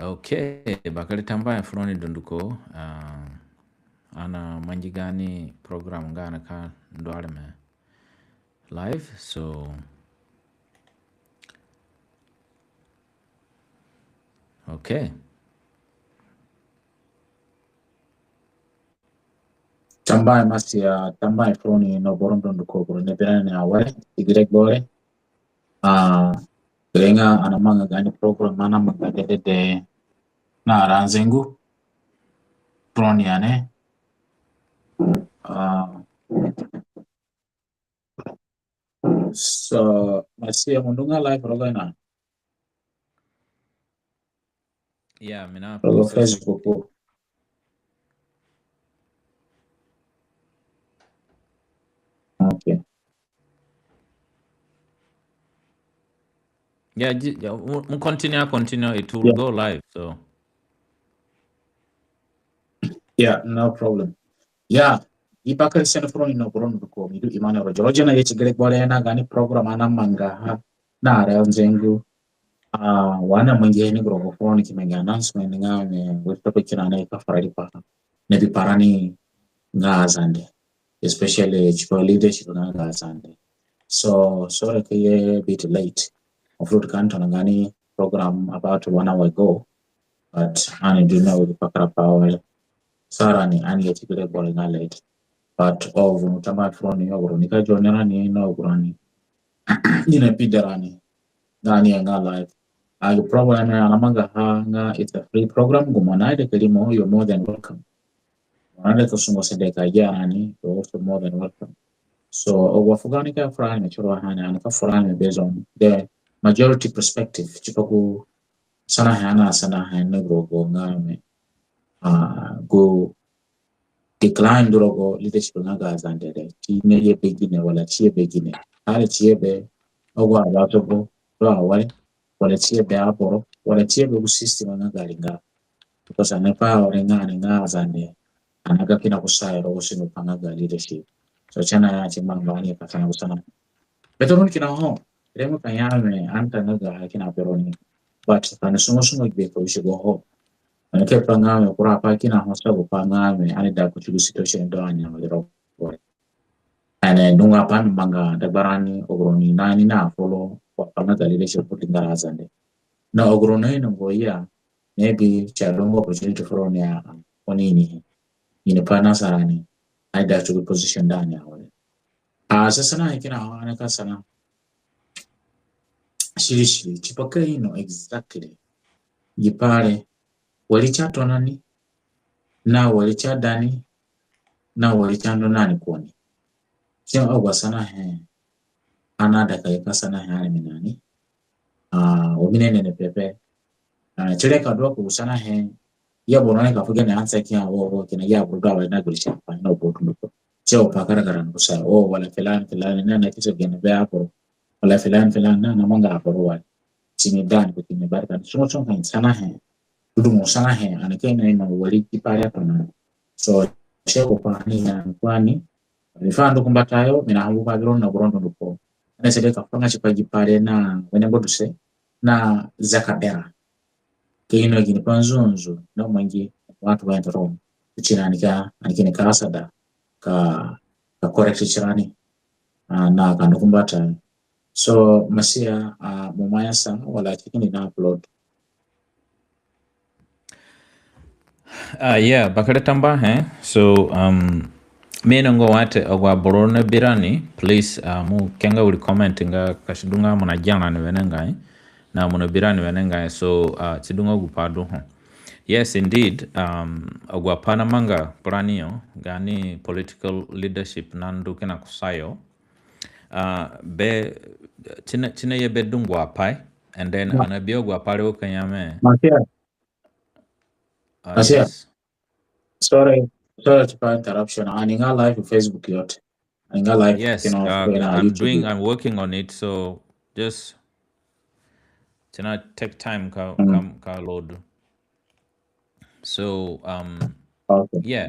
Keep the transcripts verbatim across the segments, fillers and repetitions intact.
Okay, bakere tambuahe fu roni dunduko. Ah, ani amangi gaani program nga ani ka ndu areme live, so okay. Tambuahe Masia, tambuahe fu roni na boro dunduko, boro ni bi rani awere, ti gi regbo re. Ah, gere nga ani amanga gaani program ani amanga dedede na Aranzengu fu roni ane. Ah, so, Masia, mo ndu nga live rogo ina? Yeah, mi na rogo Facebook. Okay. Yeah, ji-, yeah, mo, mo continue, continue. It will, yeah, go live, so. Yeah, no problem. Yeah, i bakere sene fu roni na boro dunduko. Mi du Emmanuel Roger. Roger na ye ti gi regbo re na gaani program ani amangaha na Aranzengu. Ah, wa ani amangihe ni gu rogo fu roni ki mangi announcement nga mi, wiri topic kina ani ka fura riipaha. Na bipa rani nga Azande, especially tipa leadership nga ga Azande. So, sorry ka ye a bit late. Of course, ani atona gaani program about one hour ago, but ani du na wiri kpakarapai were. Sa rani ani ye ti gi regbo re nga late. But agu mo tambuahe fu roni, agu roni ka join rani na agu roni ni na bi rani nga ani nga live. Ah, gu program ani amangaha nga, it's a free program. Gu mo naida ka rimo, you're more than welcome. Mo naida ka sungu sende ka gia rani, you're also more than welcome. So, agu afugo ani ka fura ni, mi curu ha ni, ani ka fura ni based on the majority perspective. Tipa gu sanahe ani asanahe ni gu rogo nga mi, ah, gu decline du rogo leadership nga ga Azande re, ti ni ye be gine wala ti ye be gine. Ani ti ye be agu abatogo du awere, wala ti ye be aboro, wala ti ye be gu system nga ga ringara. Because ani pa awere nga ani nga Azande, ani nga kina kusayo rogo sino pa nga ga leadership. So, si ani ya ti mangba ani ka sana kusana. Bete roni kina ho, rengbe ka ya mi ani ta nga ga kina be roni. But ani sungu sungu be ka wisigo ho. Ani ke pa nga mi kura pa kina ho sa gu pa nga mi ani da kuti gu situation du ani awere rogo. Ani dungu apai mi manga dagbarani, agu roni na ni na follow wa pa nga ga leadership kuti nga Azande. Na agu roni na ngo ya, maybe si adungu opportunity fu roni a, a, oni ini. Ini pa na sa rani, ani da kuti position du ani awere. Ah, sa sanahe kina ho ani ka sana. Siri siri, tipa ka ino exactly gi pai re, wari si atona ni, na wari si ada ni, na wari si andu na ni ku ni. Si agu asanahe ani aida ka ye ka sanahe areme na ni. Ah, wa mi ni nene pepe. Ah, si re ka du ku sanahe, ya boro ni ka fu gene answer ki ya wo, wo, kina ya boro du awere na guri si apai na boro dunduko. Si agu pai karaga rani kusayo, o, wala filan, filan, na, na kisa gene be aboro. Wala filan, filan, na, na manga aboro wala. Si ni da ni kuti ni barika. Sungu sungu ka ni sanahe. Dudu mo sanahe, ani ka ino ino wari gi pai re atona. So, si agu pai ni ya ni ku ani. Ani fu ndu ku mbatayo, mi na hambu pa biro na boro dunduko. Ani asada ka furanga tipa gi pai re na wene ngbaduse na zaka bera. Ka ino gini pai nzunzu na mangi watu wa ntoro. Kuti na ani ka, ani kini ka asada ka, ka correct tirani. Ah, na ka ndu ku mbatayo. So, Masia, ah, mo ima ya sa, wala si kini na upload. Ah, yeah, bakere tambuahe. So, um, mi inongo wa te agu aboro na bi rani, please, ah, mo ke nga wiri comment nga ka si du nga mo na gia rani wenengai, na mo na bi rani wenengai. So, ah, si du nga gu pai du ho. Yes, indeed. Um, agu apai namanga ku rani yo, gaani political leadership nandu kina kusayo. Ah, be, si na, si naye be dungu apai, and then, yeah, ani abi agu apai re wa ka ya mi. Masia. Ah, Masia. Yes. Sorry, sorry for interruption. Ani nga live Facebook yo te. Ani nga live, yes, you know, uh, I'm YouTube. Doing, I'm working on it, so just, si na take time ka, mm, ka, ka load. So, um, okay. Yeah.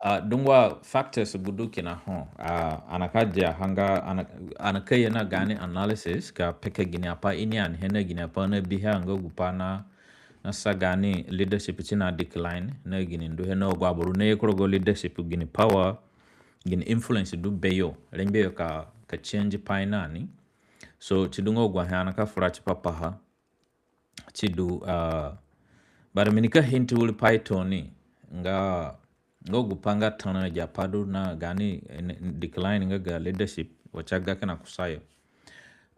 Ah, dungu factors gu du kina ho. Ah, ani ka dia ha nga, ani, ani ka ye na gaani analysis ka peka gini apai ini ani he na gini apai ani nabihe nga gu pai na, na sa gaani leadership ti na decline, na gini nduhe na agu aboro naye ku rogo leadership, gini power, gini influence du beyo, rengbe yo ka, ka change pai na ni. So, ti du nga agu ahe ani ka fura tipa paha. Ti du, ah, but mi nika hint wiri pai tooni, nga, nga gu pai nga tona agi apai du na gaani, eh, decline nga ga leadership, wa ti ga kina kusayo.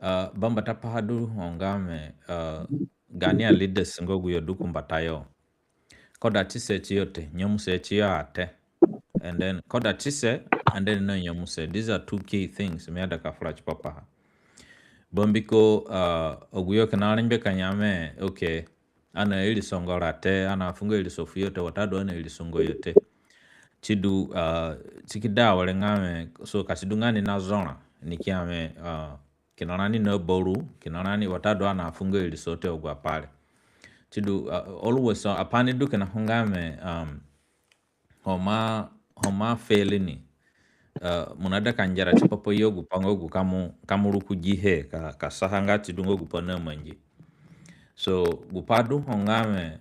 Ah, bambata paha du ho nga mi, ah, gaani a leaders nga agu yo du ku mbatayo. Kodatise tiyo te, nyemuse tiyo a te. And then kodatise, and then na nyemuse. These are two key things mi aida ka fura tipa paha. Bambiko, ah, agu yo kina rengbe ka ya mi, okay, ani airisonga ro te, ani afunga iriso fuyo te, watadu ani airisonga yo te. Ti du, ah, ti ki da awere nga mi, so ka ti du nga ni na zora, ni ki ya mi, ah, kina rani na baru, kina rani watadu ani afunga iriso te agu apai re. Ti du, ah, always, so, apai ni du kina ho nga mi, um, ho mi, ho mi fail ni. Ah, mo naida ka ngera tipa pa yo gu pai nga gu ka mo, ka mo rukugihe, ka, ka saha nga ti du nga gu pai namangi. So, gu pai du ho nga mi,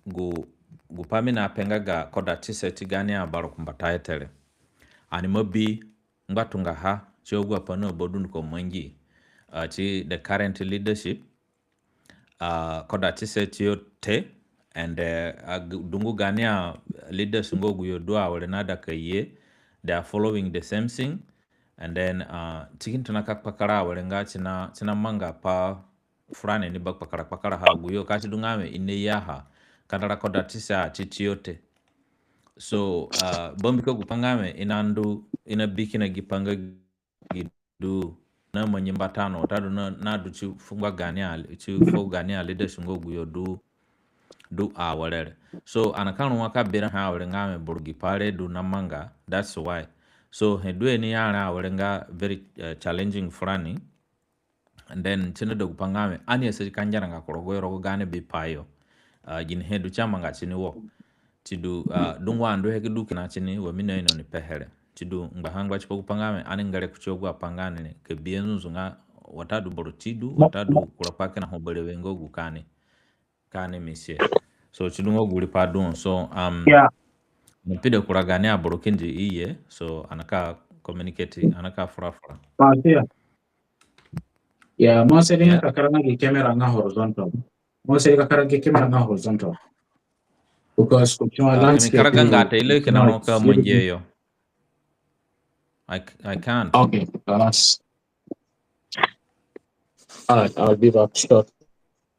gu, gu pai mi naape nga ga kodatise ti gaani abaro ku mbatayo te re. Ani ima bi ngbatunga ha ti agu apai na ba dunduko mangi, ah, ti the current leadership, ah, kodatise tiyo te, and, eh, ah, gu-, dungu gaani a leaders nga agu yo du awere naida ka ye, they are following the same thing, and then, ah, ti ki tona ka kpakara awere nga ti na, ti namanga pai furani ni ba kpakara kpakara ha, agu yo ka ti du nga mi i naye ha, kandara kodatise a ti tiyo te. So, ah, bambiko gu pai nga mi i nandu, i nabi kina gi pai nga gi du namangi mbata no, watadu na, nadu ti fu ngba gaani a, ti fu gaani a leaders nga agu yo du, du awere re. So, ani ka rua ka berã ha awere nga mi boro gi pai re du namanga, that's why. So, he du he ni ya re awere nga very, eh, challenging furani. And then ti naida gu pai nga mi, ani asadi ka ngeranga ku rogoyo rogo gaani bipai yo. Ah, ginihe du ti amanga tini wo. Ti du, ah, dungu anduhe ki du kina tini, wa mi naino ni pehe re. Ti du ngbaha ngba tipa gu pai nga mi, ani ngere kuti agu apai nga ni re, ka bihe nzunzu nga watadu boro ti du, watadu kura pai kina ho berewe nga gu ka ani, ka ani miss he. So, ti du nga gu wiri pai du ho. So, um, yeah, ani pide kura gaani aboro kindi i ye, so, ani ka communicate, ani ka fura fura. Ah, yeah. Yeah, mo asadi nga ka karaga gi camera nga horizontal. Mo asadi ka karaga gi camera nga horizontal. Because ku kina, ah, landscape, ka mi karaga nga te, ila kina no ka mangi yo. I c-, I can't. Okay, خلاص. All right, I'll be back short.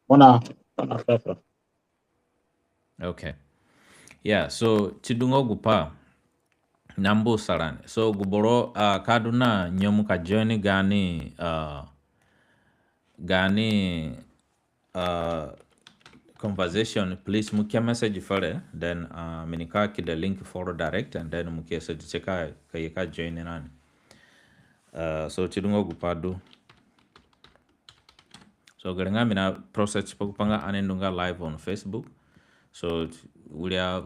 Mo na, mo na pepe. Okay. Yeah, so ti du nga gu pai nambusa rani. So gu boro, ah, ka du na nyemu ka join gaani, ah, gaani, ah, conversation, please mo ke message fere, then, ah, mi nika keda link foro direct, and then mo ke asadi ka, ka ye ka join rani. Ah, so ti du nga gu pai du. So gere nga mi na process pa gu pai nga ani ndu nga live on Facebook. So wiri a,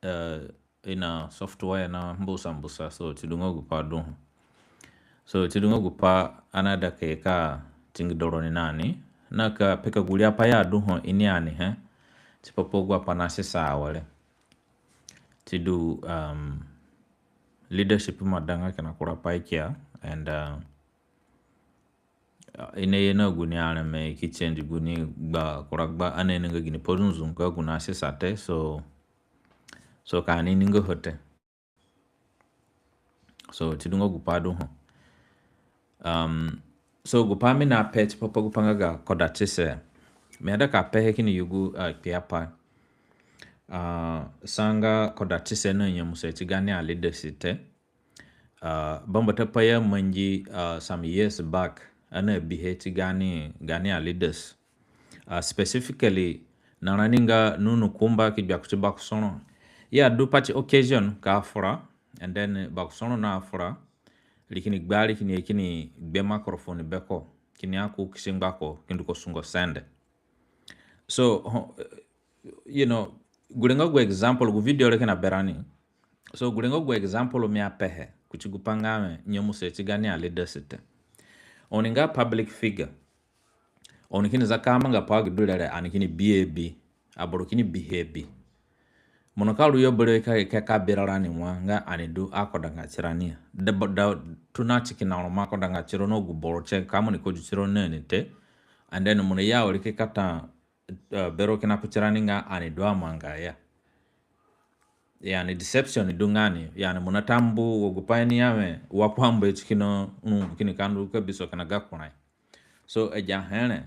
eh, ina software na mbusa mbusa. So ti du nga gu pai du ho. So ti du nga gu pai ani aida ka ye ka tingida roni na ni. Na ka peka gu wiri apai ya du ho ini ani he. Tipa pa agu apai nasusa awere. Ti du, um, leadership ima da nga kina kura pai kia, and, uh, i naye na guni areme ki change guni gba kura gba, ani ainonga gini pai du nzunzu nga gu nasusa te, so, so ka ani ini nga ho te. So ti du nga gu pai du ho. Um, so gu pai mi naape tipa pa gu pai nga ga kodatise, mi aida ka pehe kini yugu, uh, kpiapai. Uh, sa nga kodatise na nyemuse ti gaani a leaders te. Uh, bambata pai ya mangi, uh, some years back, ani abihe ti gaani, gaani a leaders. Uh, specifically, na rani nga nunu kumba ki gbia kuti Bakosoro. Ya du pati occasion ka fura, and then Bakosoro na fura, ri kini gba, ri kini ye kini gbe microphone beko, kini ya ko kisi ngbako, ki ndu ko sungo sende. So, ho-, you know, gure nga gu example, gu video re kina berani. So, gure nga gu example mi apehe, kuti gu pai nga mi nyemuse ti gaani a leaders te. Oni nga public figure. Oni kini za ka manga pai gi du re re, ani kini bi abi. Aboro kini bihe abi. Mo nika ru yo berewe ka, ka, ka bi rarani wa nga ani du akodanga tirani ya. Da, da, tona ti kina ro mo akodanga tiro na gu boro tie ka mo nika du tiro na ni te. And then mo ni ya wari ki kata, uh, bero kina ku tirani nga ani du amanga ya. Yani deception du nga ni, yani mo na tambu wa gu pai ni ya we wa ku ambu e ti kina ru kini ka ndu ka biso kina ga kurai. So agi ahe re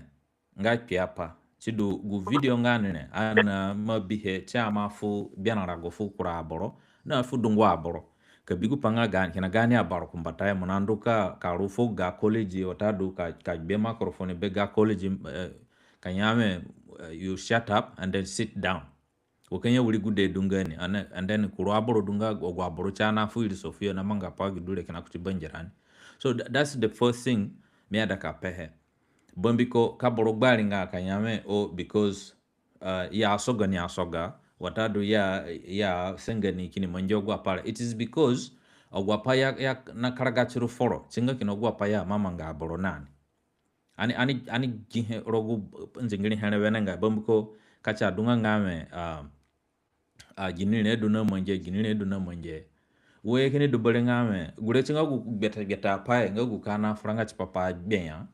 nga kpiapai. Sidu gu video nga ni re, ani ima bihe ti ima fu gberã rago fu kura aboro na fu dungu aboro. Ka bi gu pai nga ga, kina gaani aboro kumbatayo, mo na ndu ka, ka ru fu ga college, watadu ka, ka gbe microphone be ga college, eh, ka ya we, eh, you shut up and then sit down. Wa ka ya wiri gude du nga ni, and, and then kura aboro du nga agu aboro ti ana fu iriso fuyo na manga pai gi du re kina kuti bangirani. So th-, that's the first thing mi aida ka pehe. Bambiko ka boro gbari nga ka ya we, oh, because, uh, i asoga ni asoga, watadu i a, i asenga ni kini mangi agu apai re. It is because agu apai i a, i a na karaga tiro foro, si nga kina agu apai i aima manga aboro na ni. Ani, ani, ani gihe rogo nzingirihe re wenengai, bambiko ka si adunga nga we, ah, ah, gini re du na mangi, gini re du na mangi. Wa i kini du bere nga we, gure si nga gu gbeta, gbeta pai, nga gu ka na fura nga tipa pa gbe ya.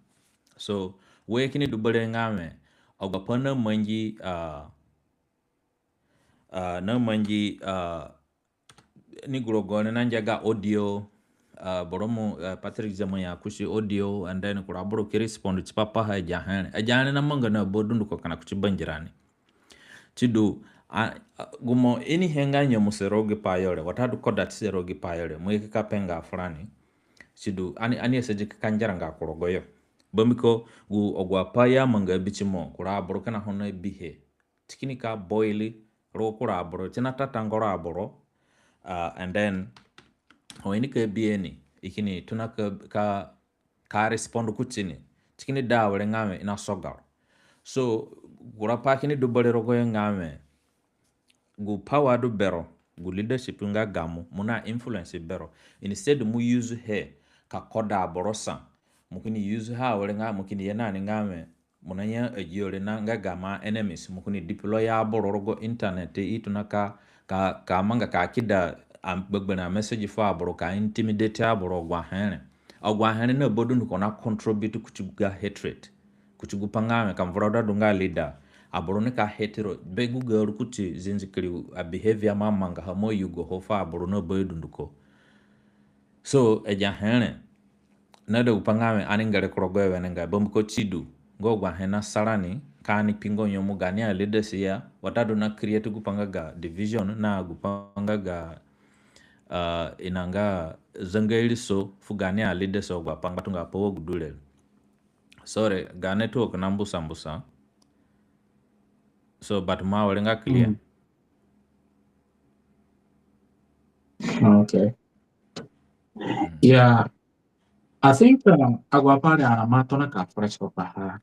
So, wa i kini du bere nga we, agu apai na mangi, ah, ah, na mangi, ah, ni gu rogo re na ngia ga audio, ah, boro mo, ah, Patrick Zema ya kusi audio, and then kura aboro ki respond tipa paha agi ahe re. Agi ahe re na manga na ba dunduko kina kuti bangirani. Sidu, ah, ah, gu mo inihe nga nyemuse rogo gi pai yo re, watadu kodatise rogo gi pai yo re, mo ye ki ka pe nga furani. Sidu, ani, ani asadi ki ka ngera nga ku rogoyo. Bambiko, gu agu apai i amanga bitimo, kura aboro kina ho na bihe. Si kini ka boil rogo kura aboro, si na tatangoro aboro, ah, and then ho i nika bihe ni, i kini tona ka, ka, ka respond kuti ni. Si kini da awere nga we i na soga ro. So, kura pai kini du bere rogoyo nga we, gu power du bero, gu leadership nga gamo, mo na influence bero. Instead mo use he ka koda aboro sa, mo kini use he awere nga, mo kini ye na ni nga we, mo na ya agi yo re na nga gamo enemies, mo kini deploy aboro rogo internet, i tona ka, ka, ka manga ka kida am-, gbegberẽ amessage fu aboro, ka intimidate aboro, agu ahe re. Agu ahe re na ba dunduko na contribute kuti ga hatred. Kuti gu pai nga we ka vura du adu nga leader, aboro nika hate ro, be gu garu kuti zinzikiri, a behavior mo amangaha mo ayugoho fu aboro na ba yo dunduko. So, agi ahe re, na da gu pai nga we ani ngere ku rogoyo wenengai, bambiko sidu, nga agu ahe na sa rani, ka ani kpi nga nyemu gaani aleaders ya, watadu na create gu pai nga ga division, na gu pai nga ga, ah, i na nga zanga iriso fu gaani aleaders, agu apai ngbatunga apai wa gu du re. Sorry, ga network na mbusa mbusa. So, but mo awere nga clear. Mm. Okay. Mm. Yeah. I think, um, agu apai re ani ima tona ka fresh ko paha.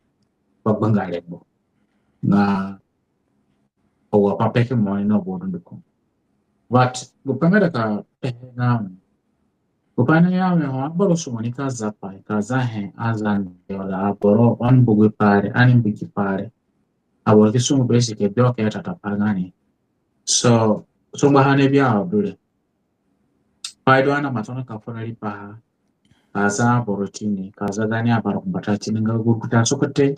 Ba gbanga re bo. Na agu apai peke mo ni na bo dunduko. But gu pai nga da ka pehe nga we, gu pai ni nga we, ho aboro sungu ni ka za pai, ka za he, Azande, wala aboro, oni mbu gi pai re, ani mbu gi pai re. Aboro ki sungu besi ke bio ke tata pa nga ni. So, sungbaha ni bia du re. Pai du ani ima tona ka fura riipaha. Ka za aboro tini, ka za gaani aboro kumbata tini nga gu rukutu sogote.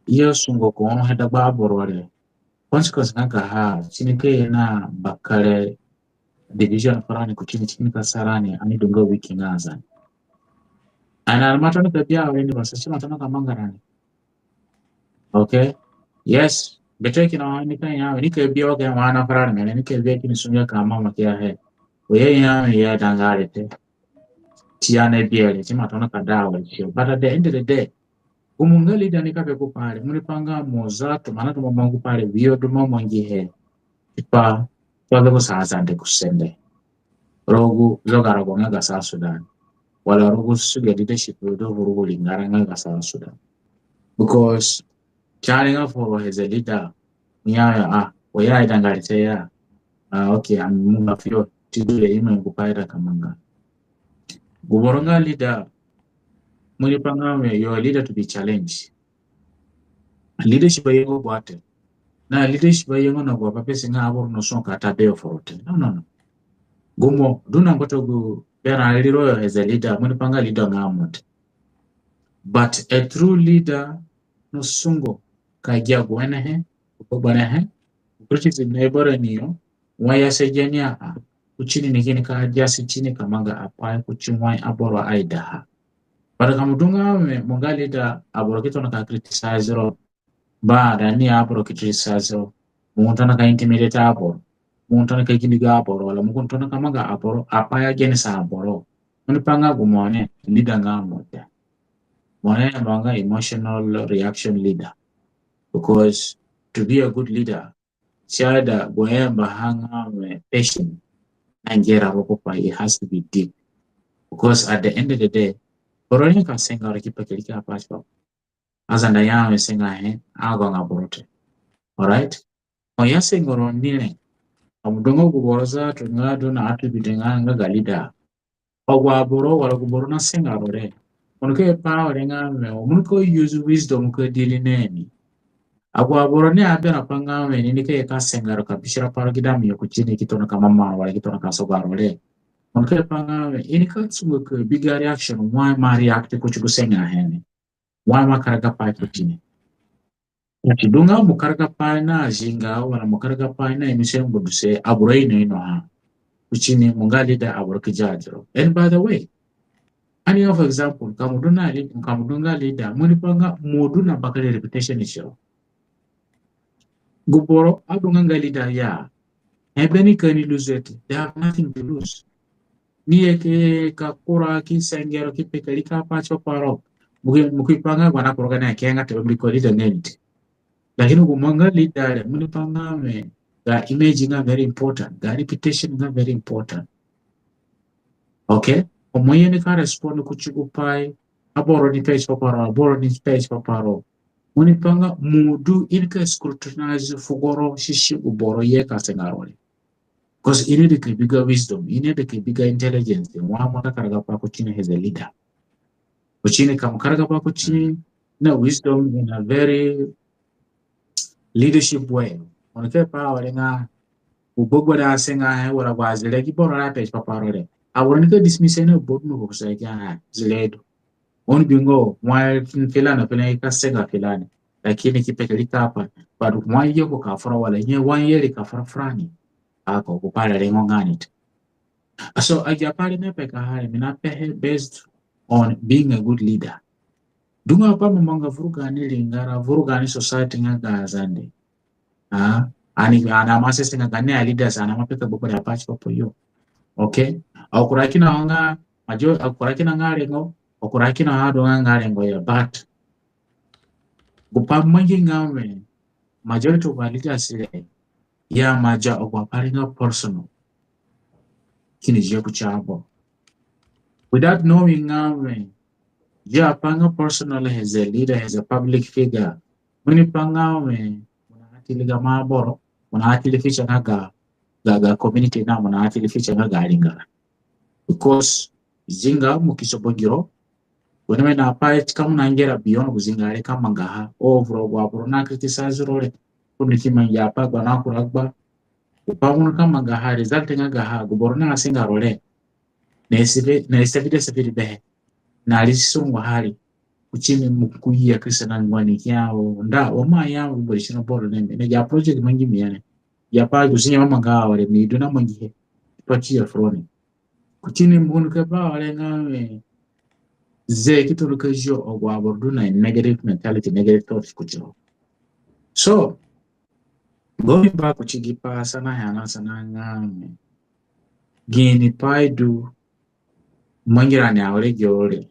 I asungo ko ono he dagba aboro re. Consequence nga gaha, si nika ye na bakere division furani kuti ni, si nika sa rani ani du nga weak nga Azande. Ani ima tona ka bia awere ni basa, si ima tona ka manga rani. Okay? Yes. Bete kina wa ni ka ya, ni ka bia wa ga wa na furani, ni ka bia kini sunge ka mama kia he. Wa ya ya ya dangare te. Si ani bia re, si ima tona ka da wa re. But at the end of the day, gu mo nga leader ni ka be ku pai re, mo ni pa nga mo za tuma na tuma mangu pai re, wiro du mo mangihe. Tipa, tipa be ku sa Azande ku sende. Rogo gu zogarago nga ga South Sudan. Wala rogo gu suge leadership du rogo gu ringara nga ga South Sudan. Because, si ani nga foro as a leader, ya, ya, ah, wa ya idangari te ya. Ah, okay, ani munga fuyo, si du re ima gu pai da ka manga. Gu boro nga leader, mo ni pa nga we, you are a leader to be challenged. Leadership ayenga gu ate. Na leadership ayenga na gu apai pesi nga aboro nasungo ka ta beyo foro te. No, no, no. Gu mo du na ngbatunga gu berã riro yo as a leader, mo ni pa nga leader nga mo te. But a true leader nasungo ka gia gu wenehe, gu gbegberẽhe, gu criticism na i bara ni yo, wai ya se geni a, a, kuti ni ni kini ka dia si tini ka manga apai kuti wai aboro aidaha. But ka mo du nga we mo nga leader, aboro ki tona ka criticize ro. Ba da ni aboro ki criticize ro, mo tona ka intimidate aboro, mo tona ka gindigo aboro, wala mo tona ka manga aboro apai agenisa aboro. Mo ni pa nga gu mo ni leader nga mo te. Mo ni mo nga emotional reaction leader. Because to be a good leader, si aida gu i ayambaha nga we passion na ngera ro ku pai, it has to be deep. Because at the end of the day, boro ni ka senga ro ki pekere ki apai tipa Azande ya we sengahe, agu nga boro te. All right? Ho ya senga ro ni re, ka mo du nga gu boro za tu nga du na attribute nga, nga ga leader. Agu aboro wala gu boro nasenga ro re, mo ni ka ye pa were nga we, mo ni ka use wisdom ka deal na ni. Agu aboro ni aberã pa nga we ni ni ka ye ka senga ro ka bisira pa ro gi dami yo kuti ni ki tona ka mama wala ki tona ka soga ro re, mo ni ka ye pa nga we i ni ka sungu ka bi ga reaction, wai mo react kuti gu sengahe ni. Wai mo karagapai kuti ni. Ka si du nga mo karagapai na zinga wala mo karagapai na emission gbuduse, aboro ino inoha kuti ni, mo nga leader, aboro ki judge ro. And by the way, ani nga, for example, ka mo du na lead-, ka mo du nga leader, mo ni pa nga mo du na bakere reputation tiro. Gu boro adunga nga leader ya, he beni ka ni lose it. They have nothing to lose. Ni ye ki ka kura ki senga ro ki pekere ki apai tipa ro, mo ki, mo ki pa nga gu na kura gani akenga te, mbiko leader nga ni te. Lakini gu mo nga leader re, mo ni pa nga we ga image nga very important, ga reputation nga very important. Okay? Ho mo ye ni ka respond kuti gu pai aboro ni pe tipa ro, aboro ni pe tipa ro, mo ni pa nga mo du i ni ka scrutinize fugo ro sisi gu boro ye ka senga ro re. 'Cause i ni di ka bi ga wisdom, i ni di ka bi ga intelligence, wai mo na karagapai kuti ni as a leader. Kuti ni ka mo karagapai kuti ni na wisdom in a very leadership way. Mo ni ka ye pa were nga gu gbegberẽ asengahe wala gu azire gi boro re ape tipa ro re, aboro ni ka dismiss he na bodu no ko sa ki, ah, zire du. Oni bingo, wai filani, filani ka senga filani. Lakini ki pekere ki apai, but wai ye ko ka fura wala nye, wai ye ri ka fura furani. Ako, gu pai re rengo nga ni te. So, agi apai re mi apekaha re, mi napehe based on being a good leader. Du nga pai mo manga vuru gaani ringara, vuru gaani society nga ga Azande. Ah, ani, ani ima sese nga gaani aleaders, ani ima peka gbegberẽ apai tipa yo. Okay? Agu kura kina nga, majo, agu kura kina nga rengo, agu kura kina adunga nga rengo ya, but gu pai mangi nga we, majority of our leaders re, ya majo agu apai re nga personal. Kini zio kuti aboro. Without knowing nga we, zio apai nga personal as a leader, as a public figure, mo ni pa nga we, mo na atili gamo aboro, mo na atili future nga ga, ga, ga community na, mo na atili future nga ga ringara. Because zinga mo ki sobo giro, wene wene apai ti ka mo na ngera beyond gu zinga re ka mangaha, o vuru agu aboro na criticize ro re, ko ni ki mangi apai gba na kura gba. Gu pai mo ni ka mangaha, result nga gaha, gu boro na senga ro re, na i save, na i save de save de behe. Na ri si sungu hari. Kuti ni mo ku ya Kristo na ngua ni kia o nda, o ma ya o bari sino boro ne mi. Ne ya project mangi mi ya ne. Ya pa gu si nyama manga ware mi du na mangihe. Pati ya furoni. Kuti ni mo ni ka ba ware nga mi. Ze ki turu ka zio agu aboro du na negative mentality, negative thoughts kuti ro. So, going back kuti gi pai sanahe ani asana nga mi. Gini pai du mangi rani awere gi ore.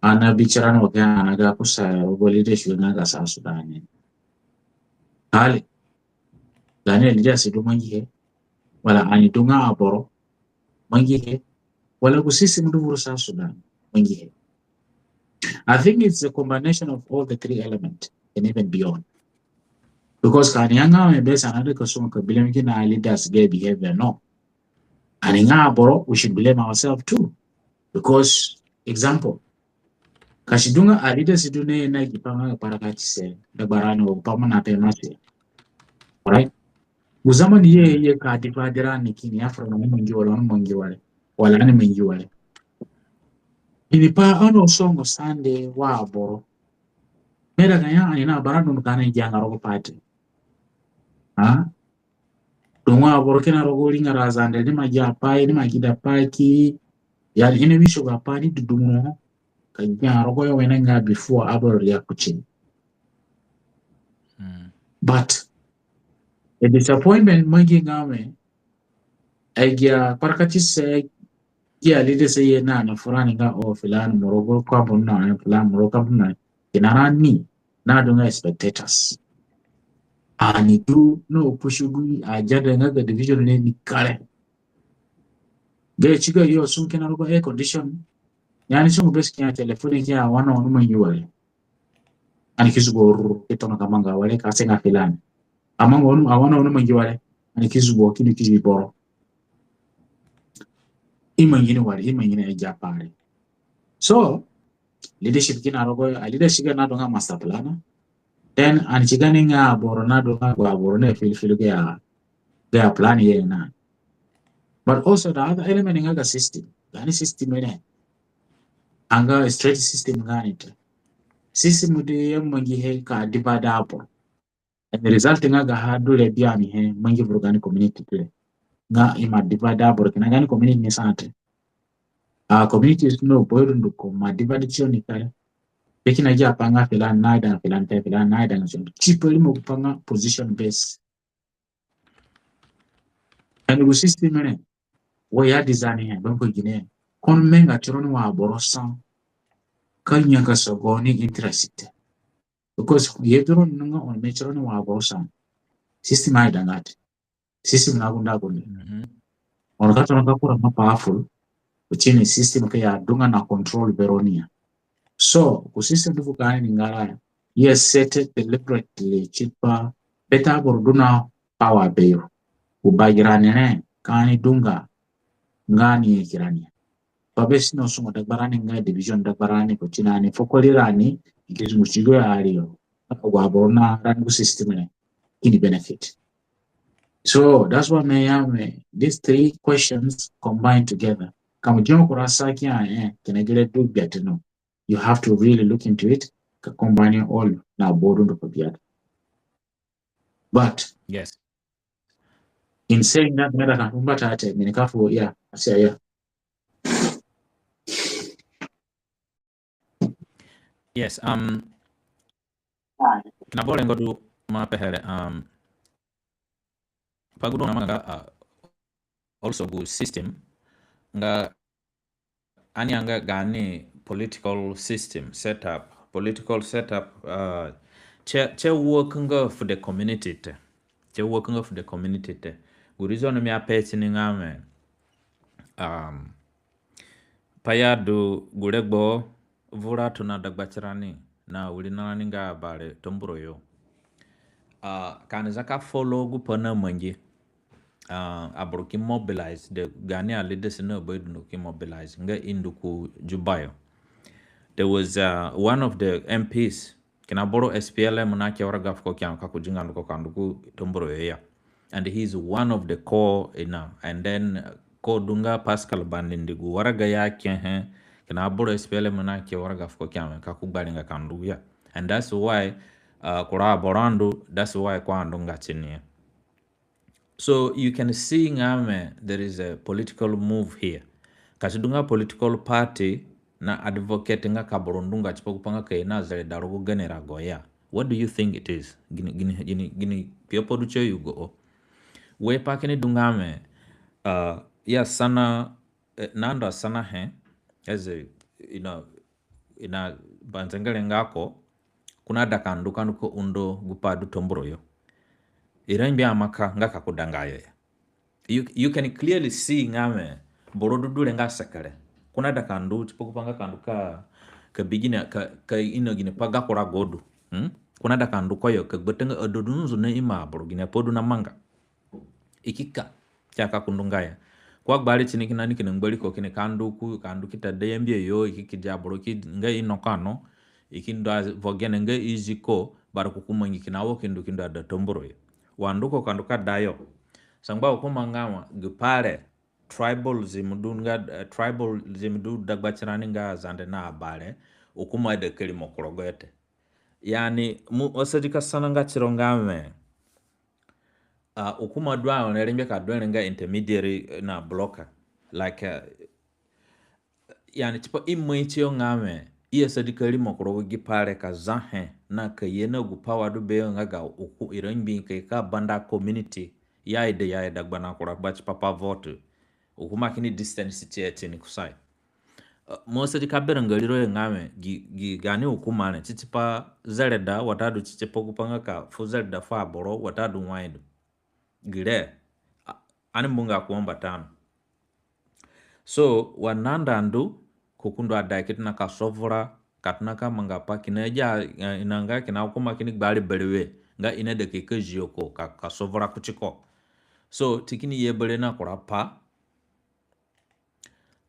Ani abi tirani wa ka ani aga kusayo rogo leadership nga ga South Sudan. Hali gaani leaders du mangihe, wala ani du nga aboro mangihe, wala gu system du vuru South Sudan mangihe. I think it's a combination of all the three elements and even beyond. Because ka ani ya nga mi bes ani adi ka sungu ka blame kina leaders ga behavior, no. Ani nga aboro, we should blame ourselves too. Because, example, Ka si du nga a leaders du na ye na gi pa nga kparakatise, dagbarani wa gu pa mo na pe masi. Alright? Gu zamani ye ye ka divide rani kini ya fura na mo mangi wala, mo mangi wala, wala ani mangi wala. Ini pa ono songo sande wa aboro. Meda ka ya ani na bara ndu ka na ngia nga rogo party. Ha? Dungu aboro kina rogo ringara Zande ni ma gia pai, ni ma gida pai ki, yani ini wi soga pai ni dudumuno, ka gia rogo yo wene nga before aboro ria kucini. Mm. But a disappointment mangi nga me, agia kparakatise, gia leaders ye na na furani nga o filan morogo kambu na filan morogo kambu na, kina rani na du nga spectators. Ani du no push gu agenda nga ga division ni ni kare. Ga si ga yo sun kina rogo air condition. Yani sun bes kina telephone kina wa no no mangi wala. Ani ki zubo ruru, ki tona ka manga wala, ka senga filan. Amanga wa no, wa no no mangi wala. Ani ki zubo kini ki boro. I mangi ni wala, i mangi ni e gia pai re. So, leadership kina rogo, a leadership na du nga master planner. Then ani si ga ni nga aboro na du nga gu aboro na fulfill ga, ga plan ye na. But also the other element nga ga system. Gaani system ni. Anga straight system nga ni te. System du ye mangihe ka divide aboro. And the result nga gaha du re biani he mangi vuru gaani community du re. Nga i ma divide aboro kina gaani community ni sa te. A communities no boy dunduko ma divide tiyo ni kare. Be kina gia pa nga filan na ida nga filan te, filan na ida nga filan. Tipa rimo gu pa nga position base. And gu system re, wa ya design he, bangu gine. Ko ni menga tironi wa aboro sa ka nyakaso gaoni interest. Because ye du roni nga oni me tironi wa aboro sa. System aidanga te. System na gunde agunde. Mhm. Ono ka tona ka kura nga powerful, which ni system ka ya du nga na control be roni ya. So, gu system du fu gaani ni ngara ya, i a set it deliberately tipa bete aboro du na power beyo. Gu bagirani re, ka ani du nga, nga ani ye kirani. Pa be si no sungo dagbarani nga division dagbarani ko tinani fokori rani, it is musigo ya ari yo. Agu aboro na rani gu system re, kini benefit. So that's why me ya me, these three questions combined together. Ka mo zi kura saki a, eh, kina gere du gbete no. You have to really look into it, ka combine all na bodu ndo ko biata. But yes, in saying that, mera ka mbata ate, mi ni ka fu, yeah, I say, yeah. Yes, um, na bore ngo du ma pehere, um, pa gu du na manga, uh, also gu system, nga ani anga gaani political system setup, political setup, uh, che, che work nga for the community te. Che work nga for the community te. Gu reason mi ape tini nga me, um, pa ya du gu regbo vura tona dagba tirani na wirinarani nga Bare Tambura yo. Uh, ka ani za ka follow gu pa na mangi. Uh, aboro ki mobilize de gaani a leaders na ba dunduko ki mobilize nga i ndu ku Juba yo. There was, uh, one of the M Ps, kina boro S P L M na ke waraga fuko kia ka ku zinga nduko ka ndu ku Tambura yo ya. And he's one of the core, you know, and then, uh, ko du nga Pascal Bandindi gu waraga ya ke he, kina boro S P L M na ke waraga fuko kia ka ku gbaringa ka ndu ya. And that's why, uh, kura aboro andu, that's why ko andu nga tini ya. So you can see nga me, there is a political move here. Ka si du nga political party na advocate nga ka boro ndu nga tipa gu pa nga ka i na zereda rogo gaani rago ya. What do you think it is? Gini, gini, gini, gini kpio pa du ti ayugo o. We pa kini du nga me, uh, ya sana, eh, nanda sana he, as a, you know, i na banzengere nga ko, ko na da ka ndu ka ndu ka undo gu pa du Tambura yo. I rengbe amaka nga ka ku danga yo ya. You, you can clearly see nga me, boro du du re nga sekere. Ko na da ka ndu tipa gu pa nga ka ndu ka, ka bi gini, ka, ka ino gini pa ga kura godu. Hmm? Ko na da ka ndu ko yo, ka gbata nga adodu nzu na ima aboro gini pa du na manga. I ki ka, kia ka ku ndu nga ya. Ko agbari tini kina ni kina ngbari ko kini ka ndu ku, ka ndu ki ta da Yambio yo, i ki kedi aboro ki nga i no ka no, i ki ndu avo gene nga i zi ko, bara ko ku mangi kina wo ki ndu ki ndu ada Tambura yo. Wa ndu ko ka ndu ka da yo. Sangba hukuma nga wa gi pai re, tribalism du nga, eh, tribalism du dagba tirani nga Azande na Abare, hukuma aida ka rimo ku rogoho te. Yani, mo asadi ka sana nga tiro nga wẽ, ah, hukuma du awere rengbe ka du re nga intermediary, eh, na blocker. Like, eh, yani, tipa i mai tiyo nga wẽ, i asadi ka rimo ku rogo gi pai re ka zahe, na ka ye na gu power du beyo nga ga uku ira ngbi ka ye ka banda community, ya ida, ya ida gbana kura ba tipa pa vote. Hukuma kini distance tie tini kusayo. Uh, mo asadi ka berã nga riro yo nga wẽ, gi, gi gaani hukuma re, titipa zereda, watadu titipa gu pai nga ka fu zereda fu aboro, watadu wai du. Gire, a-, ani mbunga ku mbata no. So, wa nanda ndu, ko ki ndu ada ki tona ka sovura, ka tona ka manga pai kina agi, eh, i na nga kina hukuma kini gbari berewe, nga i naida ka ye ka zio ko, ka, ka sovura kuti ko. So, ti kini ye bere na kura pai,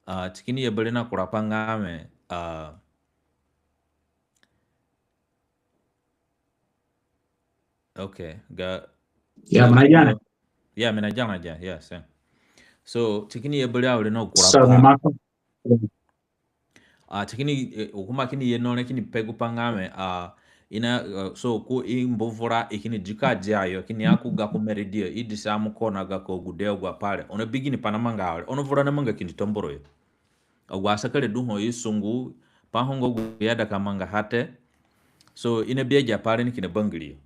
ah, ti kini ye bere na kura pai nga wẽ, ah, okay, ga, yeah, mi na gia na gia. Yeah, mi na gia na gia, yeah, same. So, ti kini ye bere awere na kura pai. Ah, ti kini, eh, hukuma kini ye no re kini pe gu pai nga wẽ, ah, i na, eh, so ko i mbu vura, i kini di ka dia yo, kini ya ku gako meredio, i disa mo ko na gako agude agu apai re. Ono bi gini pai namanga awere, ono vura namanga kindi Tambura yo. Agu asakare du ho i sungu, pa ho nga gu i aida ka mangaha te. So, i nabi agi apai re ni kina bangiriyo.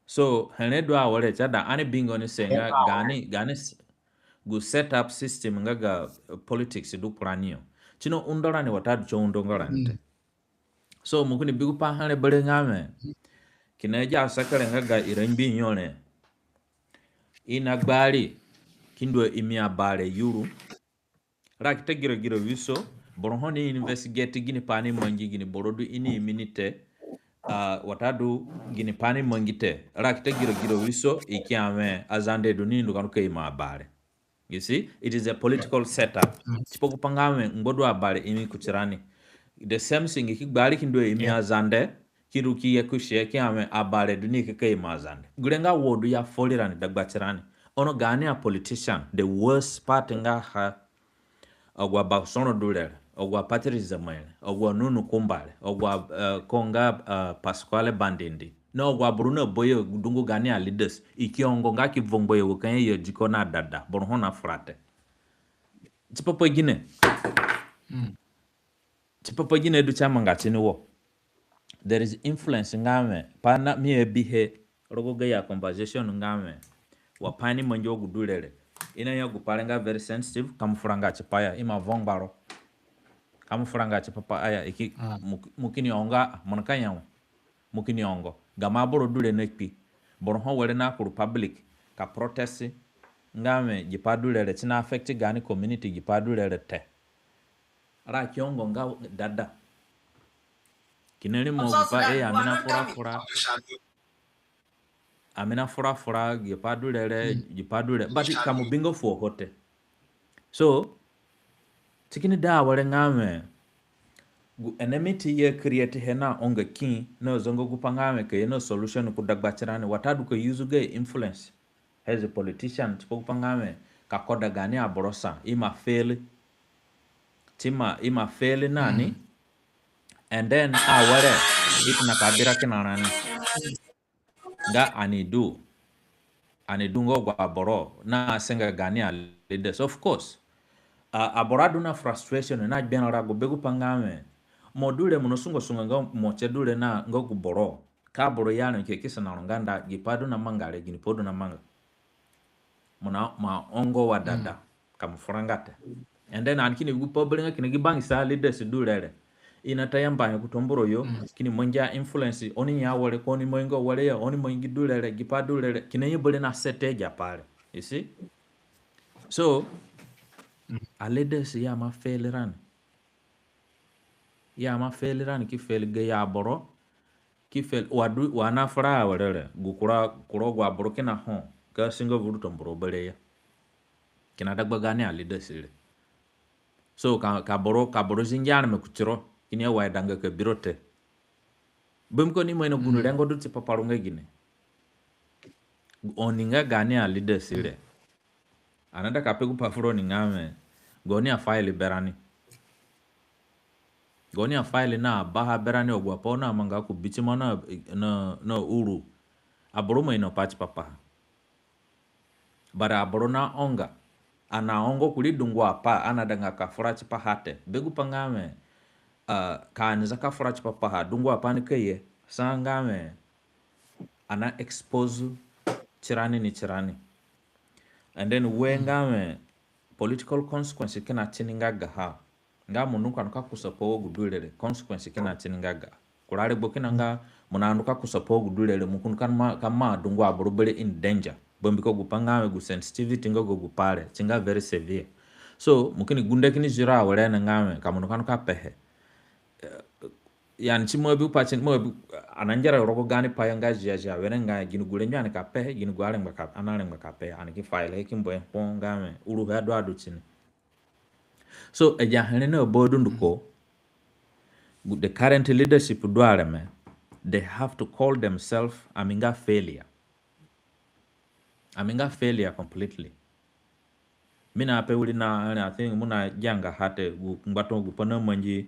So, here du awere, si aida ani bingo ni se nga gaani, gaani s-, gu set up system nga ga, eh, politics du kurani yo. Si naundo rani watadu si aundonga rani te. So, mo kini bi gu pai here bere nga wẽ, kina agi asakare nga ga ira ngbi yo re, i na gbari ki ndu a imi Abare yuru. Ra ki ta gira gira wiso, boro ho ni investigate gini pai ni mangi, gini boro du i ni imi ni te, ah, watadu gini pai ni mangi te. Ra ki ta gira gira wiso, i ki ya wẽ, Azande du ni ndu ka ndu ka imi Abare. You see, it is a political setup. Tipa gu pai nga wẽ, ngbadu Abare imi kutirani. The same thing, ki gbari ki ndu a imi Azande, ki ru ki ye kusi e ki ya wẽ Abare du ni ka ka imi Azande. Gure nga wo du ya fori rani dagba tirani. Ono gaani a politician, the worst part nga ha, agu aBakusoro du re re, agu aPatrice Zamoi re, agu aNunu Kumba re, agu a, eh, ko nga, eh, Pasquale Bandindi. Na agu aboro na bayo dungu gaani a leaders. I ki ongo nga ki vo ngbayo wa ka nye yo diko na dada. Boro ho nafura te. Tipa pa gine. Tipa pa gine du si amanga tini wo. There is influence nga wẽ, pai na mi abihe, rogo gayo a conversation nga wẽ, wa pai ni mangi wa gu du re re. I na ya gu pai re nga very sensitive, ka mo furanga tipaha ya, i ima vo ngbaro. Ka mo furanga tipaha ya, i ki, mo, mo kini ongo, mo nika ya wẽ. Mo kini ongo. Gamo aboro du re na kpi. Boro ho were na kuru public ka protest nga wẽ, gi pai du re re si na affect gaani community, gi pai du re re te. Ra ki ongo nga dada. Kina rimo gu pai, eh, ami nafura fura. Ami nafura fura, gi pai du re re, gi pai du re. But ka mo bingo fuo ho te. So, si kini da awere nga wẽ, gu enemy ti ye create he na onga ki, na zongo gu pai nga wẽ ka ye na solution ku dagba tirani, watadu ka use gayo influence as a politician, tipa gu pai nga wẽ, ka koda gaani aboro sa, i ima fail. Ti ima, i ima fail na ni. And then, awere, i tona ka bira kina rani. Nga ani du, ani du nga agu aboro nasenga gaani a leaders. Of course, a, aboro adu na frustration, na gberã rago be gu pai nga wẽ, mo du re, mo nasungo sungo nga mo tie du re na nga gu boro. Ka boro ya re ki, ki sana ro nga nda, gi pai du namanga re, gini pai du namanga. Mo na, mo ongo wa dada, ka mo furanga te. And then ani kini gu pai bere nga kina gi bangisa leaders du re re, i nata yambahe ku Tambura yo, kini mangi a influence, oni ya were, ka oni mangi nga were ya, oni mangi du re re, gi pai du re re, kina ye bere na sete gi apai re. You see? So, a leaders ya ima fail rani. Ya ima fail rani, ki fail gayo aboro, ki fail, wa du, wa nafura awere re, gu kura, kura agu aboro kina ho ka singo vuru Tambura berewe ya. Kina dagba gaani a leaders re. So ka, ka boro, ka boro zingi areme kutiro, kini ya wa idanga ka biro te. Bambiko ni ima ino gundu rengo du tipa pa ro nga gine. Oni nga gaani a leaders re. Ani naida ka pe gu pa furoni nga wẽ, gaoni a file berani. Gaoni a file na baha berani, agu apai oni amanga ku bitima na, na, na uru. Aboro ima ino pa tipa paha. Bara aboro na onga. Ani na ongo kurii dungu apai ani aidanga ka fura tipaha te. Be gu pa nga wẽ, ah, ka ani za ka fura tipa paha, dungu apai nika ye, sa nga wẽ ani na expose tirani ni tirani. And then we nga wẽ political consequence kina tini nga gaha. Nga mo ndu ka nika kusa pa wa gu du re re, consequence kina tini nga ga. Kura regbo kina nga mo na ndu ka kusa pa wa gu du re re, mo ki ndu ka maa, ka maa dungu aboro bere in danger. Bambiko gu pa nga wẽ gu sensitivity nga ga gu pa re, si nga very severe. So mo kini gunde kini ziro awere ni nga wẽ, ka mo ndu ka nika pehe. Eh, yani si mo bi pa si mo bi, ani nangera rogo gaani pai yo nga ziazia were nga gini gu rengbe ani ka pehe, gini gu arengba ka, ani arengba ka pehe, ani ki file he ki mbu he kpo nga wẽ uruhe adu adu tini. So agi ahe re na ba dunduko, gu, the current leadership du areme, they have to call themselves ami nga failure. Ami nga failure completely. Mi na pe wiri na, I think mo na gianga ha te, gu ngbatunga gu pa na mangi,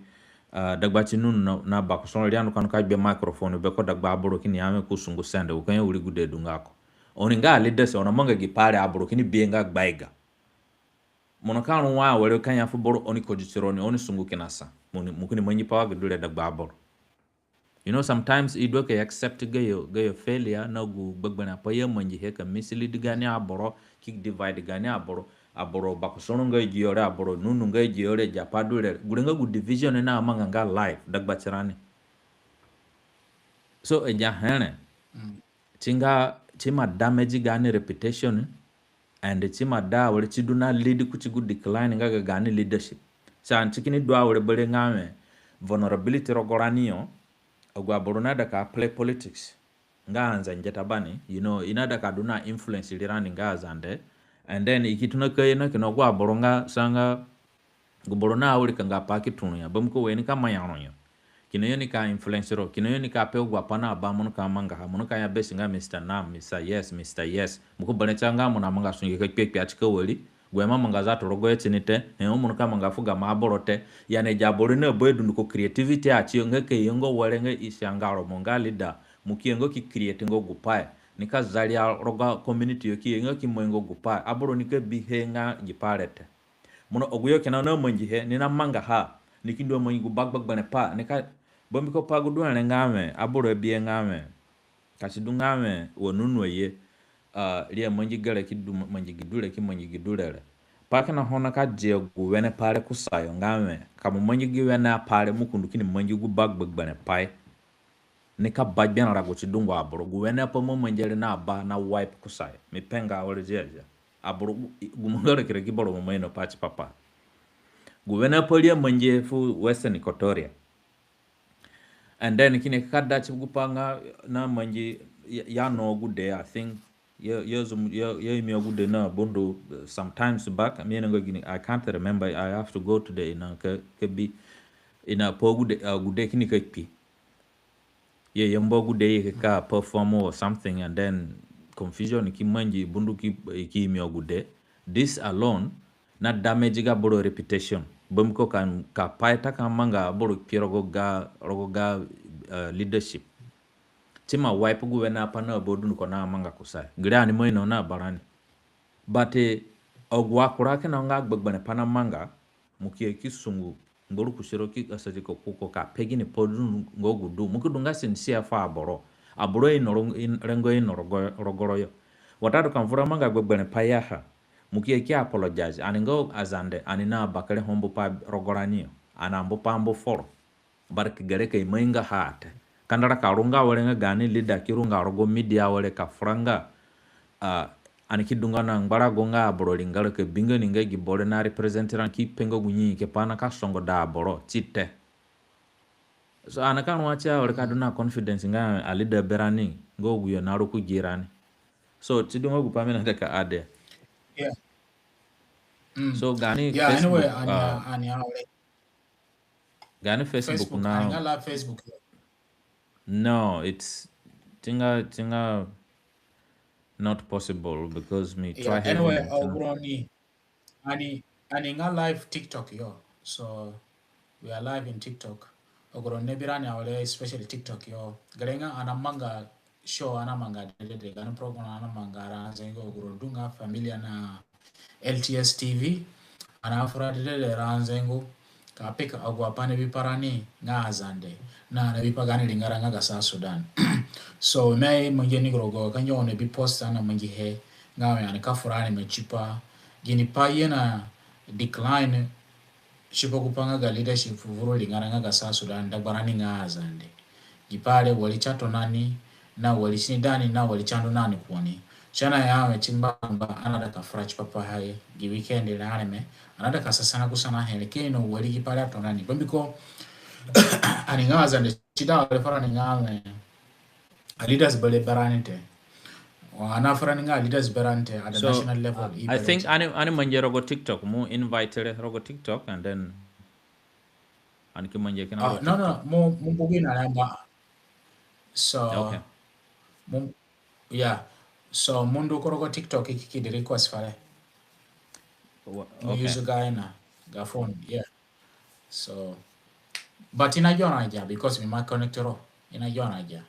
ah, dagba ti nunu na, na bakusoro ri andu ka nika gbe microphone be ko dagba aboro kini ya wẽ ko sungu sende, gu ka ya wiri gude du nga ko. Oni nga leaders, oni amanga gi pai re, aboro kini bihe nga gbaiga. Mo nika ru wa awere ka ya fu boro oni kodi tironi, oni sungu kina sa. Mo ni, mo kini mangi pa wa gi du re dagba aboro. You know, sometimes i du ka accept gayo, gayo failure na gu gbegberẽ apai i amangihe ka mislead gaani aboro, ki divide gaani aboro, aboro bakusoro nga agi yo re, aboro nunu nga agi yo re, agi apai du re, gure nga gu division na amanga nga life dagba tirani. So agi ahe re, si nga, si ima damage gaani reputation, and si ima da awere si du na lead kuti gu decline nga ga gaani leadership. Sa ani si kini du awere bere nga wẽ vulnerability rogo rani yo, agu aboro naida ka play politics nga anzengeta bani, you know, i naida ka du na influence rirani nga Azande, and then i ki tona ka ye na kina agu aboro nga sa nga gu boro na wirika nga pa ki turu ya, bambiko we nika manya ro yo. Kina yo nika influence ro, kina yo nika pe agu apai na ba mo nika mangaha, mo nika ya besi nga Mister Nam, Mister Yes, Mister Yes. Mo ki berẽ ti nga mo na manga sunge ka kpekpe a ti ka wari. Gu he mo amanga zatu rogo yo tini te, he mo nika manga fu gamo aboro te. Yani agi aboro na ba dunduko creativity a ti yo nga ka ye nga were nga i si anga ro mo nga leader. Mo ki ye nga ki create nga gu pai. Nika zaria rogo community yo ki ye nga ki mai nga gu pai. Aboro nika bihe nga gi pai re te. Mo na agu yo kina na mangihe, ni na mangaha, ni ki ndu amangi gu ba gbegberẽ pai, ni ka, bambiko pa gu du here nga wẽ, aboro abihe nga wẽ, ka si du nga wẽ, wa nunu aye, ah, ri amangi gere ki du, mangi gi du re, ki mangi gi du re re. Pai kina ho na ka dia gu wene pai re kusayo nga wẽ, ka mo mangi gi wene apai re, mo ki ndu kini mangi gu ba gbegberẽ pai. Ni ka ba gberã rago ti dungu aboro. Gu wene apai mo mangi re na ba na wipe kusayo. Mi pe nga awere ziazia. Aboro gu, gu mo nga raki raki boro mo ima ino pa tipa pa. Gu wene apai ri amangi fu Western Equatoria. And then kini ka da ti gu pa nga na mangi ya, ya no agude, I think. Ya, ya zum, ya, ya imi agude na bundu, uh, sometimes back. Mi ino nga gini, I can't remember. I have to go to the, ina ka, ka bi, ina pa agude, agude kini ka kpi. Ye yambu agude ye ka perform or something, and then confusion ki mangi, bundu ki, ki imi agude. This alone na damage ga boro reputation. Bambiko ka, ka pai ta ka manga boro kpi rogo ga, rogo ga, uh, leadership. Si ima wipe gu wene apai na ba dunduko na manga kusayo. Gere ani ima ino na barani. But, eh, agu akura kina nga gbegberẽ pai na manga, mo ki ye ki sungu ngbarukusi ro ki asadi ko kuko ka pe gini pai du nga gu du. Mo ki du nga sincere fu aboro. Aboro aino ro, in, rengo aino rogo, rogo ro yo. Watadu ka vura manga gbegberẽ pai ya ha, mo ki ye ki apologize. Ani nga Azande, ani na bakere ho mbu pai rogo rani yo. Ani ambu pai mbu foro. But ki gere ka ima ingaha te. Kandara ka runga were nga gaani leader ki runga rogo media were ka fura nga, ah, ani ki du nga na ngbarago nga aboro ringara ka bi nga ni nga gi boro na represent rani ki pe nga gu nyanyaki pai na ka songoda aboro ti te. So ani ka rua ti awere ka du na confidence nga a leader berani nga agu yo na ru ku gi rani. So si du nga gu pai mi naida ka add. Yeah. So gaani Facebook, ani, uh, ani, gaani Facebook now. Ani nga live Facebook. No, it's, tinga, tinga not possible because mi try. Anyway, agu roni, ani, ani nga live TikTok yo. So we are live in TikTok. Agu roni nabi rani awere, especially TikTok yo. Gere nga ani amanga show, ani amanga dedede, gaani program ani amanga aranzengo, agu roni du nga familiar na L T S T V, ani afura dedede aranzengo, ka peka agu apai nabipa rani nga Azande, na nabipa gaani ringara nga ga South Sudan. So mi mangi ni gu rogo ka ngia oni bi post ani amangihe, nga we ani ka fura ni me tipa ginipai ye na decline tipa gu pai nga ga leadership vuru ringara nga ga South Sudan dagbarani nga Azande. Gipai re wari si atona ni, na wari si ni da ni, na wari si andu na ni ku ni. Si ana ya we si ngba ngba ani aida ka fura tipa paha gi weekend re areme, ani aida ka sasana gu sanahe re ka ino wari gipai re atona ni. Bambiko ani nga Azande si da wari fura ni nga we a leaders bere berani te. Wa ani afura ni nga leaders berani te at the national level. I think ani, ani mangi rogo TikTok, mo invite re rogo TikTok, and then ani ki mangi kina rogo TikTok. No, no, mo, mo mbu gi na ramba. So, okay. Mo, yeah. So mo ndu ku rogo TikTok, i ki di request fere. Mo use ga ina ga phone, yeah. So, but i na zona gia because mi ma connect ro. I na zona gia.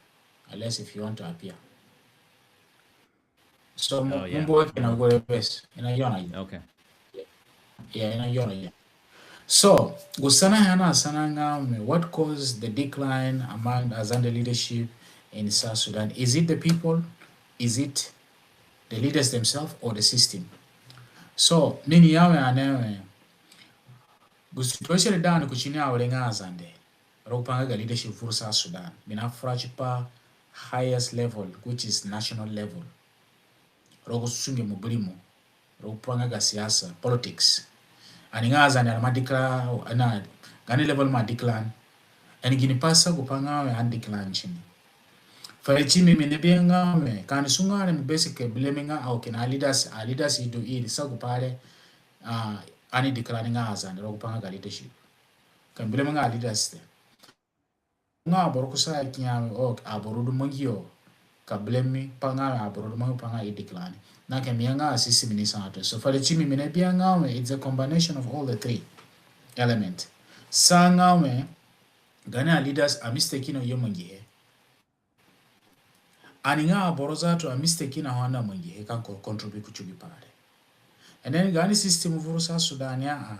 Unless if you want to appear. So mo mbu kina gore bes. I na zona gia. Okay. Yeah, i na zona gia. So gu sanahe ani asana nga we, what caused the decline among Azande leadership in South Sudan? Is it the people? Is it the leaders themselves or the system? So mi ni ya we ani we, gu situation da ani ku tini awere nga Azande rogo gu pai nga ga leadership vuru South Sudan, mi na fura tipa highest level, which is national level. Rogo sunge mo buri mo rogo gu pai nga ga siasa, politics. Ani nga Azande ani ma decline, na gaani level ma decline. Ani ginipai sa gu pai nga we ani decline tini? Fere ti mi, mi nabi nga we ka ani sungu areme bes ka blame nga, ah, okay, na leaders, a leaders i du i sa gu pai re, ah, ani decline nga Azande rogo gu pai nga ga leadership. Ka ani blame nga a leaders te. Nga aboro kusa ya ki ya we, oh, aboro du mangi yo. Ka blame mi pai nga we aboro du mangi pai nga i decline. Na ka mi ya nga a system ni sa na te. So fere ti mi, mi nabi nga we it's a combination of all the three element. Sa nga we gaani a leaders a mistake no yo mangihe. Ani nga aboro zatu a mistake na ho ani amangihe ka ko contribute ku ti gi pai re. And then gaani system vuru South Sudan ya, ah,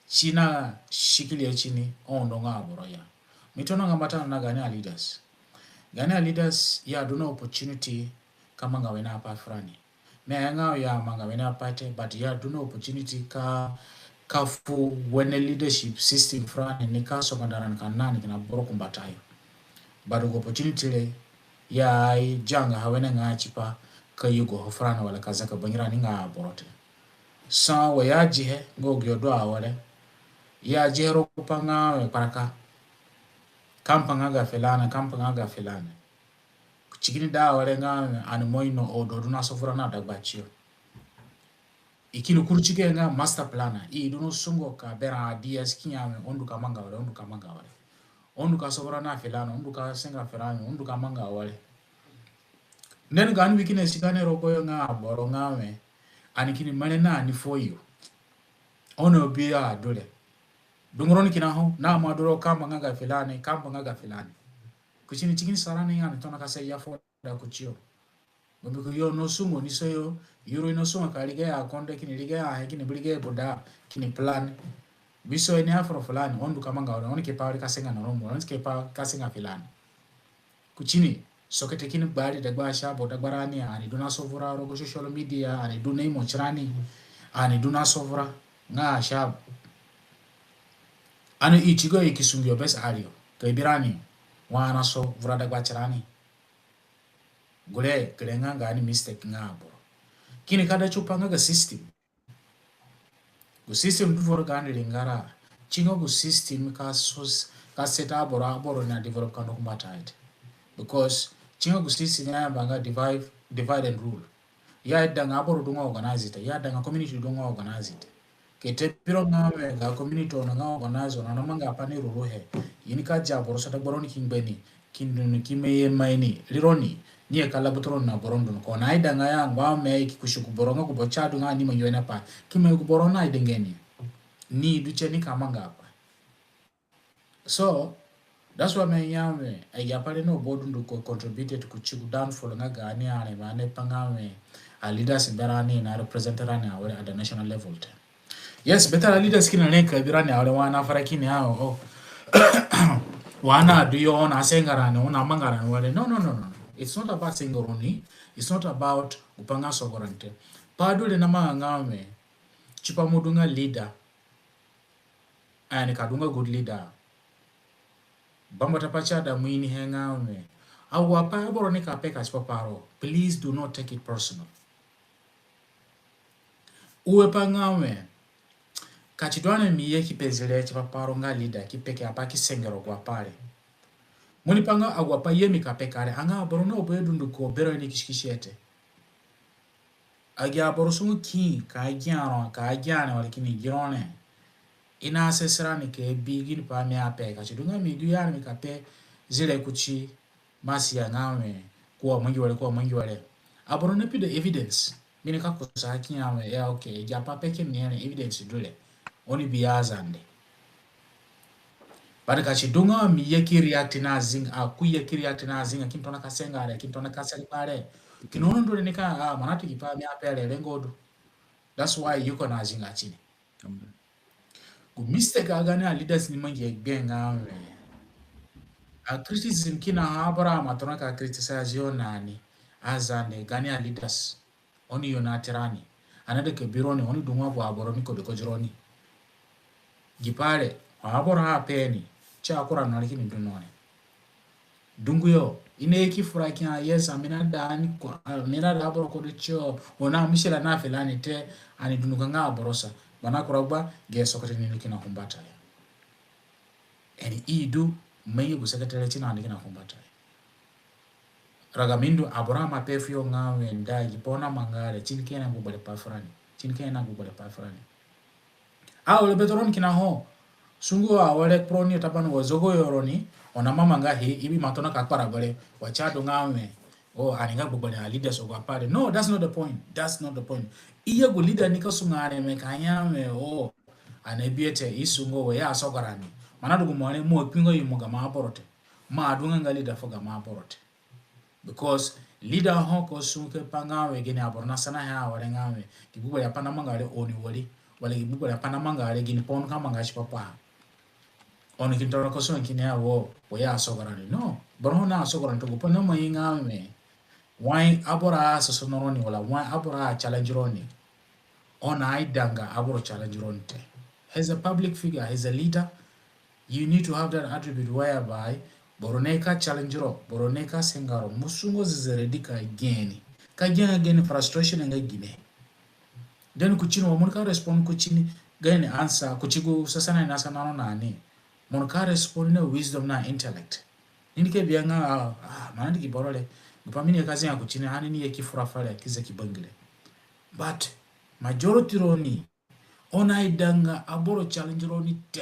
si na sikili ya tini, o undo nga aboro ya. Mi tona nga mbata na gaani a leaders. Gaani a leaders ya du na opportunity ka manga wene apai furani. Mi aya nga ya manga wene apai te, but ya du na opportunity ka, ka fu wene leadership system furani ni ka songoda rani ka na ni kina boro ku mbatayo. But gu opportunity re ya i zanga ha wene nga tipa ka yugo ho furani wala ka zaka bangirani nga aboro te. Sa wa ya zihe nga gu yo du awere. Ya zihe rogo gu pai nga we kparaka. Ka mpa nga ga filani, ka mpa nga ga filani. Ku ti kini da awere nga ani mo ino odo du na sovura na dagbatiyo. I kini kuru ti ke nga master planner. I du na sungo ka berã ideas ki ya we o ndu ka manga awere, o ndu ka manga awere. O ndu ka sovura na filani, o ndu ka senga filani, o ndu ka manga awere. Then gaani weakness gaani rogo yo nga aboro nga we ani kini mere na ni fuo yo. Ono bi ya du re. Dungu roni kina ho, na mo du ro ka manga ga filani, ka manga ga filani. Ku tini ti kini sa rani ani tona ka sa ya fuo da ku tiyo. Bambiko yo na sungo ni so yo, yuru i na sungo ka riga ya konde kini riga ya he kini bi riga ya buda kini plan. Biso ini afro fulani, o ndu ka manga awere, oni ke pai wari ka senga na ro mo, oni ke pai ka senga filani. Ku tini, sogote kini gbari dagba ashabu, dagbarani, ani du na sovura rogo social media, ani du na imo tirani, ani du na sovura nga ashabu. Ani i ti go i ki sungu yo bes ario, ka i bi rani, wa ani na sovura dagba tirani. Gure, gure nga gaani mistake nga aboro. Kini ka da tipa nga ga system. Gu system du vuru gaani ringara. Ti nga gu system ka sus-, ka set aboro, aboro na develop ka ndu ku mbata yo te. Because ti nga gu system ya yamba nga divide, divide and rule. Ya idanga aboro du nga organized te, ya idanga community du nga organized te. Ite biro nga we ga community ono nga organize ono na manga pa ni ruruhe. I nika dia boro sa dagba roni ki ngbe ni, ki ndu ni ki meye mai ni, rironi, ni ye ka labuto roni na boro ndu ni ko. Na ida nga ya ngba me ki kusi gu boro nga gu boro si adu nga ni mangi wene pai. Ki mangi gu boro na ida nge ni. Ni du tie ni ka manga pai. So, that's why mi ya we, agi apai re no bo dunduko contributed ku ti gu downfall nga gaani areme, ani pa nga we, a leaders berani na represent rani awere at the national level te. Yes, better leaders kina re ka bi rani awere wa ani afura kini a o. Wa ani adu yo na senga rani, wa ani amanga rani were. No, no, no, no, no. It's not about senga roni. It's not about gu pai nga sogo rani te. Pai du re na manga nga we, tipa mo du nga leader, ani ka du nga good leader. Bambata pai si aida mo inihe nga we, agu apai aboro nika peka tipa paro, please do not take it personal. Ue pai nga we, ka si du ani mi ye ki pe zire tipa paro nga leader, ki peke apai ki senga rogo apai re. Mo ni pa nga agu apai ye mi ka peka re, anga aboro no bo ye dunduko berani kisikisi te. Agi aboro sungu ki ka gia ro, ka gia re, wala kini gi ro re. I na sese rani ka bi gini pai mi ape, ka si du nga mi du ya re mi ka pe zire kuti Masia nga we, ko amangi were, ko amangi were. Aboro na pi da evidence. Mi nika kusa ki ya we, yeah, okay, agi apai pe ke mi ya re evidence du re. Oni bi ya Azande. But ka si du nga mi ye ki react na zinga, a, ko ye ki react na zinga, ki ni tona ka senga re, ki ni tona ka senga re. Kina ono ndu re nika, a, mo na ti gi pai mi ape re, rengo du. That's why i ko na zinga ti ni. Gu mistake a gaani a leaders ni mangi gbe nga we, a criticism kina ha aboro ima tona ka criticize yo na ni, Azande, gaani a leaders. Oni yo na tirani. Ani aida ka bi roni, oni du nga gu aboro ni kodi kodi roni. Gi pai re, aboro ape ni, si akura no re kini du no re. Dungu yo, i na ye ki fura ki ya, yes, ami naida ani ko-, ami naida aboro kodi tiyo, ono mi sira na filani te, ani dunduko nga aboro sa. Bana kura gba, gi sogote ni kina kumbata ya. And i du, mangi gu seketele ti na ni kina kumbata ya. Raga mi ndu aboro ima pe fuyo nga we nda gi pai oni amanga re, si ni kina gu gbere pai furani. Si ni kina gu gbere pai furani. A, were beto roni kina ho. Sungu awere kporo ni tabani wa zogo yo roni, oni amanga he, i bi ima tona ka kpara bere, wa si adu nga we, o, ani nga gbegberẽ a leaders agu apai re. No, that's not the point. That's not the point. I ye gu leader nika sunga areme ka ya we, o, ani abihe te, i sungu we, ya sogo rani. Mo na du gu mo re, mo akpinga yo mo gamo aboro te. Mo adunga nga leader fu gamo aboro te. Because leader ho ko sungu ke pa nga we gini aboro na sanahe awere nga we, gi gbegberẽ apai namanga re oni wari, wala gi gbegberẽ apai namanga re gini pai oni ka manga tipa paha. Oni kini tona ka sungu kini ya wo, wo ya sogo rani. No, boro ho na sogo rani te, gu pai namangi nga we, wai aboro asosono roni, wala wai aboro achallenge roni. Oni aidanga aboro challenge roni te. As a public figure, as a leader, you need to have that attribute whereby boro nika challenge ro, boro nika senga ro, mo sungu zezere di ka gini. Ka gini, gini frustration nga gine. Then kuti ni wa mo nika respond kuti ni, gini answer, kuti gu sasana ni nasana ro na ni. Mo nika respond na wisdom na intellect. Ni nika bi ya nga, a, a, mo na di gi boro re. Gu pai mi ni ye ka zinga kuti ni, ani ni ye ki fura fere, ki ze ki bangire. But majority roni, oni aidanga aboro challenge roni te.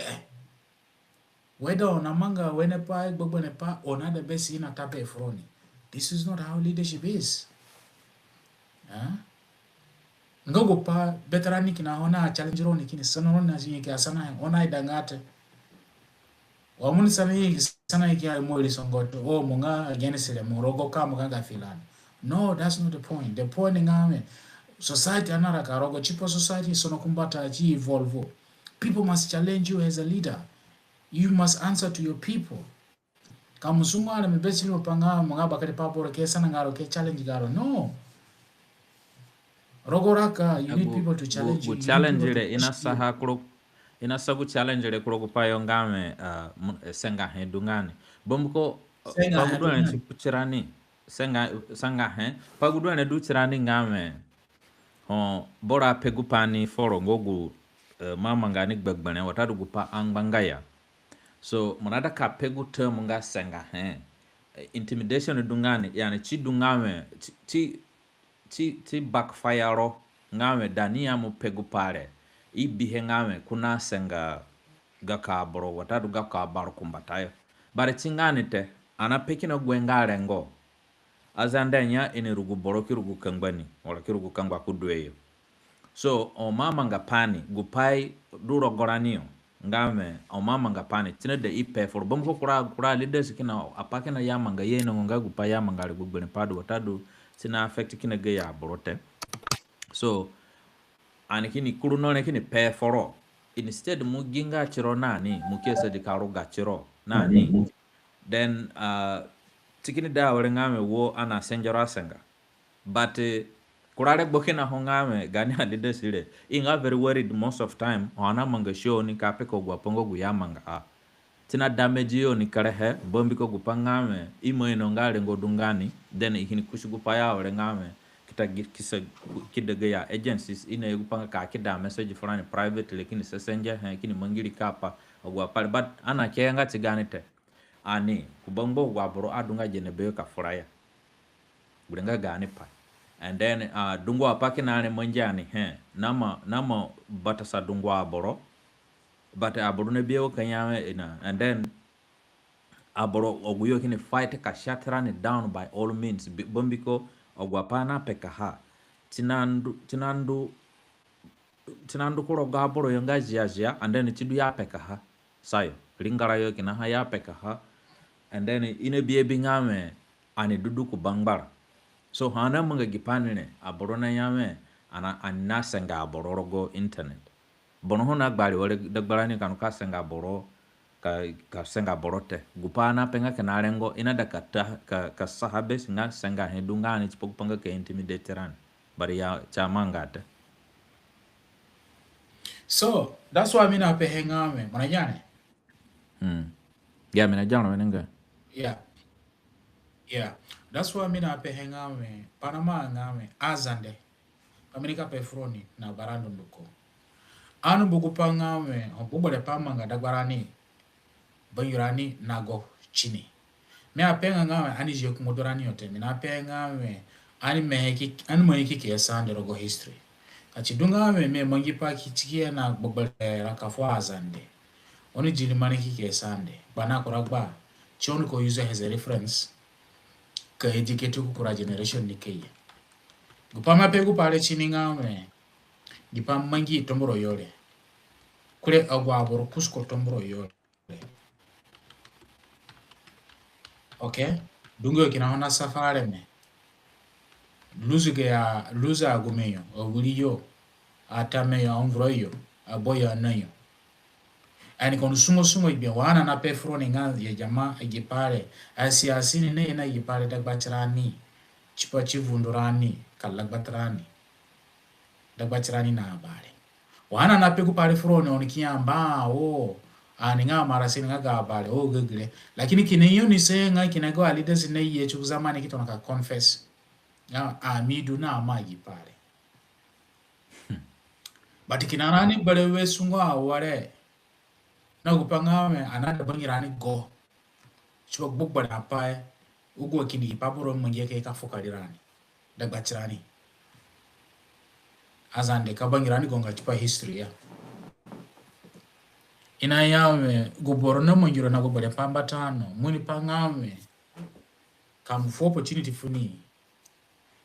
Whether oni amanga wene pai, gbegberẽ pai, oni aida besi i na ta be fu roni. This is not how leadership is. Eh? Nga gu pai beto rani kina ho na challenge roni kini sana roni na zingi ki asanahe, oni aidanga te. Wa mo ni sana i ki sana i ki ya mo iri songo te, o, mo nga against re, mo rogo ka mo nga ga filani. No, that's not the point. The point nga we, society anaraka rogo, tipa society sono kumbata ti evolve. People must challenge you as a leader. You must answer to your people. Ka mo sungu areme besi ni mo pa nga mo nga bakere pa boro ke sana nga ro ke challenge ga ro. No. Rogo raka, you need people to challenge you. Gu challenge re i nasa ha kuro, i nasa gu challenge re kuro gu pai yo nga we, a, sengahe du nga ni. Bambiko, a, pa gu du ani ti ku tirani, senga, sengahe, pa gu du ani du tirani nga we, ho, boro ape gu pai ni foro nga gu, e, mo amanga ni gbegberẽ, watadu gu pai angbanga ya. So, mo naida ka pe gu term nga sengahe. E, intimidation du nga ni, yani, si du nga we, si, si, si, si backfire ro, nga we da ni ya mo pe gu pai re, i bihe nga wẽ ko nasenga gako aboro watadu gako aboro kumbatayo. But si nga ni te, ani ape kina gu nga rengo. Azande nya ini rugu boro ki rugu kangba ni, wala ki rugu kangba ku dueyo. So, ho mo amanga pai ni, gu pai du rogo rani yo, nga wẽ ho mo amanga pai ni, si naida i pe foro. Bambiko kura, kura leaders kina, apai kina i amanga yo inongo nga gu pai i amanga re gbegberẽ pai du watadu si na affect kina gayo aboro te. So, ani kini kuru no re kini pe foro. Instead mo gi nga tiro na ni, mo ki asadi ka ruga tiro na ni. Then, uh, si kini da awere nga wẽ wo ani asengero asenga. But, eh, kura regbo kina ho nga wẽ gaani aleaders re, i nga very worried most of time. Ho ani amanga show ni ka peka agu apai nga gu i amangaha, si na damage yo ni kerehe, bambiko gu pai nga wẽ i ima ino nga rengo du nga ni, then i kini kusi gu pai yo awere nga wẽ ki ta gi-, kisa, ki da gayo agencies, i naye gu pai nga ka keda message furani privately, kini sesengehe, kini mangi ri kapa, agu apai re. But ani akeya nga si gaani te. Ani, ku bangba agu aboro adunga gene beyo ka fura ya. Gure nga gaani pai. And then, uh, dungu apai kina re mangi ani he, na ma, na ma batasa dungu aboro. But aboro nabihe wa ka ya wẽ ina. And then aboro agu yo kini fight ka shut rani down by all means. Bi-, bambiko agu apai ani apekaha, si nandu, si nandu, si nandu ku rogo aboro yo nga ziazia, and then si du i apekaha. Sayo, ringara yo kina ha i apekaha. And then i nabihe bi nga wẽ ani du du ku bangbara. So ho ani amanga gi pai ni re, aboro naya wẽ ani, ani nasenga aboro rogo internet. Boro ho nagbari were dagbarani ka nu ka senga boro, ka, ka senga boro te. Gu pai ani ape nga kina rengo, i naida ka ta, ka, ka saha besi nga sengahe du nga ni tipa gu pai nga ka intimidate rani. But ya, si amanga te. So, that's why mi naapehe nga wẽ, mo nagia ni? Mm. Yeah, mi nagia ro wene nga. Yeah. Yeah. That's why mi naapehe nga wẽ, pai namanga nga wẽ, Azande. Pai mi nika pe furoni na bara dunduko. Ani mbu gu pai nga wẽ, ho gbegberẽ pai amanga dagbarani, bangirani nago tini. Mi apenga nga wẽ ani zi ku ngbadurani yo te, mi naapenga nga wẽ ani mangi ki, ani mangi ki ke Azande rogo history. Ka si du nga wẽ mi mangi pai ki tiki na gbegberẽ raka fu Azande, oni zi ni mangi ki ke Azande. Gba na kura gba, si oni ka use as a reference ka educate ku kura generation ni ka ye. Gu pai mi ape gu pai re tini nga wẽ, gi pai mangi Tombura yo re, kure agu aboro kusi ko Tombura yo re. Okay? Dungu yo kina ho na suffer areme. Lose gayo, lose agume yo, awiri yo, atame yo, amvura yo, abo yo, ana yo. Ani ka ni sungo sungo gbe wa ani naape furoni nga ya jama, agi pai re, asi, asi ni naye na agi pai re dagbatirani, tipa ti vundurani, ka lagbatirani. Dagbatirani na Abare. Wa ani naape gu pai re furoni, oni ki ya mba, o, ani nga marasi ni nga ga Abare, o, gagire. Lakini kina yo ni senga kina go aleaders naye ti gu zamani ki tona ka confess nga ami du na ma gi pai re. But kina rani berewe sungo awere. Na gu pai nga wẽ ani naida bangirani go. Tipa gbegberẽ apai, agu akindi gi pai aboro mangihe ka fuka rirani dagbatirani. Azande ka bangirani go nga tipa history ya. I naya wẽ gu boro namangi ro na gu bere pai mbata no, mo ni pai nga wẽ, ka mo fu opportunity funi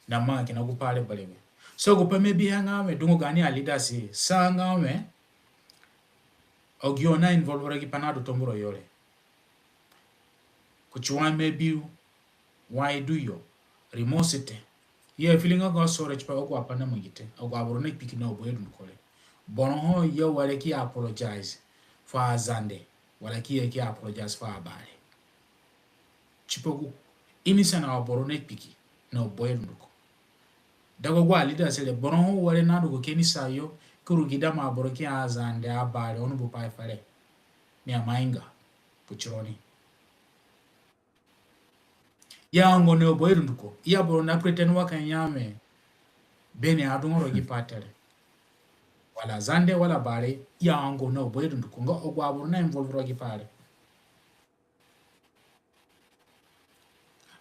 na manga kina gu pai re berewe. So gu pai mi abihe nga wẽ, dungu gaani aleaders sa nga wẽ, agu yo na involve rogo gi pai nadu Tombura yo re. Kuti wa mi abi wai du yo, remorse te. I a feel nga ga sorry tipa agu apai namangi te, agu aboro nakpi kina aboro dunduko re. Boro ho i awere ki apologize fu Azande, wala ki ye ki apologize fu Abare. Tipa gu ini sa na aboro nakpi kina aboro dunduko. Daga agu aleaders re, boro ho were nadu ku kenisa yo, ki rugida ma aboro ki Azande, Abare, oni mbu pai fere. Mi amainga kuti roni. Ya ongo na aboro dunduko. Ya boro na pretend wa ka ya wẽ beni adunga rogo gi pai te re, wala Zande, wala Bare, ya ongo na aboro dunduko. Nga agu aboro na involve rogo gi pai re.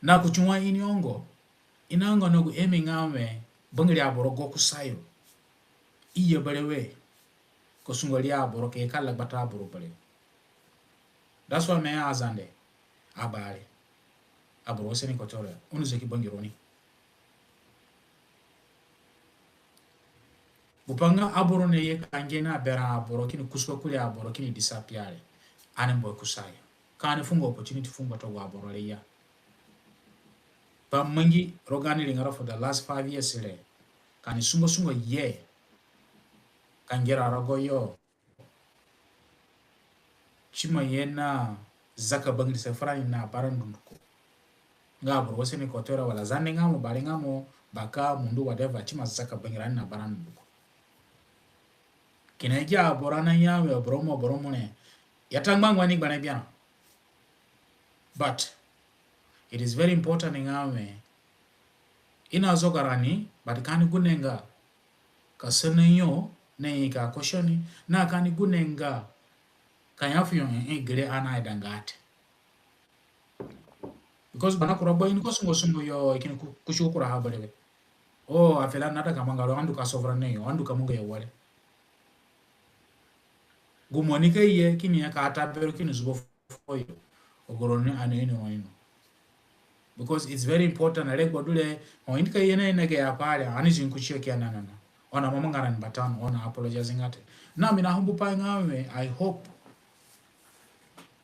Na kuti wa ini ongo, i naongo na gu aim nga wẽ bangiri aboro go kusayo. I ye berewe. ka sungo ri aboro ka ye ka la gbata aboro berewe. That's why mi ya Azande, Abare, aboro Western Equatoria, oni zaki bangironi. Gupai nga aboro naye ka ngia na berã aboro kini kusi kurii aboro kini disappear re, ani mbu kusayo. Ka ani funga opportunity fu ngbatunga aboro re ya. Pai mangi rogo gaani ringara for the last five years re, ka ani sungo sungo ye ka ngera rogoyo. Si ima ye na zaka bangirise furani na bara dunduko. Nga aboro Western Equatoria wala Zande nga mo, Bari nga mo, Baka, Mundu, whatever, si ima zaka bangirani na bara dunduko. Kina agi aboro naya we boro mo, boro mo re, ya ta ngbangba ni gbara biara. But it is very important nga we i na zoga rani, but ka ani gundenga ka sana yo na i ka question ni, na ka ani gundenga ka ya fu yo, eh, eh, gere ani aidanga te. Because bana kura gbe ini ko sungo sungo yo, i kini ku-, kusi kura ha berewe. Oh, afela na ta ka manga ro, andu ka sovura na yo, andu ka manga yo ware. Gu mo ni ka ye, kini ya ka ta bero, kini zubo fu yo. Ogoro ni ani ino ino. Because it's very important. Are gbadu re, ho i nika ye na i na gayo apai re, ani zi kusi yo kia na na na. Oni ima manga rani mbata no, oni apologize nga te. Na mi na humbu pai nga we, I hope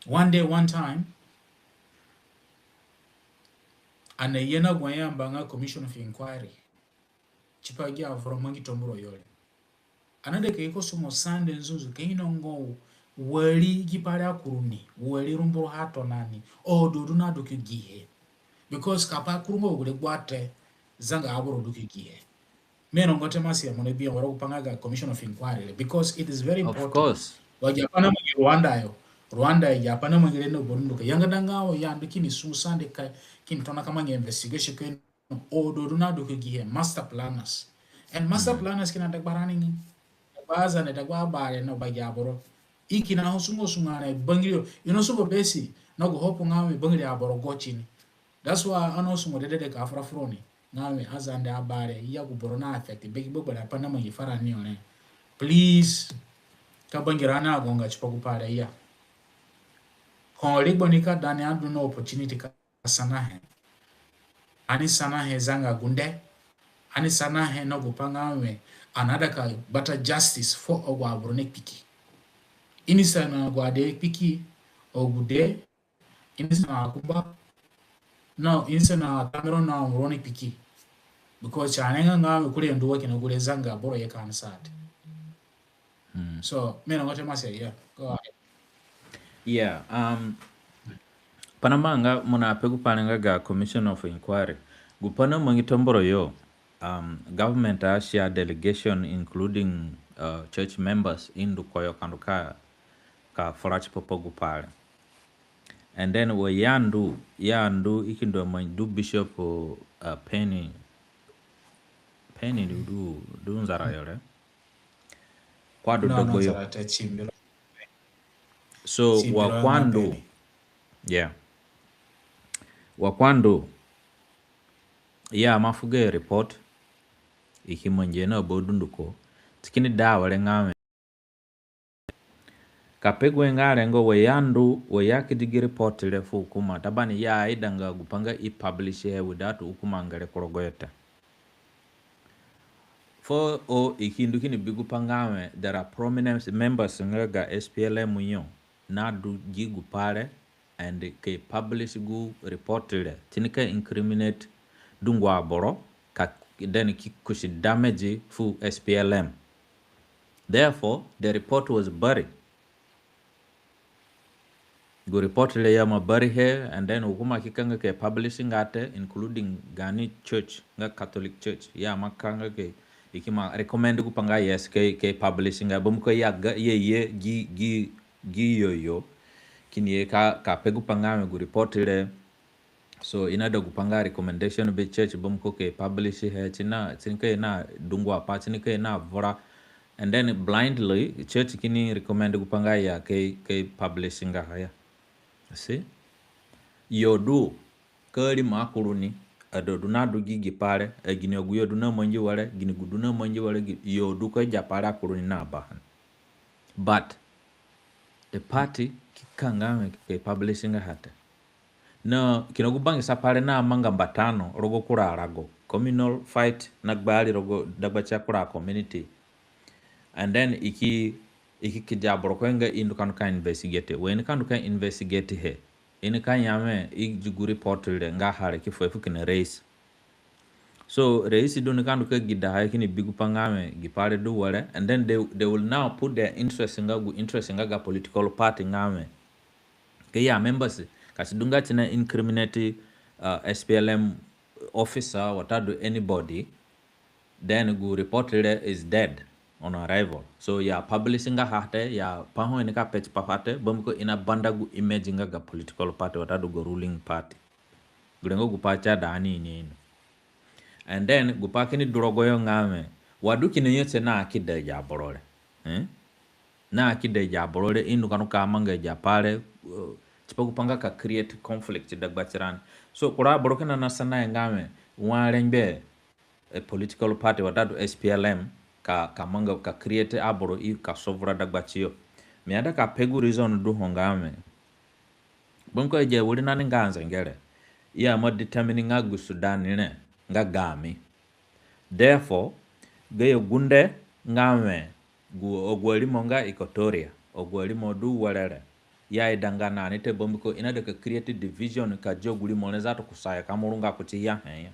one day, one time, ani aye na gu i ayamba nga Commission of Inquiry tipa gi avura mangi Tambura yo re. Ani aida ka ye ka somo sande nzunzu ka ino nga wari gi pai re akuru ni, wari rumburu ha tona ni, o du du na du ki gihe. Because ka pai kuru nga gure gbua te, zanga aboro du ki gihe. Mi ino nga te Masia mo na bi wara gupai nga ga Commission of Inquiry re, because it is very important. Of course. Wa gi apai namangi Rwanda yo. Rwanda yo, gi apai namangi re na boro ndu ka yanga danga o ya ndu kini sungu sande ka, kini tona ka mangi investigation ka o du du na du ki gihe, master planners. And master planners kina dagba rani ni. Dagba Azande, dagba Abare na bagi aboro. I kina ho sungu sungu ani bangiri yo. I na sungu besi na gu hope nga we bangiri aboro go tini. That's why ani na sungu dedede ka fura furoni nga we Azande, Abare, ya gu boro na affect be gi gbegberẽ apai namangi furani yo re. Please, ka bangirani agonga tipa gu pai re ya. Ho regbo ni ka da ni adu na opportunity ka sanahe. Ani sanahe zanga gunde. Ani sanahe na gupai nga we ani aida ka gbata justice fu agu aboro na kpiki. I ni sana agu ade kpiki, agude, i ni sana akumba. No, i ni sana Cameroon na Cameroon kpiki. Because si anenga nga we kure ndu wa kina gure zanga boro ye ka ani sa te. So, mi ino nga te Masia, yeah. Go ahead. Yeah, um, pai namanga mo na pe gu pai re nga ga Commission of Inquiry. Gu pai namangi Tambura yo, um, government a share delegation, including, uh, church members, i ndu kuyo ka ndu ka, ka fura tipa pa gu pai re. And then wa ya ndu, ya ndu i ki ndu amangi du Bishop, uh, Penny, Penny du, du, du Nzara yo re. Ko adu dagbayo. So, wa ko andu, yeah. Wa ko andu, ya ma fu gayo report, i ki mangihe na ba dunduko. Ti kini da awere nga we. Ka pe gu he nga rengo wa ya ndu, wa ya ki di gi report re fu hukuma. Tabani ya aidanga gupai nga i publish he without hukuma ngere ku rogoyo te. Fuo i ki ndu kini bi gupai nga we, there are prominent members nga ga S P L M yo na du gi gupai re, and ka i publish gu report re, ti ni ka incriminate dungu aboro, ka then ki kusi damage fu S P L M. Therefore, the report was buried. Gu report re ya ma buried he, and then hukuma ki ka nga ka i publish nga te, including gaani church, nga Catholic Church. Ya ma ka nga ka i, i ki ma recommend gupai nga yes, ka i, ka i publish nga, bambiko ya ga, ye, ye, gi, gi, gi yo yo. Kini ye ka, ka pe gupai nga we gu report re. So, i naida gupai nga recommendation be church bambiko ka i publish he, ti na, ti ni ka ye na dungu apai, ti ni ka ye na vura. And then blindly, church kini recommend gupai nga ya ka i, ka i publish nga ha ya. See? Yo du, ka rimo akuru ni, ada du na du gi gi pai re, agini agu yo du na mangi were, gini gu du na mangi were, gi, yo du ka gi apai re akuru ni na baha ni. But the party ki ka nga wẽ ki publish nga ha te. Na kina gu bangisa pai re namanga mbata no rogo kura arago. Communal fight na gbari rogo dagbatia kura community. And then i ki, i ki kedi aboro ko nga i ndu ka ndu ka investigate. Wa i nika ndu ka investigate he, i nika ya wẽ i di gu report re nga ha re ki fuhe fu kina reisi. So reisi du nika ndu ka gida ha, i kini bi gu pai nga wẽ gi pai re du were, and then they, they will now put their interest nga gu interest nga ga political party nga wẽ ka i a members, ka si du nga si na incriminate, uh, S P L M officer watadu anybody, then gu report re is dead on arrival. So i a publish nga ha te, i a pa ho i nika pe tipa ha te, bambiko i na banda gu image nga ga political party watadu ga ruling party. Gure nga gu pai si aida ani ini ino. And then gu pai kini du rogoyo nga wẽ, wa du kina yo tie na akida agi aboro re. Eh? Na akida agi aboro re, i ndu ka ndu ka manga agi apai re, uh, tipa gu pai nga ka create conflict dagba tirani. So kura aboro kina na sanahe nga wẽ, wa rengbe a political party watadu S P L M ka, ka manga, ka create aboro i ka sovura dagba tiyo. Mi aida ka pe gu reason du ho nga wẽ, bambiko agi awirina ni nga anzengere, i a ma determine nga gu Sudan re nga gaami. Therefore gayo gunde nga wẽ gu, agu arimo nga Equatoria, agu arimo du were re, i aidanga na ni te, bambiko i naida ka create division ka dia gu rimo re zatu kusayo ka mo ru nga kuti ya he ya.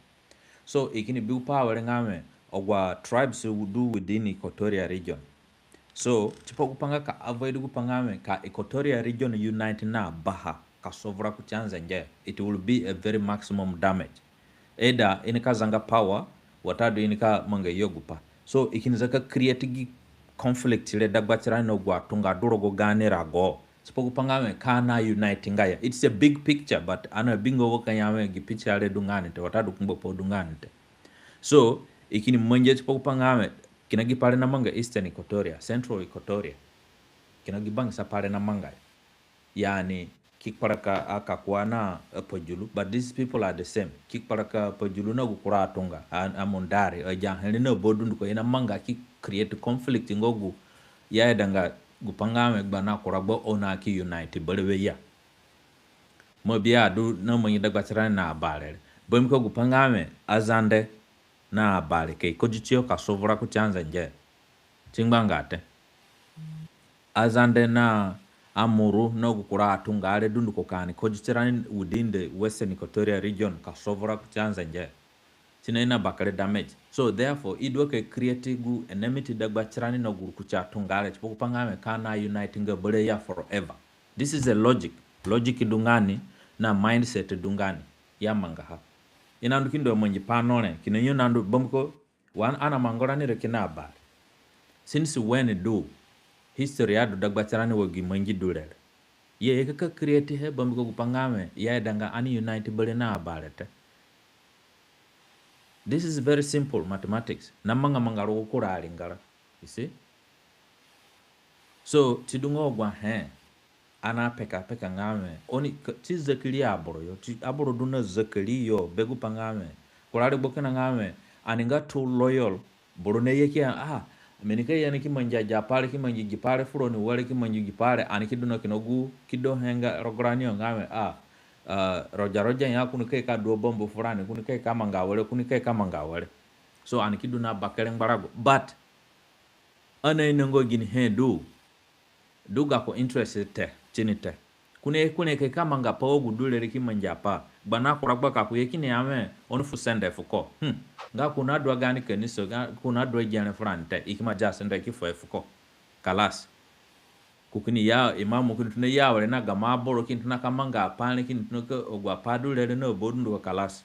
So i kini bi gu pai awere nga wẽ agu atribes du within Equatoria region. So tipa gu pai nga ka avoid gu pai nga wẽ ka Equatoria region unite na baha ka sovura kuti anzengere, it will be a very maximum damage. Either i nika zanga power watadu i nika manga yo gu pai. So i kini za ka create gi conflict re dagba tirani na agu atunga du rogo gaani rago. Tipa gu pai nga wẽ ka ani unite nga ya. It's a big picture, but ani abinga wo ka ya wẽ gi picture re du nga ni te watadu kungbo pai du nga ni te. So i kini mangihe tipa gu pai nga wẽ kina gi pai re namanga Eastern Equatoria, Central Equatoria, kina gi bangisa pai re namanga ya. Yani ki kparaka Akakwa na Apajulu, but these people are the same. Ki kparaka Apajulu na gu kura atunga, a, Amundari, agi ahe re na ba dunduko i namanga ki create conflict nga gu i aidanga gu pai nga wẽ gba na kura gba oni ki unite berewe ya. Mo bi adu na mangi dagba tirani na Abare re, bambiko gu pai nga wẽ Azande na Abare ka i kodi tiyo ka sovura kuti anzengere, si ngbanga te. Azande na Amuru na gu kura atunga re dunduko ka ani kodi tirani within the Western Equatoria region ka sovura kuti anzengere, si naida bakere damage. So therefore i du wa ka create gu enmity dagba tirani na gu rukutu atunga re tipa gu pai nga wẽ ka ani unite nga berewe ya forever. This is a logic. Logic du nga ni na mindset du nga ni. I amangaha. I nandu ki ndu amangi pai no re kina yo nandu, bambiko wa ani amanga rani re kina Abare. Since when du history adu dagba tirani wa gi mangi du re re? I ye ka create he bambiko gu pai nga wẽ i aidanga ani unite berewe na Abare te. This is very simple mathematics. Namanga manga rogo kura aringara. You see? So si du nga agu ahe ani apeka peka nga wẽ oni ka, si zakiri aboro yo, si aboro du na zakiri yo be gu pai nga wẽ kura regbo kina nga wẽ ani nga too loyal. Boro naye ki ya, ah, mi nika ye ani ki mangi agi apai re, ki mangi gi pai re fu roni were, ki mangi gi pai re, ani ki du na kina gu kido he nga rogo rani yo nga wẽ, ah, ah, roja roja ya, ko nika ye ka dua bambu fu rani, ko nika ye ka manga were, ko nika ye ka manga were. So ani ki du na bakere ngbarago. But ani ainonga ginihe du, du gako interest te, tini te. Ko naye, ko naye ka manga pai wa gu du re re ki mangi apai. Gba na kura gba ka ko ye kini ya wẽ oni fu sende fuko. Hmm. Nga ko nadua gaani kanisa, nga ko nadua gere fu rani te, i ki ma dia sende ki fuhe fuko. Kalas. Ko kini ya, imamu kini tona ya were na gamo aboro kini tona ka manga apai re, kini tona ka agu apai du re re na ba dunduko, kalas.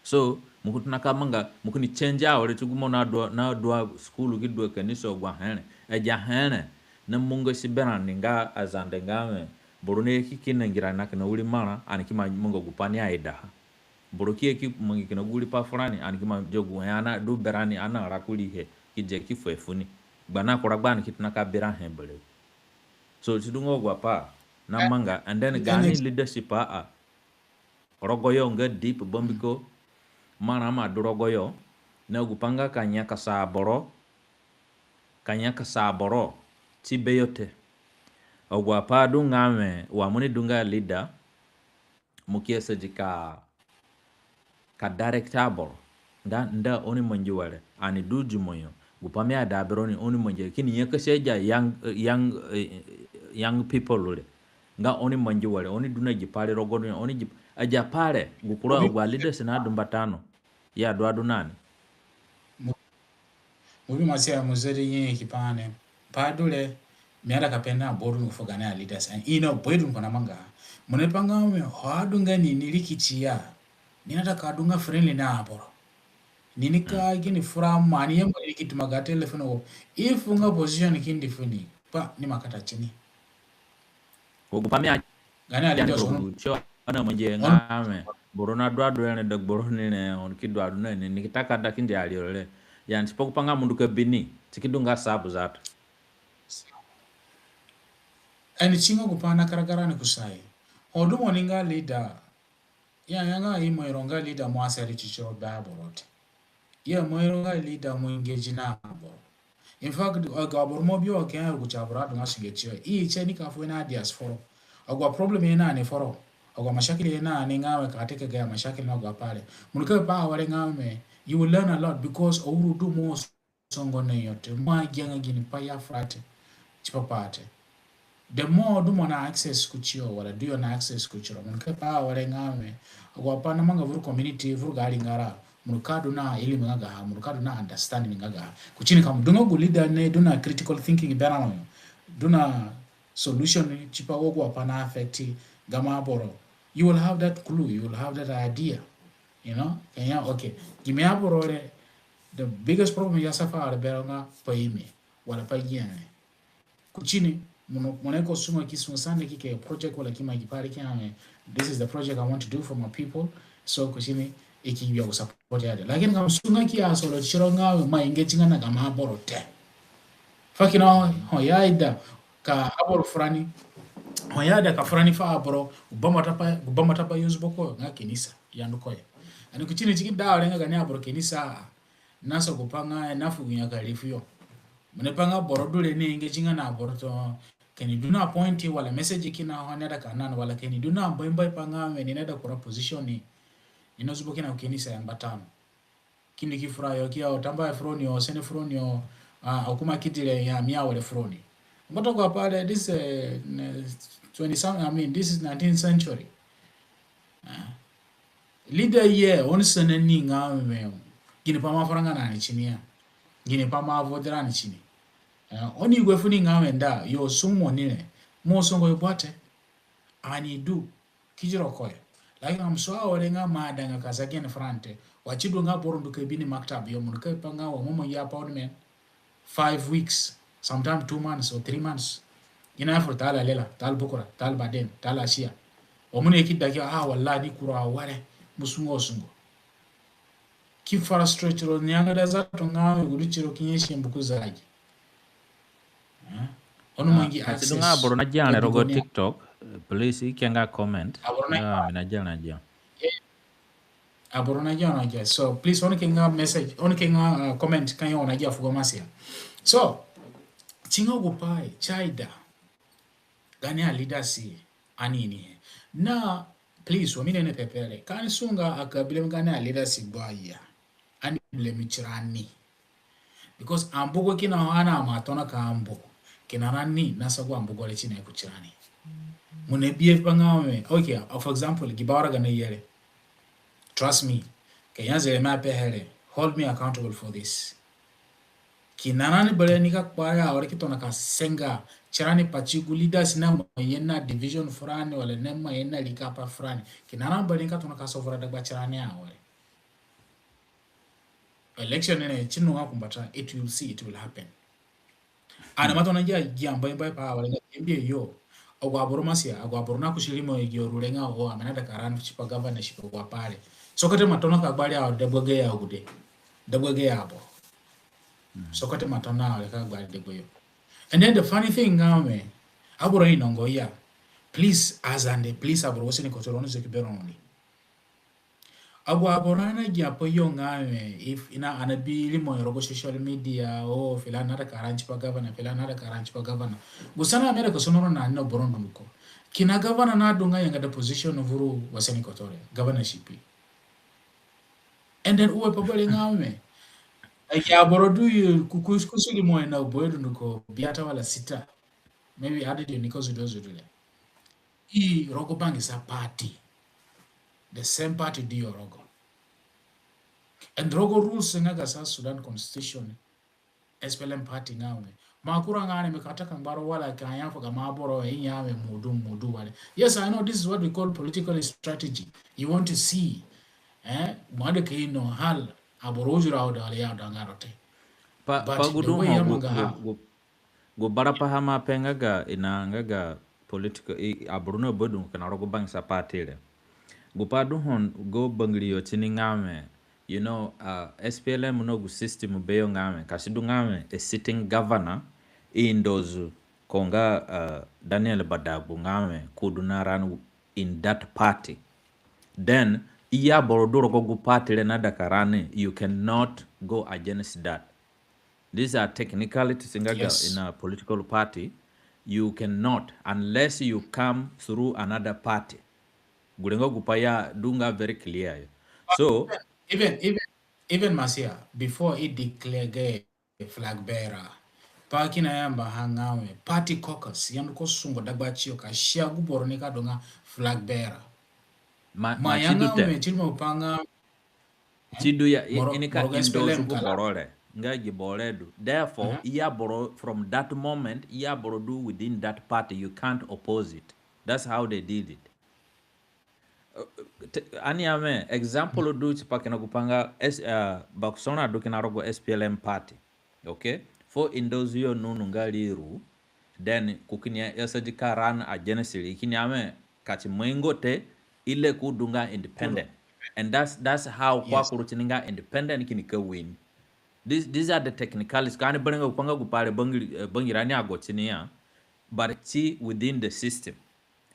So mo ki tona ka manga, mo kini change awere ti gu mo nadua, nadua school ki dua kanisa, agu ahe re. Agi ahe re namanga si berani nga Azande nga wẽ boro naye ki, ki nangi rani na kina wiri marã, ani ki ma manga gu pai ni aidaha. Boro ki ye ki mangi kina gu wiri pai fu rani, ani ki ma dia gu he ani adu berani, ani ara kuriihe ki dia ki fuhe funi. Gba na kura gba ani ki tona ka bira he berewe. So si du nga agu apai namanga, and then gaani leadership a, a rogoyo nga deep, bambiko marã ima du rogoyo na gu pai nga ka nyakasa aboro, ka nyakasa aboro ti beyo te. Agu apai du nga wẽ, wa mo ni du nga leader, mo ki asadi ka, ka direct aboro. Nga nda oni mangi were, ani du dimo yo. Gu pai mi aida beroni oni mangi, kini nyakasi agi a young, young, eh, young people re. Nga oni mangi were, oni du na gi pai re rogo du ni, oni gi, agi apai re, gu kura agu a leaders nadu mbata no. Ya du adu na ni. Mo bi Masia, mo zadi nyanyaki pai ni. Pai du re, mi aida ka pe na boro dunduko fu gaani a leaders. And, you know, boro dunduko namanga. Mo ni pe nga wẽ, ho adunga ni ni rikiti ya. Ni naida ka dunga friendly na aboro. Ni nika gini fura mo, ani yamba ni ki tuma ga telephone wo. If nga position kindi fu ni, pa ni makata tini. Wa gu pai mi a Gaani a leaders ono. Tiyo ana mangi nga wẽ, boro nadu adu re dagba roni re, oni ki du adu na ni, ni ki ta ka da kindi ari ore. Yani tipa gu pai nga mo ndu ka bi ni, si ki du nga sabu zatu. Ani singia gu pai na karagara ni kusayo. Ho du mo ni nga leader, ya, ya nga imo iro nga leader mo asadi ti tiro be aboro te. Ya mo iro nga leader mo engage na aboro. In fact, agu aboro mo bi wa ke ya rugu ti aboro adunga sunge tiyo. I tie ni ka fu na ideas foro. Agu a problem ye na ni foro. Agu a mashakil ye na ni nga wẽ ka teke ga ya mashakil na agu apai re. Mo nika pe awere nga wẽ, you will learn a lot because auru du mo songo na yo te, mo agianga gini pai ya fura te, tipa pai te. The more du mo na access kutiyo, wala du yo na access kutiro, mo nika pe awere nga wẽ, agu apai namanga vuru community, vuru ga ringara, mo nika du na ilimi nga gaha, mo nika du na understanding nga gaha. Kuti ni ka mo du nga gu leader ni du na critical thinking berã no yo, du na solution tipa wa agu apai na affect gamo aboro, you will have that clue, you will have that idea. You know, Kenya, okay. Gimi aboro re, the biggest problem ya suffer are berã nga pa ime, wala pa gi ya ni. Kuti ni, mo ni, mo ni ko sunga ki sunga sande ki ke project wala ki mangi pai re ki ya wẽ, this is the project I want to do for my people. So kuti ni, i ki bi agu support ya de. Lakini ka mo sunga ki asolo tiro nga wẽ mo engage nga na gamo aboro te. Fa kina ho ya ida ka aboro fura ni, ho ya ida ka fura ni fu aboro, gu bambata pai, gu bambata pai yo zubo ko nga kenisa, ya ndu ko ya. Ani kuti ni si ki da awere nga gaani aboro kenisa, na sa gu pai nga na fu gu nyakari fuyo. Mo ni pe nga boro du re ni engage nga na aboro to, kini du na point wala message kina ho ni aida ka nana, wala kini du na mbai mbai pai nga wẽ ni naida kura position ni. Ni na zubo kina ku kenisa ya mbata no. Kini ki fura yo ki ya o tamba fu roni o, sene fu roni o, ah, akuma kidire ya mi awere fu roni. Mbata gu apai re, this, eh, ne-, twenty some, I mean, this is nineteenth century. Ah. Leader ye, oni sene ni nga wẽ, gini pai mo afuranga na ni tini ya. Gini pai mo avoid ra ni tini. Eh, oni gue fu ni nga wẽ nda, yo sumo ni re, mo songo yo bua te. Ani du, ki ziro ko ya. Lakini ka mo sa awere nga mo aidanga ka za gene fu rani te. Wa si du nga boro ndu ka bi ni maktab yo, mo nika pe nga wa mo mangi appointment five weeks, sometimes two months or three months. Ina fu taala lela, taala bukura, taala baden, taala ashia. Wa mo ni ki da ki, ah, wallahi ni kura awere, mo sungo sungo. Ki frustrate ro ni anga da zato nga wẽ gu du tiro ki nyasi mbu ku zagi. Eh? Ono mangi access. Si du nga aboro nagia re rogo TikTok, eh, please, i ke nga comment. Aboro na, ah, mi nagia re nagia. Eh, aboro nagia re nagia. So, please, oni ke nga message, oni ke nga, uh, comment, ka yo nagia fugo Masia. So, si nga gu pai, si aida. Gaani a leaders ye, ani ini he. Na, please, wa mi nene pepe re. Ka ani sunga aka blame gaani a leaders gbua ya. Ani blame tirani. Because ambugo kina ho ani aima tona ka ambugo. Kina rani nasa gu ambugo re tini ku tirani. Mo ni bi e pa nga wẽ. Okay, uh, for example, gi bawaraga naye re. Trust me. Ka ya zeremi apehe re. Hold me accountable for this. Kina rani bere ni ka kpari awere ki tona ka senga tirani pati gu leaders na ima ye na division fu rani wala na ima ye na rika pai fu rani. Kina rani bere ni ka tona ka sovura dagba tirani awere. Election ni re, si ndu nga ku mbata, it will see, it will happen. Ani ima tona gia, gia mbai mbai pai awere nga Gambia yo. Agu aboro Masia, agu aboro nakusi rimo yo gi auru re nga o, ami naida ka run tipa governorship agu apai re. Sokoto ima tona ka gbari awere dagba gayo agude. Dagba gayo aboro. Sokoto ima tona awere ka gbari dagba yo. And then the funny thing nga wẽ, aboro inongo ya. Please, Azande, please, aboro wo si ni kotoro ni zeki bero ni. Agu aboro ani agia pa yo nga we, if i na, ani abi rimo rogo social media, o, filan naida ka run tipa governor, filan naida ka run tipa governor. Gu sana mi aida ka sono ro na ni na boro dunduko. Kina governor nadunga yangada position vuru Western Equatoria, governorship. And then ue pa bere nga we, agi aboro du yo ku, ku, ku suli mo na boy dunduko biata wala sita. Maybe adi yo ni ko zudo zudo le. I rogo bangisa party. The same party du yo rogo. And rogo rules nga ga South Sudan Constitution, S P L M party nga we, ma kura nga ni mi kata ka ngbaro wala ka ya fu ga ma boro i ya we mudu mudu wale. Yes, I know this is what we call political strategy. You want to see, eh, mo aida ka ino hal aboro zura o da wale ya da ngaro te. Pa, but pa gu du ho gu, gu, gu bara pa ha ma pe nga ga ina nga ga political, i, aboro na badungu kina rogo bangisa party re. Gu pa du ho go bangiri yo tini nga we, you know, uh, S P L M na gu system be yo nga we, ka si du nga we a sitting governor, i ndozu ko nga, uh, Daniel Badagbu nga we, ko du na run in that party. Then, i ya boro du rogo gu party re naida ka run, you cannot go against that. These are technicalities nga ga in a political party. You cannot unless you come through another party. Gure nga gu pa ya du nga very clear yo. So even, even, even Masia, before he declare ge flag bearer, pa kina yamba ha nga we party caucus, ya ndu ko sungo dagba tiyo ka sia gu boro ni ka du nga flag bearer. Ma, ma ya nga we ti du mo pa nga ti du ya, i, i ni ka endorse gu boro re nga gi boro re du. Therefore, i ya boro from that moment, i ya boro du within that party, you can't oppose it. That's how they did it. Uh, te, ani ya we example du tipa kina gu pa nga S, uh, Bakosoro adu kina rogo S P L M party. Okay? Fuo i ndozu yo nunu nga riru, then ko kini ya asadi ka run against ri, i kini ya we ka ti maingo te, i le ko du nga independent. And that's, that's how ko akuru tini nga independent kini ka win. These, these are the technicalities. Ka ani berẽnga gu pa nga gu pa re bangiri, eh, bangirani ago tini ya, but ti within the system.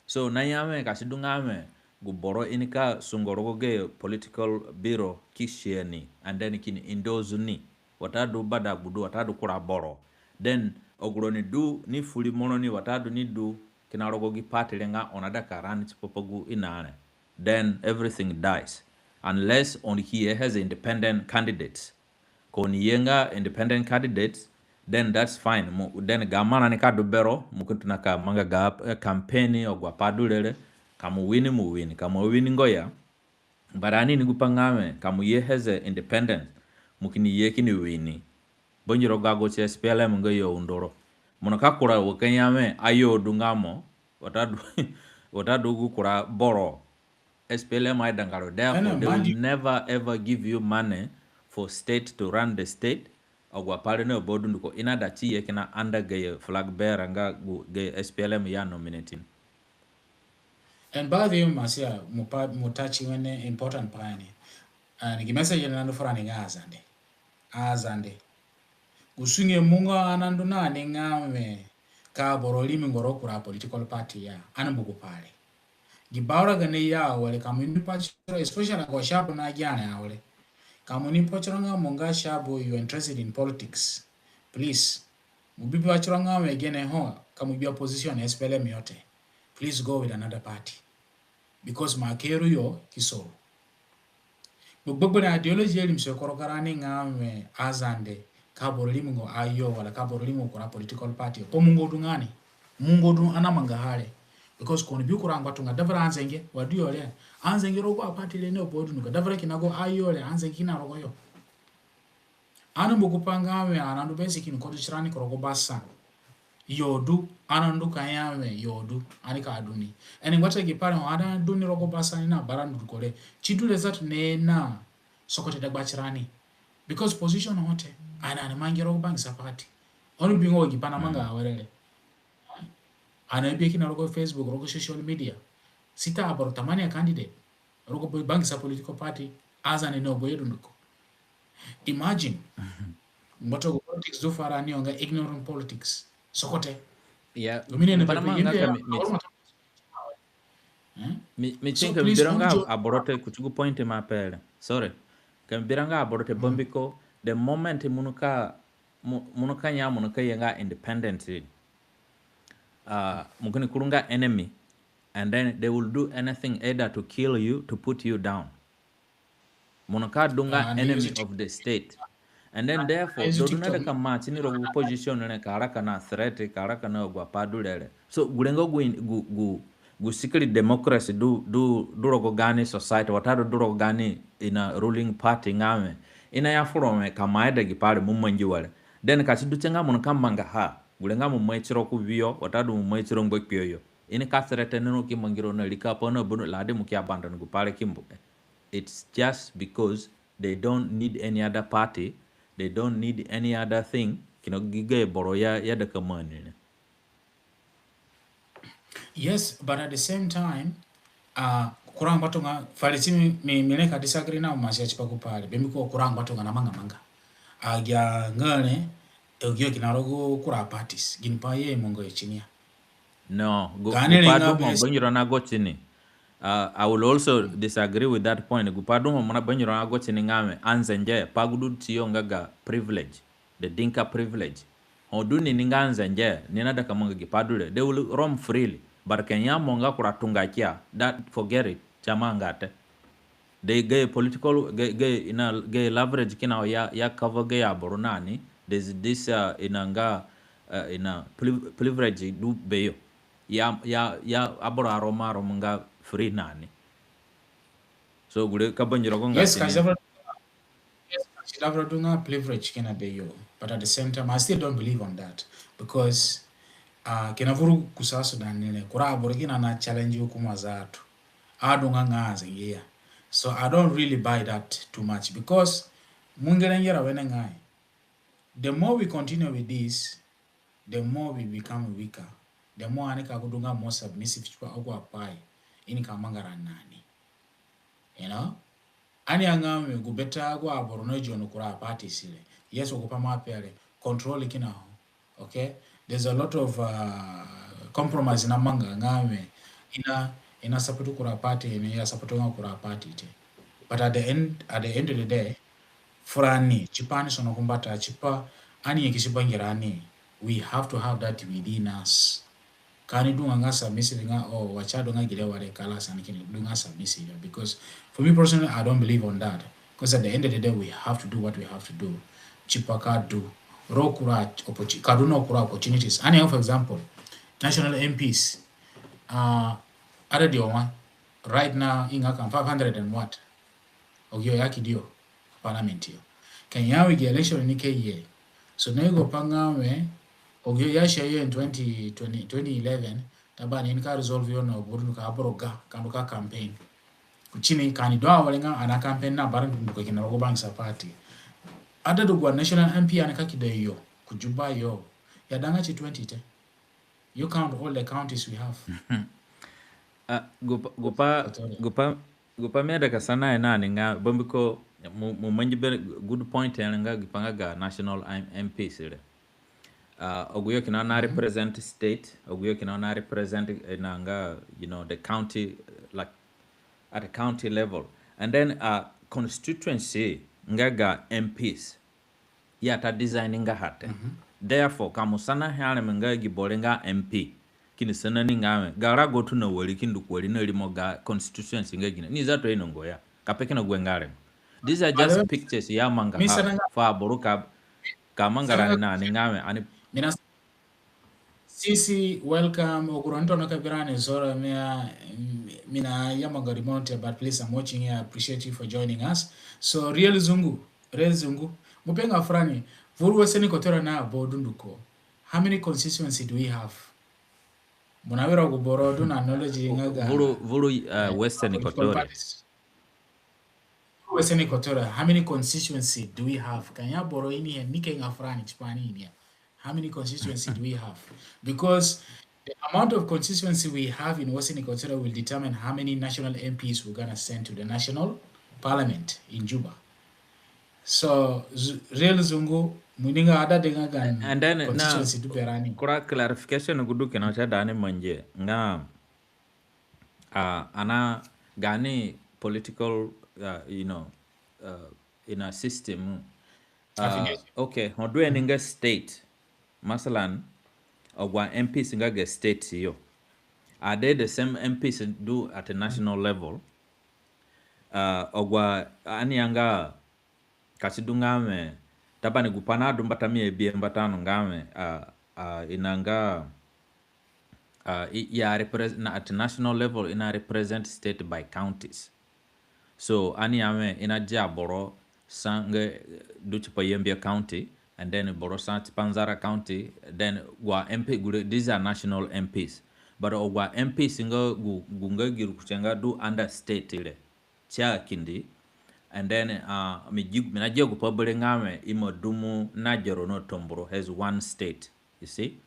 So, na ya we ka si du nga we gu boro i ni ka sungo rogo gayo political bureau ki sia ni, and then kini endorse ni, watadu Badagbu du, watadu kura boro. Then, agu roni du ni fu rimo roni, watadu ni du kina rogo gi party re nga oni naida ka run tipa pa gu ina re. Then everything dies. Unless oni ki ye as independent candidates. Ka oni ye nga independent candidates, then that's fine. Mo, then ga marã ni ka du bero, mo ki tona ka manga ga, eh, campaign, agu apai du re re, ka mo win, mo win, ka mo win nga ya. But ani ini gu pa nga we, ka mo ye as a independent, mo kini ye kini win. Bangiro ga go ti S P L M nga yo undo ro. Mo nika kura wa ka ya we, ayo du nga mo, watadu, watadu gu kura boro. S P L M aidanga ro. Therefore, they will never ever give you money for state to run the state. Agu apai re na ba dunduko i naida ti ye kina under gayo flag bearer nga gu, gayo S P L M ya nominating. And by the way, Masia, mo pa, mo touch wene important pai ni. And gi message na ndu furani nga Azande. Azande. Gu sunge mo nga ani andu na ni nga we ka boro rimi ngo rogo kura political party ya, ani mbu gu pai re. Gi bawara gani ya awere, ka mo ini pa tiro, especially agu shabu na gi ani awere. Ka mo ini pa tiro nga mo nga shabu, you are interested in politics. Please. Mo bi pa tiro nga we gene ho, ka mo bi opposition S P L M yo te. Please go with another party. Because ma keru yo ki soro. Gbegberẽ ideology e rimisi koro garani nga we Azande, ka boro rimi ngo ayo, wala ka boro rimi ngo kura political party. Ko mungo du nga ni. Mungo du ani amanga ha re. Because ko ni bi kura ngbatunga davara anzenge, wa du yo re. Anzenge rogo a party re na ba dunduko. Davara kina go ayo re, anzenge kina rogo yo. Ani mbu gu pa nga we ani andu basic ni ko du tirani ku rogo basa. Yo du, ani andu ka ya we yo du, ani ka du ni. Ani ngba ta gi pai re ho ani andu ni rogo basa ni na bara ndu ko re. Ti du result ni na sokote dagba tirani. Because position ho te, ani, ani mangi rogo bangisa party. Oni bi nga wa gi pai namanga awere re. Ani bi kina rogo Facebook, rogo social media. Sita aboro tamani a candidate. Rogo bangisa political party, Azande na ba yo dunduko. Imagine. Ngbatunga politics du furani nga ignorant politics. Sokote. Yeah. Lumine ne pepe yende ya. Mi, mi think ka mi biranga aboro te kuti gu point mi apehe re. Sorry. Ka mi biranga aboro te bambiko the moment mo nika, mo nika ya mo nika ye nga independent, uh, mo kini kuru nga enemy, and then they will do anything either to kill you, to put you down. Mo nika du nga enemy of the state. And then therefore, du du na ida ka ma tini rogo position re ka raka na threat, ka raka na agu apai du re re. So gure nga gu, gu, gu, gu secret democracy du, du, du rogo gaani society, watadu du rogo gaani ina ruling party nga wẽ i naya furo wẽ ka mo ida gi pai re mo mangi were. Then ka si du tie nga mo nika mangaha, gure nga mo mai tiro ku bi yo, watadu mo mai tiro ngbakpio yo. I nika threaten ro ki mangi ro na riko apai na buru ladi mo ki abandon gu pai re ki mbu. It's just because they don't need any other party, they don't need any other thing. Kina gi gayo boro ya, ya ida ka maa ni re. Yes, but at the same time, uh, kura ngbatunga, fari ti mi, mi, mi nika disagree na Masia tipa gu pai re, bambiko kura ngbatunga na manga manga. Agi a nga re, agi yo kina rogo kura parties, gini pai i amangaha tini ya? No, gu, gu pai du ho bangiro na go tini. Uh, I will also disagree with that point. Gu pai du ho mo na bangiro na go tini nga wẽ, anzenge, pai gu du tiyo nga ga privilege, the Dinka privilege. Ho du ni ni nga anzenge, ni na ida ka manga gi pai du re, they will roam freely. But ka i ya mo nga kura tunga kia, that, forget it, si amanganga te. They gayo political, gayo, gayo ina, gayo leverage kina ya, ya cover gayo aboro na ni. There's this, uh, ina nga, uh, ina priv-, privilege du beyo. Ya, ya, ya aboro aroam, aroam nga free na ni. So gure ka bangiro gu nga tini. Yes, ka zebra Yes, ka si da vura du nga privilege kina beyo. But at the same time, I still don't believe on that. Because, uh, kina vuru ku South Sudan ni re, kura aboro kina na challenge hukuma zatu. Adu nga nga anzenge ya. So I don't really buy that too much because mo ngere ngera wenengai. The more we continue with this, the more we become weaker. The more ani ka gu du nga more submissive tipa agu apai i nika manga rani na ni. You know? Ani anga mi gu beta agu aboro na join kura parties re. Yes, gu pai mo ape re, control kina ho. Okay? There's a lot of, uh, compromise na manga nga mi. I na, i na support kura party, mi a support nga kura party te. But at the end, at the end of the day, furani, tipa ani sono ku mbata, tipa ani nyakisi bangirani, we have to have that within us. Ka ani du nga nga submissive nga, oh, wa si adu nga gi re wa re, kalas, ani kini du nga submissive. Because for me personally, I don't believe on that. Because at the end of the day, we have to do what we have to do. Tipa ka du rogo kura opportu-, ka du na kura opportunities. Ani, for example, national M Ps, uh, ada di o wa, right now, i nga kan five hundred and what? Ogi yo ya ki di yo parliament yo. Ka i ya wi gi election ni ke ye. So na yugo pa nga mi, ogi yo ya sia yo in twenty, twenty, twenty eleven, ta ba ni ka resolve yo na buru ka aboro ga, ka ndu ka campaign. Ku tini ka ani du awere nga ani na campaign na bara ndu ka kina rogo bangisa party. Ada du gu national M P ani ka ki da yo ku Juba yo, ya da nga ti twenty te. You count all the counties we have. Ah, gu pai, gu pai, gu pai, gu pai mi aida ka sanahe na ni nga, bambiko mo, mo mangi be good point, eh, nga gu pai nga ga national M-, M Ps re. Ah, agu yo kina na represent state, agu yo kina na represent, eh, na nga, you know, the county, like, at the county level. And then, uh, constituency nga ga M Ps ya ta design nga ha te. Therefore, ka mo sanahe areme nga gi boro nga M P, kini sana ni nga wẽ, ga rago tona wari ki ndu ku wari na rimo ga constituency nga gine. Ni zatu ainonga ya. Ka pe kina gu nga re. These are just pictures ya mangaha fu aboro ka, ka manga rani na ni nga wẽ, ani Sisi, welcome. Agu roni tona ka bi rani zora, mi a, mi na yamanga remote, but please, I'm watching you. I appreciate you for joining us. So, Real Zungu, Real Zungu, mo pe nga furani, vuru Western Equatoria na aboro dunduko, how many constituency do we have? Mo na wira gu boro du na knowledge nga ga vuru, vuru, uh, Western Equatoria. Western Equatoria, how many constituency do we have? Ka ya boro ini he, ni ke nga furani tipa ni ini he. How many constituency do we have? Because the amount of constituency we have in Western Equatoria will determine how many national M Ps we're gonna send to the national parliament in Juba. So, Real Zungu, mo ini nga ada de nga ga constituency du berani. Kura clarification gu du kina si aida ani mangi nga Uh, ana gaani political, uh, you know, uh, in a system. Uh, okay, ho du ni nga state. Masalan, agu a MPs nga ga state yo. Are they the same MPs du at a national level? Uh, agu a ani ya nga ka si du nga wẽ, tabani gupai nadu mbata mi abihe mbata no nga wẽ, uh, uh, i na nga, uh, i, i a repres-, na, at national level, i na represent state by counties. So, ani ya wẽ, i na dia boro sa nga, eh, du tipa Yambio County, and then boro sa tipa Nzara County, then agu a MP gure, these are national MPs. But agu a MPs nga gu, gu nga gi rukutu nga du under state re. Ti a kindi. And then, uh, mi gi-, mi na gi gupai berewe nga wẽ, i ima dumu Nagero na Tambura as one state, you see?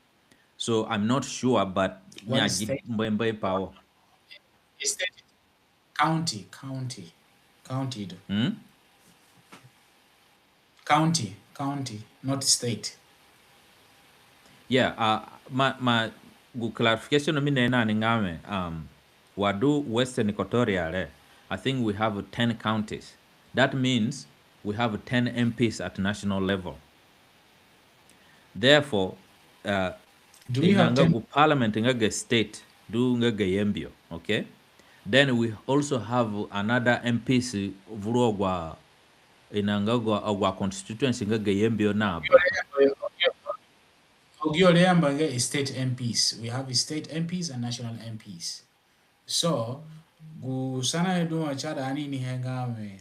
So I'm not sure, but mi a gi mbai mbai pai wo. State, county, county, county du. Hmm? County, county, not state. Yeah, uh, ma, ma, gu clarification mi ni na ni nga wẽ, um, wa du Western Equatoria re, I think we have ten counties. That means we have ten MPs at national level. Therefore, uh, du we have nga ten? Gu parliament nga ga state, du nga ga Yambio, okay? Then we also have another MPs vuru agu a, i na nga agu a, agu a constituency nga ga Yambio na. Agu yo re yamba nga state MPs. We have state MPs and national MPs. So, gu sanahe du wa si aida ani inihe nga wẽ,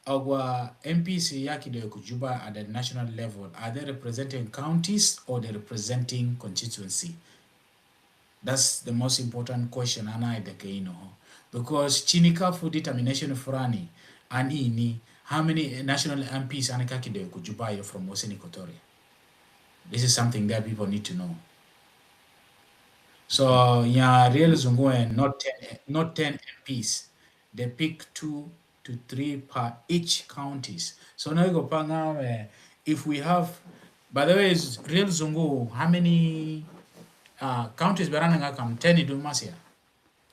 agu a MPs i akido yo ku Juba at the national level, are they representing counties or they representing constituency? That's the most important question ani aida ka inoho. Because si nika fu determination furani, ani ini, how many national MPs ani ka kido yo ku Juba yo from Western Equatoria? This is something that people need to know. So, ya Real Zungu, and not ten, not ten MPs. They pick two to three per each counties. So na yugo pa nga wẽ, if we have, by the way, is Real Zungu, how many, uh, counties berani nga kam? Ten i du masia?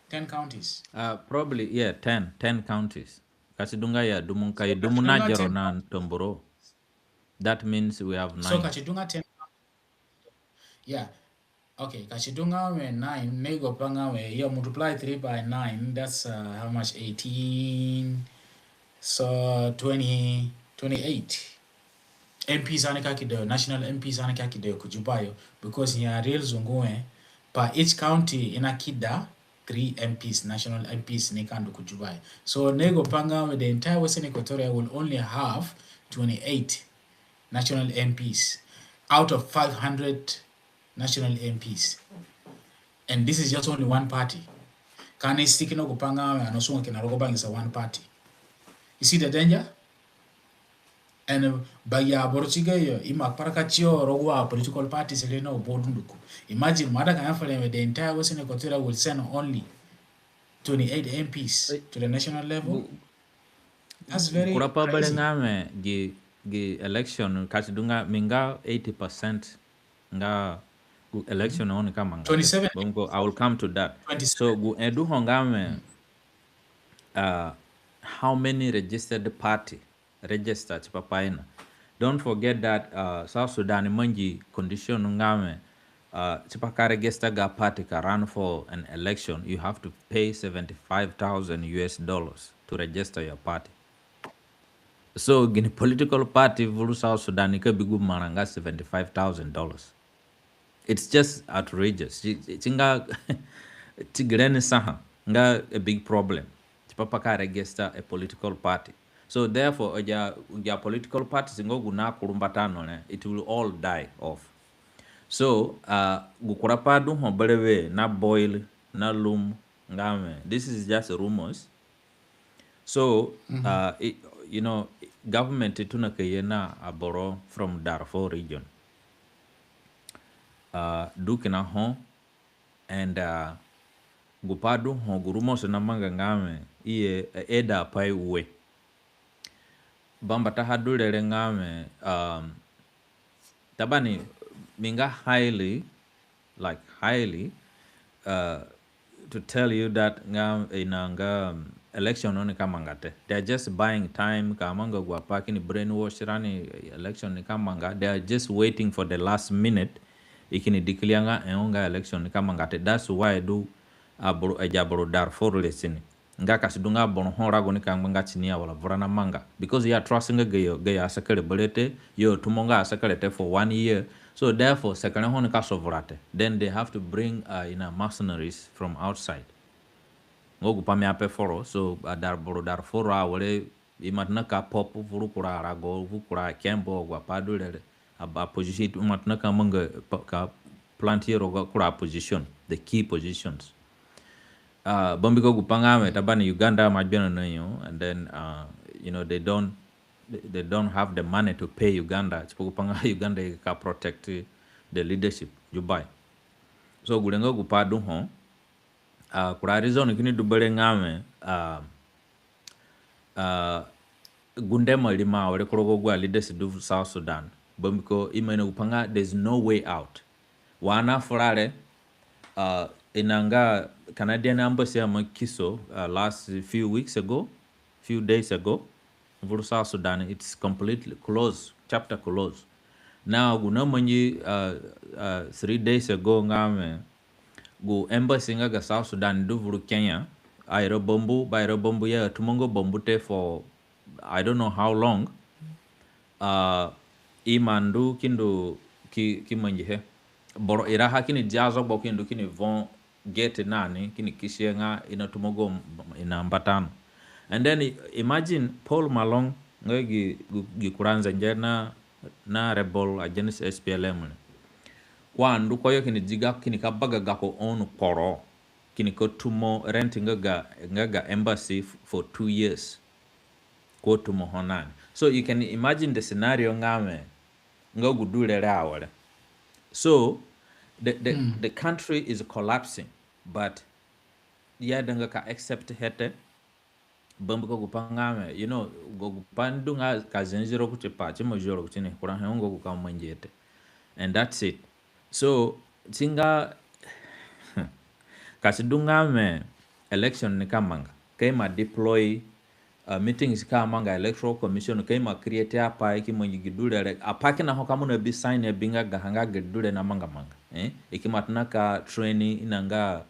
Ten counties? Uh, probably, yeah, ten, ten counties. Ka si du nga ya dumu, ka i dumu Nagero na Tambura. That means we have nine. So ka si du nga ten. Yeah. Okay, ka si du nga wẽ nine, na yugo pa nga wẽ, you multiply three by nine, that's, uh, how much? Eighteen. So twenty, twenty-eight MPs ani ka kido yo, national MPs ani ka kido yo ku Juba yo, because ya Real Zungu wẽ, per each county i na kida three MPs, national MPs ni ka ndu ku Juba yo. So na yugo pa nga wẽ, the entire Western Equatoria will only have twenty-eight national MPs out of five hundred national MPs. And this is just only one party. Ka ani stick no gu pa nga wẽ ani asunga kina rogo bangisa one party. You see the danger? And, uh, ba ya boro ti gayo, i ima kparaka tiyo rogo a political parties re na aboro dunduko. Imagine, mo aida ka ya fere wẽ, the entire Western Equatoria will send only twenty-eight MPs to the national level. That's very crazy. Kura pa berewe nga wẽ gi, gi election, ka si du nga mi nga eighty percent nga gu election oni ka manga. Twenty-seven. Bongo, I will come to that. Twenty-seven. So gu he du ho nga wẽ, uh, how many registered party register tipa pai na? Don't forget that, uh, South Sudan mangi condition nga wẽ, uh, tipa ka register ga party ka run for an election, you have to pay seventy-five thousand US dollars to register your party. So gini political party vuru South Sudan ka bi gu marã nga seventy-five thousand dollars? It's just outrageous. Si, si, si nga ti gere ni saha nga a big problem tipa pa ka register a political party. So therefore, agu a, agu a political parties nga gu na kuru mbata no re, it will all die off. So, uh, gu kura pa du ho berewe na boil na lum nga wẽ, this is just rumors. So, uh, i, you know, government tona ka ye na aboro from Darfur region. Uh, du kina ho, and, uh, gu pa du ho, gu rumors na manga nga wẽ, i ye, uh, eda pai ue. Bambataha du re re nga wẽ, um, tabani, mi nga highly, like, highly, uh, to tell you that nga, ina nga, um, election no ni ka manga te. They are just buying time ka manga gu apai kini brainwash rani, election ni ka manga. They are just waiting for the last minute. I kini declare nga, eh, nga election ni ka manga te. That's why du aboro, agi aboro Darfur re si ni. Nga ka si du nga boro ho rago ni ka ngba nga ti ni ya wala vura na manga. Because i a trust nga gayo, gayo asekere berewe te, yo tumo nga asekere te for one year. So therefore, sekere ho ni ka so vura te. Then they have to bring, uh, ina mercenaries from outside. Nga gu pai mi ape foro, so, uh, Dar-, boro Darfur awere, i ima tona ka pop vuru kura arago, vuru kura akembo, agu apai du re re. A, a position, i ima tona ka manga, pa-, ka plant yo rogo kura position, the key positions. Uh, bambiko gu pai nga wẽ, Taban, Uganda ima gberã na yo, and then, uh, you know, they don't, they, they don't have the money to pay Uganda. Tipa gu pai nga Uganda ka protect the leadership, Juba yo. So, gure nga gu pai du ho. Uh, kura reason kini du berewe nga wẽ, uh, uh, gunde ima rimo awere ku rogo agu aleaders du South Sudan. Bambiko i ima ino gu pai nga, there's no way out. Wa ani afura re, uh, ina nga Canadian embassy ima kiso, uh, last few weeks ago, few days ago, vuru South Sudan, it's completely closed, chapter closed. Now, gu namangi, uh, uh, three days ago nga wẽ, gu embassy nga ga South Sudan du vuru Kenya, aira bambu, ba aira bambu ya, atumonga bambu te for I don't know how long. Uh, i ima ndu ki ndu ki, ki mangihe. Boro iraha kini dia zogbo ki ndu kini vo gate na ni, kini kisihe nga i natumogo m-, ina mbata no. And then i-, imagine Paul Malong nga gi, gi, gi kura nzengere na, na rebel against S P L M ni. Ko andu koyo kini dia ga, kini ka baga gako ono kporo. Kini ka tumo rent nga ga, nga ga embassy f-, for two years. Ko tumo ho na ni. So you can imagine the scenario nga wẽ, nga gu du re re awere. So the, the, the country is collapsing, but i aidanga ka accept he te. Bambiko gu pai nga wẽ, you know, gu, gu pai ni du nga ka zinzi ro kuti pai, ti mo zio ro kuti ni, kura he nga gu ka mangihe te. And that's it. So, si nga, ka si du nga wẽ election ni ka manga, ka i ima deploy, uh, meetings ka manga Electoral Commission, ka i ima create apai ki mangi gi du re re, apai kina ho ka mo nabi sign abi nga gaha nga gi du re namanga amanga. Eh? I ki ima tona ka train ina nga,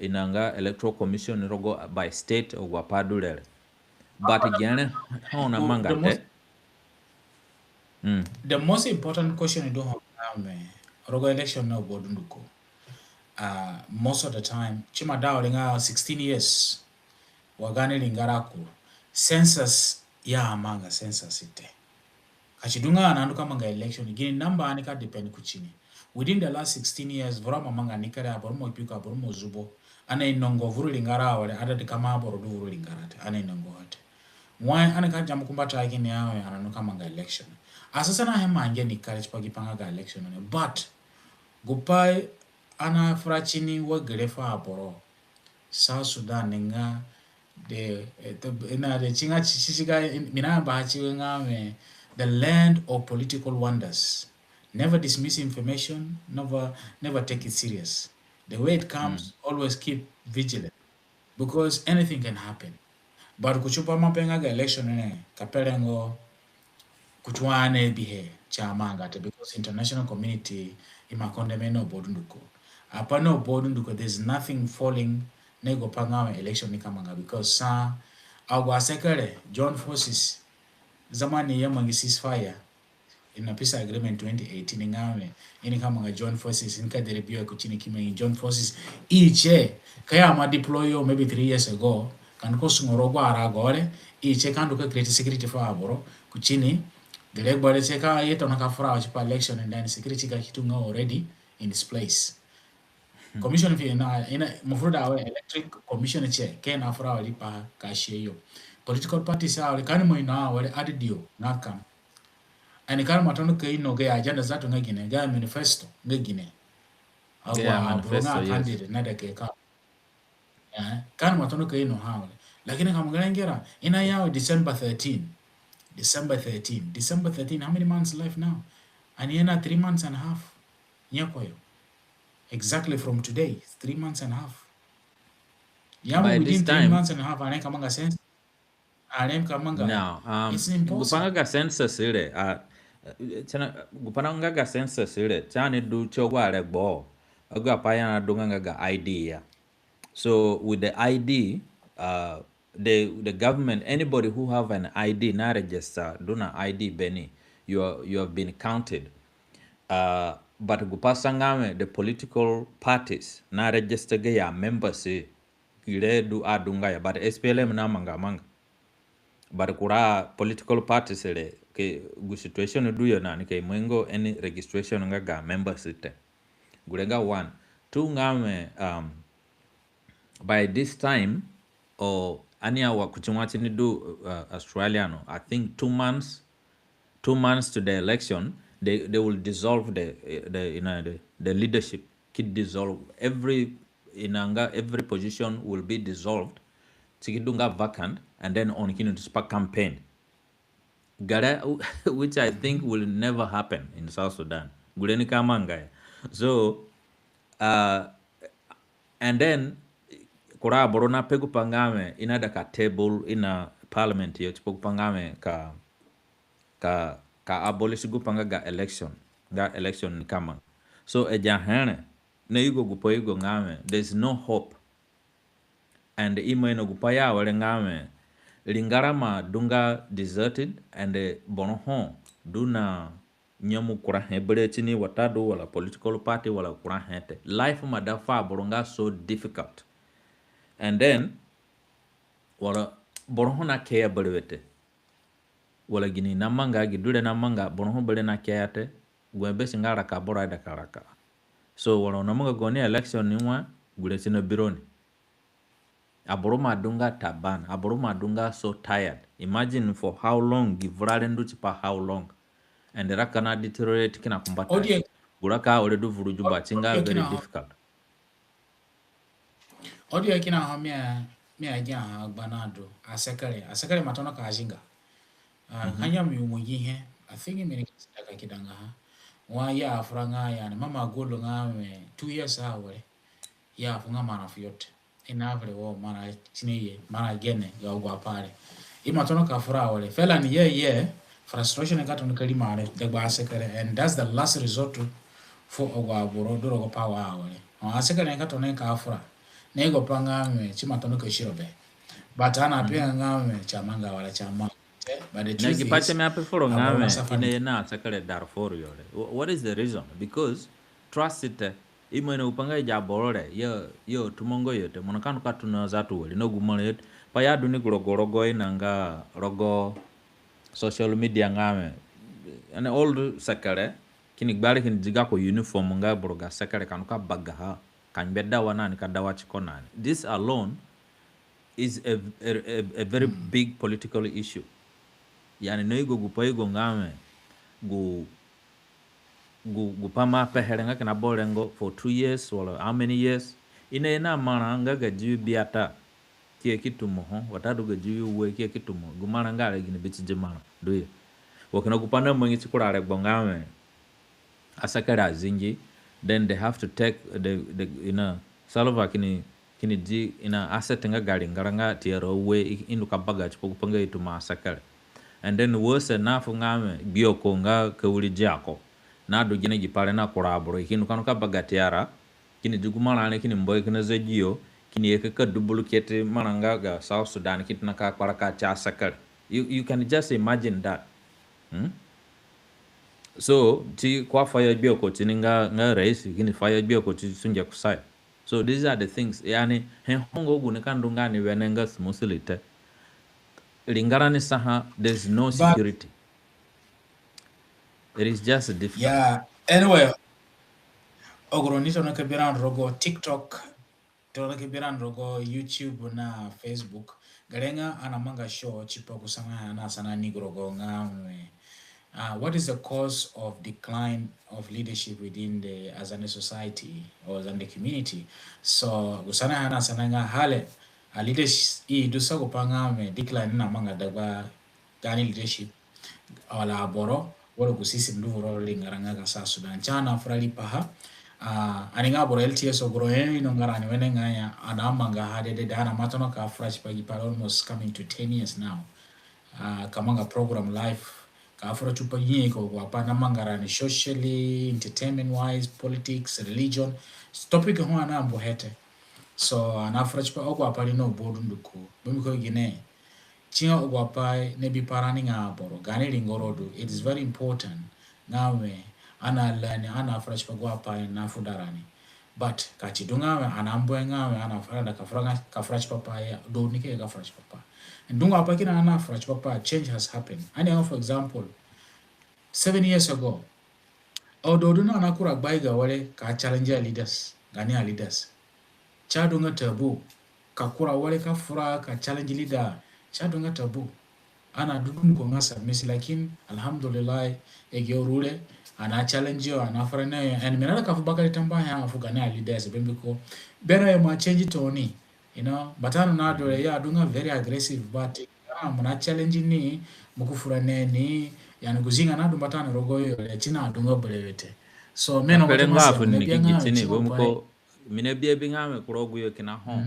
ina nga Electoral Commission rogo by state agu apai du re re. But gere ho namanga te. Mm. The most important question i du ho nga wẽ, rogo election na aboro dunduko. Uh, most of the time, si ima da were nga sixteen years, wa gaani ringara kuru. Census ya amanga census te. Ka si du nga ani andu ka manga election, gini namba ani ka depend kuti ni. Within the last sixteen years, vura mo manga ni kere, aboro mo kpi ko, aboro mo zubo. Ani ainongo vuru ringara awere, adadi kama aboro du vuru ringara te, ani ainongo ha te. Wai ani ka jamu kumbata kini ya wẽ ani andu ka manga election. Asanahe mangi ni kere tipa gi pai nga ga election ni. But, gu pai ani afura ti ni wa gere fu aboro. South Sudan nga the, eh, the, na the ti nga ti, ti, ti ga, mi nayambaha ti nga wẽ, the land of political wonders. Never dismiss information, never, never take it serious. The way it comes, always keep vigilant, because anything can happen. But ku tipa mo pe nga ga election ni, ka pe rengo kuti wa ani abihe ti amanga te, because international community ima condemn na aboro dunduko. Apai na aboro dunduko, there's nothing falling na gu pai nga wẽ election ni ka manga, because sa agu asekere, joint forces, zamani i amangi ceasefire, ina peace agreement twenty eighteen nga wẽ, i nika manga joint forces, i nika dere biyo kuti ni ki mangi joint forces. I tie, ka i ima deploy yo maybe three years ago, ka ndu ka sungo rogo arago re, i tie ka ndu ka create security fu aboro kuti ni, gere gbua re tie ka i tona ka fura tipa election, and then security ka ki tunga already in its place. Commission fi na, ina, mafrudu awere electoral commission tie, ka i nafura awere pa ka si yo. Political parties awere, ka ani ima ino awere adadi yo nga kam. Ani ka ani ima tona ka ino gayo agenda zatu nga gine, gayo manifesto nga gine. Gayo manifesto, yes. Candidate na da ke ka. Eh, ka ani ima tona ka ino ha awere. Lakini ka mo ngera ngera, i naya wẽ December thirteen. December thirteen. December thirteen, how many months left now? Ani ye na three months and a half. Nyako yo. Exactly from today, three months and a half. Ya mo, within three months and a half, areme ka manga census. Areme ka manga. No, um, it's impossible. Gu pa nga ga census re, uh, uh, tena, gu pa nga ga census re, ti ani du ti agu aregbo, agu apai ya na du nga ga I D ya. So with the I D, uh, the, the government, anybody who have an I D na register, du na I D beni, you are, you have been counted. Uh, but gu pa sa nga wẽ, the political parties na register gayo members, gure du adunga ya, but S P L M na manga amanga. But kura political parties re, ke gu situation du yo na ni, ka i mangi any registration nga ga members te. Gure nga one. Two nga wẽ, um, by this time, or ani awa kuti wa ti ni du, uh, Australia no, I think two months, two months to the election, they, they will dissolve the, uh, the, you know, the, the leadership. Ki dissolve every, inanga every position will be dissolved. Si ki du nga vacant, and then oni kini du tipa campaign. Gare, which I think will never happen in South Sudan. Gure ni ka manga ya. So, uh, and then, kura aboro na pe gu pa nga wẽ, i na da ka table, i na parliament yo, tipa gu pa nga wẽ ka, ka, ka abolish gu pa nga ga election, ga election ni ka manga. So, agi ahe re, na yugo gu pa yugo nga wẽ, there is no hope. And i ima ino gu pa ya awere nga wẽ, ringara ima du nga deserted, and, eh, boro ho du na nyemu kurahe bere ti ni watadu wala political party wala kurahe te. Life ima da fu aboro nga so difficult. And then, wala boro ho na ke ya berewe te. Wala gini na manga, gi du re na manga, boro ho bere na ke ya te, gu he be si nga raka boro aida ka raka. So, wala oni na manga gaoni election ni wa, gure si na bi roni. Aboro ima du nga taban, aboro ima du nga so tired. Imagine for how long, gi vura re ndu tipa how long. And raka na deteriorate kina kumbata. Odi e- Gu raka awere du vuru Juba, si nga very difficult. Odi e kina ho mi a, mi agia ha gba na du. Asekere, asekere ima tona ka zinga. Ah, ka nyemu mo gi he. I think mi ni ka si da ka kidanga ha. Wa ya afura nga ya ni, mama golo nga wẽ two years awere. Ya afunga marã fuyo te. I na vere wo marã ti ni ye, marã gene, ga agu apai re. I ima tona ka fura awere. Fela ni ye, ye, frustration ka tona ka rimi re, dagba asekere, and that's the last resort to, fu agu aboro du rogo power awere. Ho asekere ka tona ka fura. Na yugo pa nga wẽ, si ima tona ka siro be. But ani ape nga wẽ, si amanga wala si amanga te. But the truth is, na gi pa ti mi ape fu ro nga wẽ, i na ye na asekere Darfur yo re. Wh-, what is the reason? Because trust te. I ima ino gu pa nga agi aboro re, yo, yo tumonga yo te, mo na ka ndu ka tona zatu wari na gu marã yo te. Pa ya du ni gu rogo rogo, inanga rogo social media nga wẽ, an old sekere kini gbari kini di gako uniform nga boro ga sekere, ka ndu ka bagaha, ka ngbe dawa na ni, ka dawa tiko na ni. This alone is a, a, a, a very big political issue. Yani, na yugo gu pa yugo nga wẽ, gu, gu, gu pa mi apehe re nga kina boro rengo for two years or how many years. I na ye na marã nga ga diwi biata, ki ye ki tumo ho, watadu ga diwi ue, ki ye ki tumo. Gu marã nga re, gini biti di marã du yo? Wa kina gu pa na mangi ti kura regbo nga wẽ, asekere azingi, then they have to take the, the, you know, Salva kini, kini di, i na asset nga ga ringara nga tiara ue, i, i ndu ka baga tipa gu pa nga i tumo asekere. And then worse enough nga wẽ, gbioko nga ka wiri diako. Na du gine gi pa re na kura aboro, i ki ndu ka ndu ka baga tiara, kini di gu marã re, kini mbu kina zagiyo, kini ye ka, ka duplicate marã nga ga South Sudan, ki tona ka kparaka ti asekere. You, you can just imagine that. Hmm? So, ti ko afuyo gbioko ti ni nga, nga rais, kini fuyo gbioko ti sunge kusayo. So, these are the things. Yani, he ho nga gu ni ka ndu nga ni wene nga smoothly te. Ringara ni sa ha, there's no security. It is just difficult. Yeah. Anyway, agu roni tona ka bi rani rogo TikTok, tona ka bi rani rogo YouTube na Facebook. Gere nga ani amanga show tipa gu sanahe ani asana ni gu rogo nga wẽ, uh, what is the cause of decline of leadership within the Azande society or Azande community? So, gu sanahe ani asana nga hale, a leadership i du sa gu pa nga wẽ decline namanga dagba gaani leadership, wala aboro, wala gu system du vuru ringara nga ga South Sudan. Si ani afura riipaha, Ah, ani nga aboro L T S, aboro he ino nga rani wene nga ya, ani amangaha dedede, ani ima tona ka fura tipa gi pai re almost coming to ten years now. Ah, ka manga program live, ka fura tipa gi ko agu apai namanga rani socially, entertainment wise, politics, religion. Topic ho ani ambu he te. So, ani afura tipa agu apai re na aboro dunduko. Bambiko gine, si nga agu apai nabi pa rani nga aboro, gaani ringara du, it is very important nga we ani ala ni, ani afura tipa agu apai nafuda rani. But ka si du nga we ani ambu he nga we ani afura, ani ka fura nga, ka fura tipa pai ya, du ni ke ka fura tipa pai. Dungu apai kina ani afura tipa pai, change has happened. Ani nga, for example, seven years ago, Ododu na ani akura gbaiga were ka challenge aleaders, gaani aleaders. Si adunga taboo. Ka kura were ka fura ka challenge leader, si adunga taboo. Ani adudu ni ko nga submissive, lakin alhamdulillah, agi auru re, ani achallenge yo, ani afura na yo, and mi naida ka fu bakere tambuahe fu gaani aleaders, bambiko berã yo ima change tooni. You know, but ani nadu re, i adunga very aggressive, but, ah, mo na challenge ni, mo ki fura na ni, yani gu zinga nadu mbata ani rogo yo re, si naadunga berewe te. So, mi naino nga fu ni ki gi ti ni, bambiko mi nabihe bi nga we ku rogo yo kina ho.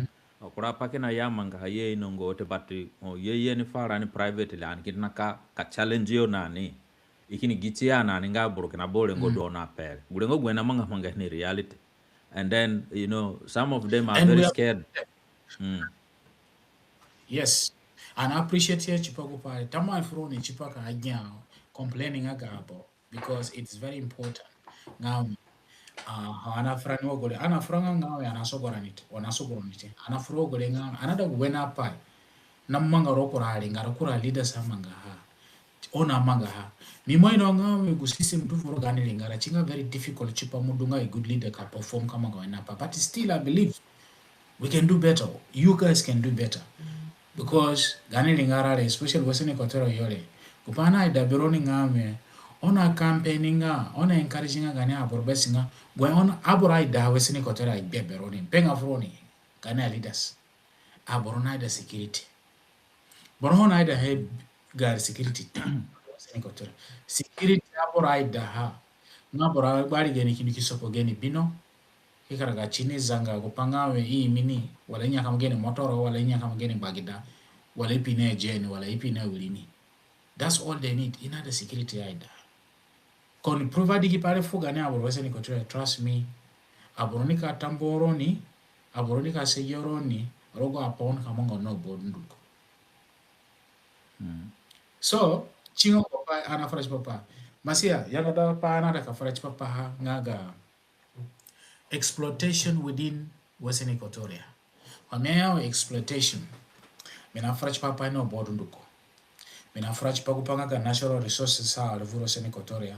Kura pai kina i amangaha i ainonga te, but, oh, i aye ni fu rani privately, ani kini na ka, ka challenge yo na ni. I kini gi ti ya na ni nga aboro kina boro rengo du na pe re. Gu rengo gu i namanga manga ni reality. And then, you know, some of them are very scared. Mm. Yes. And I appreciate here tipa gu pai re. Tambuahe furoni tipa ka gia complaining aga aboro, because it's very important. Nga, ah, ani afura ni wa gure, ani afura nga, nga ani asogora ni te, ani asogora ni te. Ani afura wa gure nga, ani aida gu wene apai namanga rogo kura ringara, kura leaders amangaha. Oni amangaha. Mi ima ino nga we gu system du fu rogo gaani ringara, si nga very difficult tipa mo du nga a good leader ka perform ka manga wene apai. But still, I believe we can do better. You guys can do better. Because gaani ringara re, especially Western Equatoria yo re, gu pai ani aida beroni nga we, oni acampaign nga, oni aencourage nga gaani aboro, besi nga, gu oni aboro aida Western Equatoria aida beroni, pe nga furoni, gaani aleaders. Aboro naida security. Boro ho naida he ga security. Security aboro aidaha. Nga boro agbari gene kini ki sopo gene bino. Ki karaga tini zanga gu pai nga we i imi ni, wala i nyakama gene motoro, wala i nyakama gene gbagida, wala i pi na ejeni, wala i pi na wirini. That's all they need. I naida security aida. Ka oni provide gi pai re fu gaani aboro Western Equatoria, trust me. Aboro nika tambuaha roni, aboro nika segia roni, rogo apai oni ka manga na aboro dunduko. Mm. So, si nga gu pai ani afura tipa pai. Masia, yanga da pai ani aida ka fura tipa paha nga ga exploitation within Western Equatoria. Wa mi aya we exploitation, mi nafura tipa pai na aboro dunduko. Mi nafura tipa gu pai nga ga natural resources sa re vuru Western Equatoria.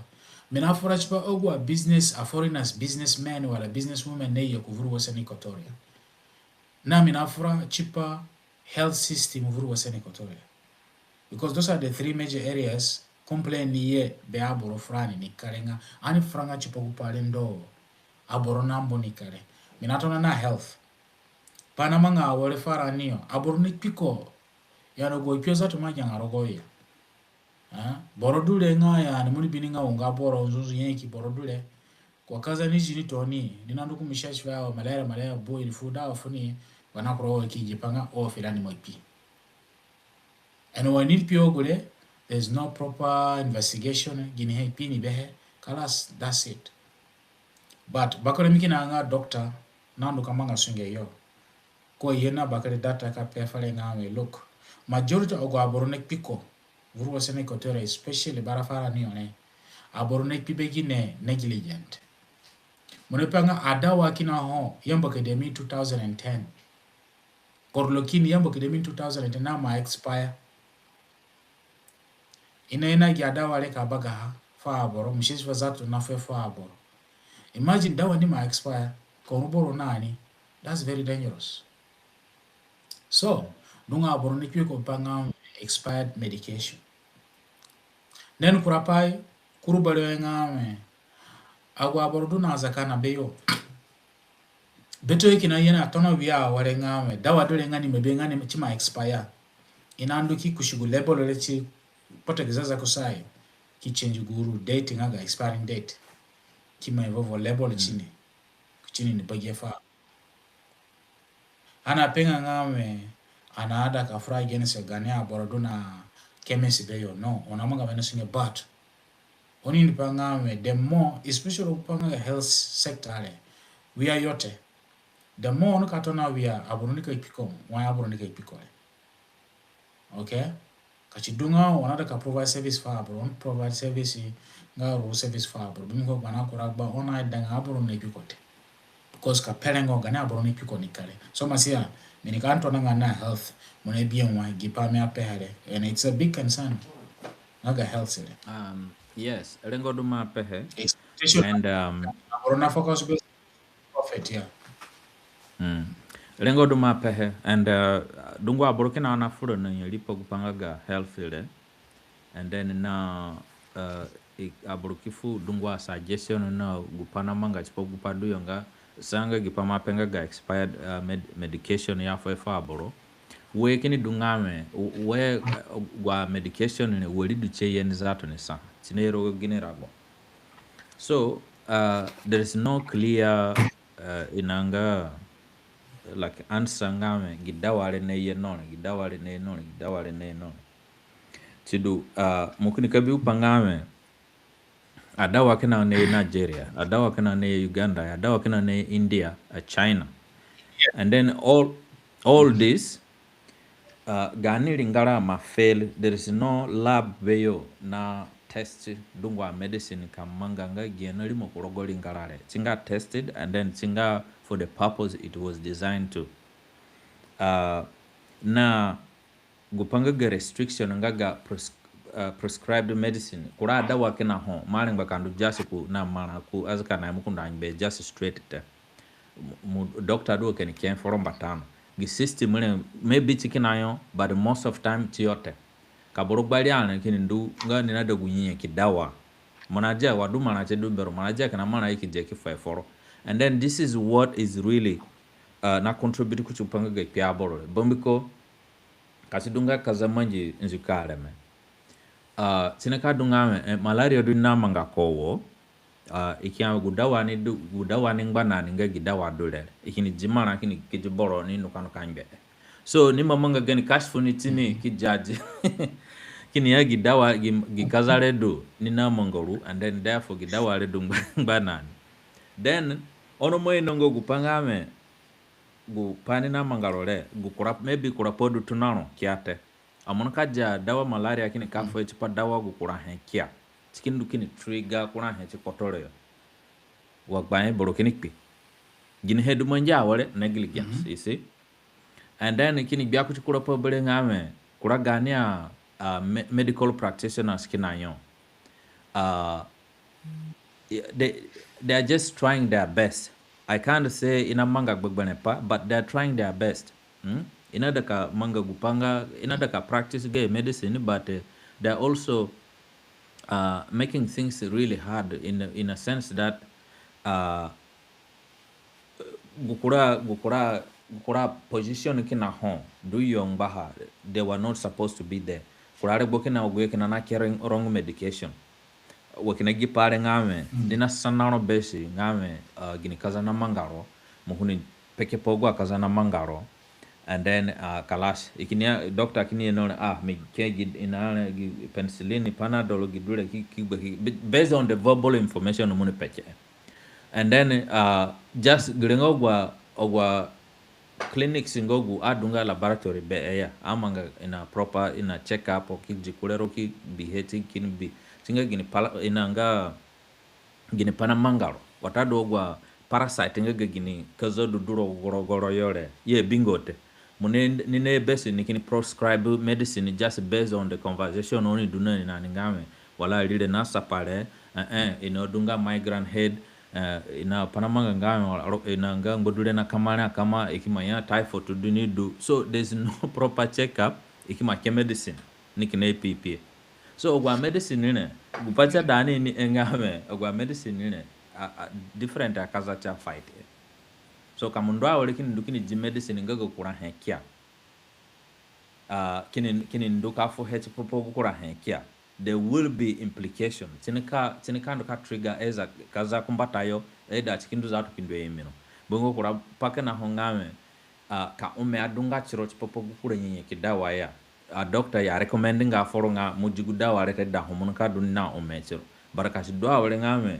Mi nafura tipa agu abusiness, aforeigners businessmen wala businesswomen naye ku vuru Western Equatoria. Na mi nafura tipa health system vuru Western Equatoria. Because those are the three major areas complain ni ye be aboro furani ni kare nga, ani furanga tipa gu pai re ndu, aboro nambu ni kare. Mi natona na health. Pai namanga awere furani yo, aboro ni kpiko. Ya rogo kpio zatu ma janga rogo ya. Ah, boro du re nga ya, ni mo ni bi ni nga unga boro nzunzu nyaki boro du re. Ko kaza ni zini tooni, ni nandu ku mustashfa wa malaria, malaria bu i ni fu dawa funi, wa na kuro ki gi pai nga o furani ima kpi. And wa ni kpi o gure, there's no proper investigation, ginihe kpi ni behe, kalas, that's it. But bakere mi kina nga doctor, nandu ka manga sunge yo. Ko ye na bakere data ka pe fere nga we, look, majority agu aboro ni kpiko vuru Western Equatoria, especially bara furani yo re, aboro ni kpi be gine, negligent. Mo ni pe nga adawa kina ho, yamba ka de mi two thousand and ten. Koro lokin yamba ka de mi two thousand and ten na ima expire. I na, i na gi adawa re ka bagaha fu aboro, mustashfa zatu na fu, fu aboro. Imagine dawa ni ima expire, ka ru boro na ni. That's very dangerous. So, dungu aboro ni kpiko pai nga expired medication. Then kura pai, kuru bari nga we, agu aboro du na zaka na beyo. Beto i kina ye na tona wia awere nga we, dawa du re nga ni ima be nga ni si ima expire. I nandu ki kusi gu label re ti kpotagi zaza kusayo, ki change gu uru date nga ga expiring date. Ki ima evolve label ti ni. tini ni bagi fu. Ani apenga nga wẽ ani aida ka fura against gaani aboro du na chemist beyo. No, oni amanga wene sunge, but oni ni pa nga wẽ the more, especially pa nga health sector re, wia yo te, the more oni ka tona wia aboro nika kpi ko, wai aboro nika kpi ko re. Okay? Ka si du nga oni aida ka provide service fu aboro, oni provide service nga ru service fu aboro. Mbiko gbana kura gba oni aidanga aboro ni kpi ko te. Because ka pe rengo gaani aboro ni kpi ko ni kare. So Masia, mi nika tona nga na health, mo ni bi wai gi pai mi apehe re. And it's a big concern. Nga ga health re. Um, yes, rengo du mo apehe. Expectation. And um, Aboro na focus be prophet, yeah. Mm. Rengo du mo apehe, and uh, dungu aboro kina na fura na nyari pa gu pa nga ga health re, and then na uh, i- aboro ki fu dungu a suggestion na gu pa na manga tipa gu pa du yo nga sa nga gi pa mo ape nga ga expired uh, med medication ya fu fu aboro. We kini du nga wẽ, we uh, gu a medication ni wari du tie ye ni zato ni sa. Ti ni ro gini rago. So uh, there is no clear uh, inanga like answer nga wẽ gi dawa re na ye no re, gi dawa re na ye no re, gi dawa re na ye no re. Ti du uh, mo kini ka bi gu pa nga wẽ adawa kina na ye Nigeria, adawa kina na ye Uganda, adawa kina na ye India, uh, China. And then all all this uh, gaani ringara ma fail. There is no lab beyo na test dungu a medicine ka manga nga gi na rimo ku rogo ringara re. Ti nga tested and then ti nga for the purpose it was designed to. Uh, na gu pa nga ga restriction nga ga pres uh, prescribed medicine. Kura adawa kina ho, mo arengba ka ndu just ku na marã ku azaka na mo ku ndu angbe just straight te. Mu doctor du kini ke foro mbata no. Gi system re maybe ti kina yo, but most of time ti yo te. Ka boro gbari arẽ kini ndu nga ni na da gu nyanyaki dawa. Mo na dia wa du marã ti du bero, mo na dia kina marã i ki dia ki fu e foro. And then this is what is really uh, na contribute ku ti gu pa nga ga kpi aboro re. Bambiko ka ti du nga kaza mangi nziko areme. Uh, ti ni ka du nga wẽ eh, malaria du ni na manga ko wo. Uh, i ki ya gu dawa ni du, gu dawa ni ngba na ni nga gi dawa du re. I kini di marã kini ki di boro ni nuka nuka ngbe. So ni ma manga gani kashfu ni tini ki jadi. Kini ya gi dawa gi, gi kaza re du ni na manga ru, and then therefore gi dawa re du ngba, ngba na ni. Then ono mo ino nga gu pa nga wẽ gu pa ni na manga ro re, gu kura, maybe kura pa du tona ro kia te. Amo ni ka dia dawa malaria kini ka fu e tipa dawa gu kura he kia. Ti kini du kini trigger kura he ti kpoto re yo. Wa gba he boro kini kpi. Gini he du mangi awere? Negligence, you see. And then kini gbia kuti kura pa bere nga wẽ kura gaani a, a me- medical practitioners kina yo. Uh, they, they are just trying their best. I can't say i na manga gbegberẽ pai, but they are trying their best. Hmm? I na ida ka manga gu pa nga, i na ida ka practice ga medicine, but uh, they are also uh, making things really hard in, in a sense that uh, gu kura, gu kura, gu kura position kina ho du yo ngbaha, they were not supposed to be there. Kura regbo kina agu yo kina na carrying wrong medication. Wa kina gi pai re nga wẽ, ni na sana ro besi nga wẽ, uh, gini kaza na manga ro, mo kini peke pa agu akaza na manga ro, and then uh, kalas. I kini ya, doctor kini ye no re, ah, mi ke gi, i na re gi penicillin, panadol, gi du re ki, ki gbe ki, based on the verbal information mo ni peke. And then uh, just gere nga agu, agu clinics nga gu adunga laboratory be e ya, amanga i na proper, i na check up, ki di kure ro ki bihe ti kini bi, ti nga gini pala, i na nga gini pai na manga ro. Watadu agu parasite nga ga gini kaza du du rogo rogo ro yo re, i abinga te. Mo ni, ni na besi ni kini prescribe medicine just based on the conversation oni du na ni na ni nga wẽ, wala rire na sapa re, eh, eh, i na du nga migraine head, eh, i na pai na manga nga wẽ, i na nga ngbadu re na kama re akama, i ki ma ya typhoid du ni du. So there's no proper check up, i ki ma ke medicine ni kina pipi. So agu amedicine re, gu pai ti ada ni ni e nga wẽ, agu amedicine re, a, a, different akaza ti a fight e. So ka mo ndu awere kini ndu kini di medicine nga ga kura he kia, uh, kini, kini ndu ka fu he tipa gu kura he kia, there will be implication. Ti ni ka, ti ni ka ndu ka trigger either kaza ku mbatayo, either ti ki ndu za tu ki ndu e imi ro. Bangua kura pai kina ho nga wẽ, ah, ka ome adunga tiro tipa pa gu kura nyanyaki dawa ya. A doctor ya recommend nga foro nga mo di gu dawa re te da ho mo nika du na ome tiro. Bara ka si du awere nga wẽ,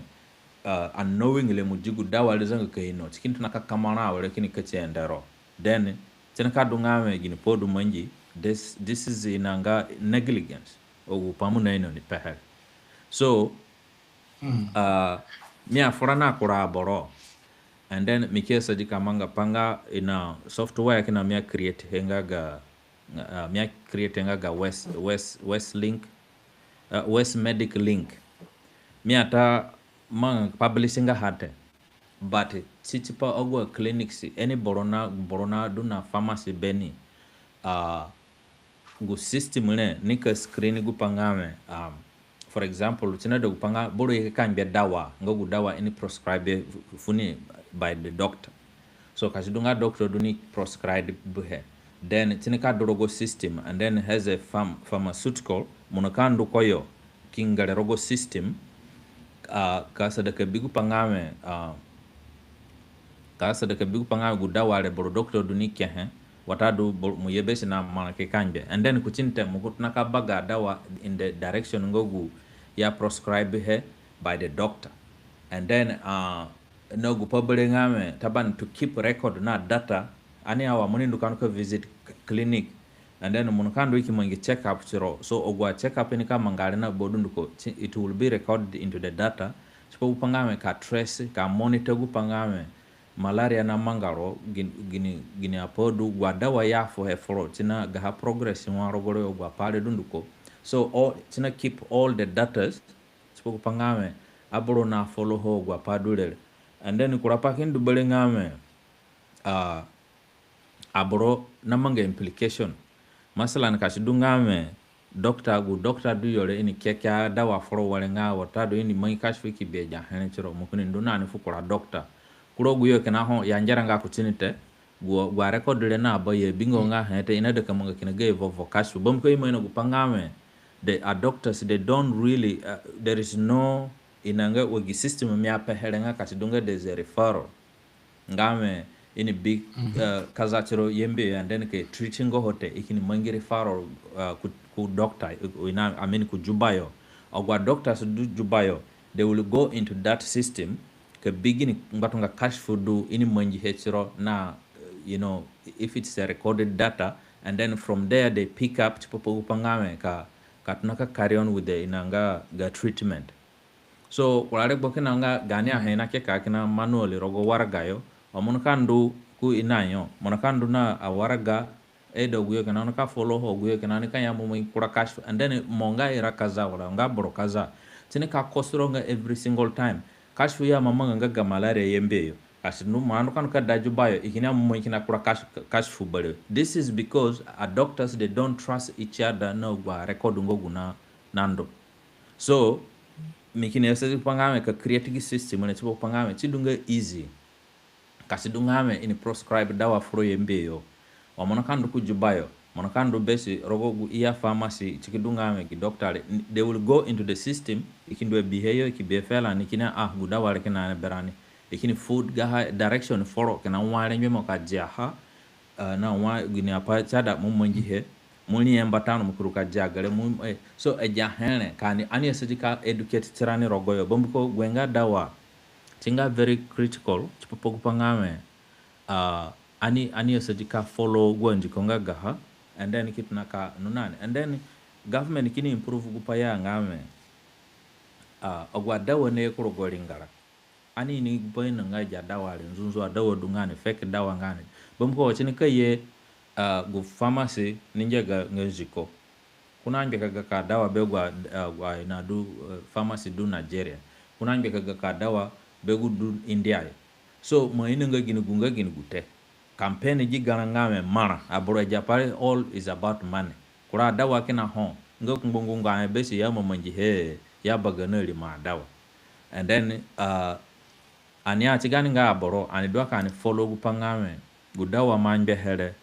ah, unknowingly mo di gu dawa re zanga ka ino, si kini tona ka kamara awere kini kati ende ro. Then, si nika du nga wẽ gini pai du mangi, this, this is inanga negligence. Agu pai mo naino ni pehe re. So, ah, mi afura na kura aboro. And then mi ki asadi ka manga pai nga ina software kina mi a create he nga ga, ah, mi a create nga ga West, West, West Link, ah, West Medic Link. Mi ata manga publish nga ha te. But si tipa agu a clinics, any boro na, boro na du na pharmacy beni, ah, gu system re nika screen gu pai nga wẽ, um, for example, si naida gu pai nga boro ye ka ngbe dawa, nga gu dawa i ni prescribe fu-, funi by the doctor. So ka si du nga doctor du ni prescribe he, then si nika du rogo system, and then has a pharm-, pharmaceutical, mo nika ndu ku yo ki ngere rogo system, ah, ka asada ka bi gu pai nga wẽ, ah, ka asada ka bi gu pai nga wẽ gu dawa re boro doctor du ni kehe, watadu boro mo ye be si na marã ki ka ngbe. And then kuti ni te mo ki tona ka baga dawa in the direction nga gu i a prescribe he by the doctor. And then, ah, na gu pai berewe nga wẽ, taban to keep record na data, ani awa mo ni ndu ka ndu ka visit c-, clinic, and then mo nika ndu i ki mangi check up tiro. So agu a check up i nika manga re na ba dunduko, ti-, it will be recorded into the data. Tipa gu pai nga wẽ ka trace, ka monitor gu pai nga wẽ malaria namanga ro, gin-, gini, gini apai du, agu adawa i afuhe foro, si na gaha progress wa rogo re, agu apai re dunduko. So all, si na keep all the datas, tipa gu pai nga wẽ aboro na follow ho agu apai du re re. And then kura pai kini du berewe nga wẽ, ah, aboro namanga implication. Masalan, ka si du nga wẽ doctor, gu doctor du yo re i ni keke adawa foro were nga, watadu i ni mangi kashfu ki bi agi ahe re tiro, mo kini ndu na ni fu kura doctor. Kura agu yo kina ho i angera nga kuti ni te, gu, agu arecord re na ba i abingo nga he te, i naida ka manga kina gayo vovo kashfu. Bambiko i ima ino gu pai nga wẽ, the, a doctors, they don't really, uh, there is no, inanga wa gi system mi apehe re nga ka si du nga there's a referral. Nga wẽ i ni bi, eh, kaza tiro Yambio yo, and then ka i treating ho te, i kini mangi referral, eh, ku, ku doctor, eh, ina, I mean, ku Juba yo. Agu adoctors du Juba yo, they will go into that system, ka bi gini ngbatunga kashfu du i ni mangihe tiro na, eh, you know, if it's a recorded data, and then from there they pick up tipa pa gu pai nga wẽ ka, ka tona ka carry on with the, inanga ga treatment. So kura regbo kina nga gaani ahe i na keka kina manually rogo waraga yo. Wa mo nika ndu ku ina yo, mo nika ndu na awaraga, either agu yo kina nika follow ho, agu yo kina nika ya mo mangi kura kashfu, and then mo nga ira kaza wala nga boro kaza, si nika kosiro nga every single time. Kashfu i amamanga nga ga malaria Yambio yo, ka si ndu mo nandu ka ndu ka da Juba yo, i kini ya mo mangi kina kura kash-, kashfu berewe. This is because a doctors, they don't trust each other na agu arecord nga gu na, nandu. So mi kini asadi gu pai nga wẽ ka create gi system re tipa gu pai nga wẽ si du nga easy. Ka si du nga wẽ i ni prescribe dawa foro Yambio yo, wa mo nika ndu ku Juba yo, mo nika ndu be si rogo gu iya pharmacy, si ki du nga wẽ gi doctor re, they will go into the system, i ki ndu abihe yo, i ki bi he fere ni, i kini ya, ah, gu dawa re kina berani. I kini fu gaha direction foro kina wai rengbe mo ka diaha, eh, na wai gini apai si aida mo mangihe, mo rihe mbata no mo ki ru ka dia gere mo, eh, so agi ahe re ka ani, ani asadi ka educate tirani rogoyo. Bambiko gu nga dawa, si nga very critical tipa pa gu pai nga wẽ, ah, ani, ani asadi ka follow gu andiko nga gaha, and then ki tona ka ndu na ni. And then government kini improve gu pai ya nga wẽ, ah, agu adawa naye ku rogo ringara. Ani ini gu pai nga agi adawa re nzunzu adawa du nga ni, fake dawa nga ni. Bambiko wa si nika ye, ah, gu pharmacy ni ngia ga, nga Ziko. Ko na ngbe ka ga ka dawa be gu a, ah, gu a ina du, eh, pharmacy du Nigeria. Ko na ngbe ka ga ka dawa be gu du India yo. So mo ino nga gini gu nga gini gu te. Campaign gi garã nga wẽ marã, aboro agi apai re, all is about money. Kura adawa kina ho nga ku ngbongo nga he be si ya mo mangihe, ya baga na rimo adawa. And then, ah, ani ati gaani nga aboro, ani du a ka ani follow gu pai nga wẽ gu dawa mo angbehe re,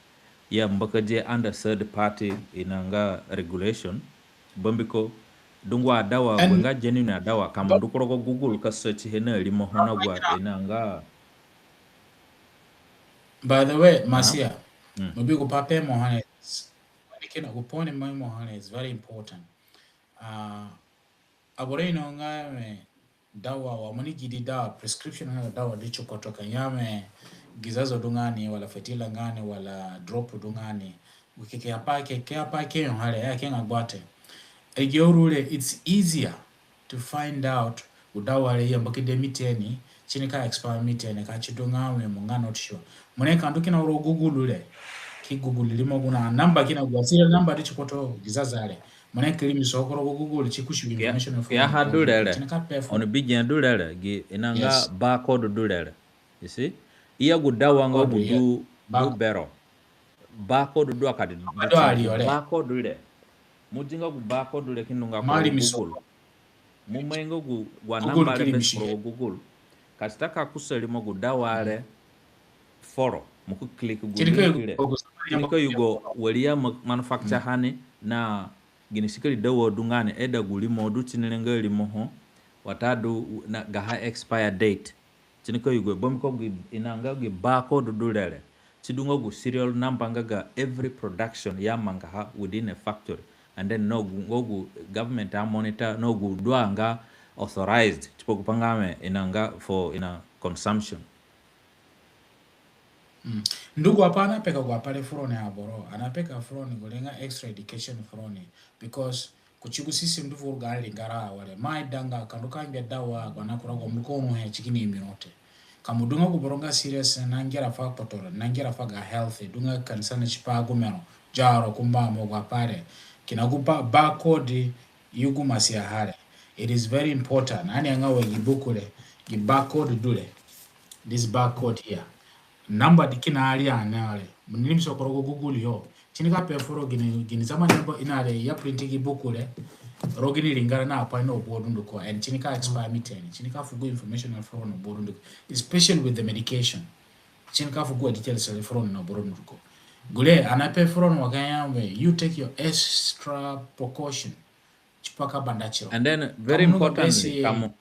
ya mbakadi under third party ina nga regulation. Bambiko dungu adawa, gu nga genuine adawa, ka mo ndu ku rogo Google ka search he na rimoho na gu a ina nga By the way, Masia, mo bi gu pai mo ha re, kina gu point mo ha re is very important. Ah, aboro ino nga we dawa wa mo ni gidi dawa, prescription nga dawa du ti koto ka ya we gi zazo du nga ni, wala fetila nga ni, wala drop du nga ni. Gu keke apai ke, ke apai ke yo ha re, ya ke nga gbate. Agi auru re, it's easier to find out gu dawa re yamba ki de mi teni, tini ka expire mi teni, ka ti du nga we mo nga not sure. Mo ni ka ndu kina rogo Google re, ki Google rimo gu na namba kina gu serial namba du ti koto gi zaza re. Mo ni ki rimiso ku rogo Google ti kusi information of ya ha du re re. Tini ka pe fu. Ono bi gi du re re, gi ina nga barcode du re re. You see? I ya gu dawa nga gu du, du bero. Barcode du aka di, barcode re. Mo di nga gu barcode re ki ndu nga ku rogo Google. Mo mai nga gu, gu anamba re be ku rogo Google. Ka si ta ka kusa rimo gu dawa re foro, mo ki click gu link re. Tini ka yugo wari ya manufacture ha ni na gini sikiri dawa du nga ni, eda gu rimo du tini re nga rimo ho, watadu na gaha expire date. Tini ka yugo, bambiko gi ina nga gi barcode du re re. Si du nga gu serial number nga ga every production ya mangaha within a factory. And then no gu, nga gu government a monitor, no gu du a nga authorized tipa gu pai nga we ina nga for ina consumption. Ndu gu apai ana peka gu apai re furoni aboro, ana peka furoni gu re nga extra education furoni, because kuti gu system du vuru ga ringara awere. Mo aidanga ka ndu ka gbia dawa gu na kura gu mo ndu ka ruhe ti kini imi ro te. Ka mo du nga gu boro nga serious na ngera fu kpotoro, na ngera fu ga health, du nga concern tipa gu mero, diaro, kumba, mo gu apai re. Kina gu ba, barcode yugu Masia ha re. It is very important. Ani ya nga we gi buku re, gi barcode du re. This barcode here. Namba di kina ari ane are. Mo ni rimiso ku rogo Google yo. Tini ka pe foro gini, gini zaman ya ba ina re ya print gi buku re. Rogo gini ringara na apai na aboro dunduko. And tini ka expire mi teni. Tini ka fu gu information na foro na aboro dunduko. Especially with the medication. Tini ka fu gu details re foro na aboro dunduko. Gure, ana pe foro wa ka ya we, you take your extra precaution. Tipa ka banda tiro. And then, very importantly, ka mo,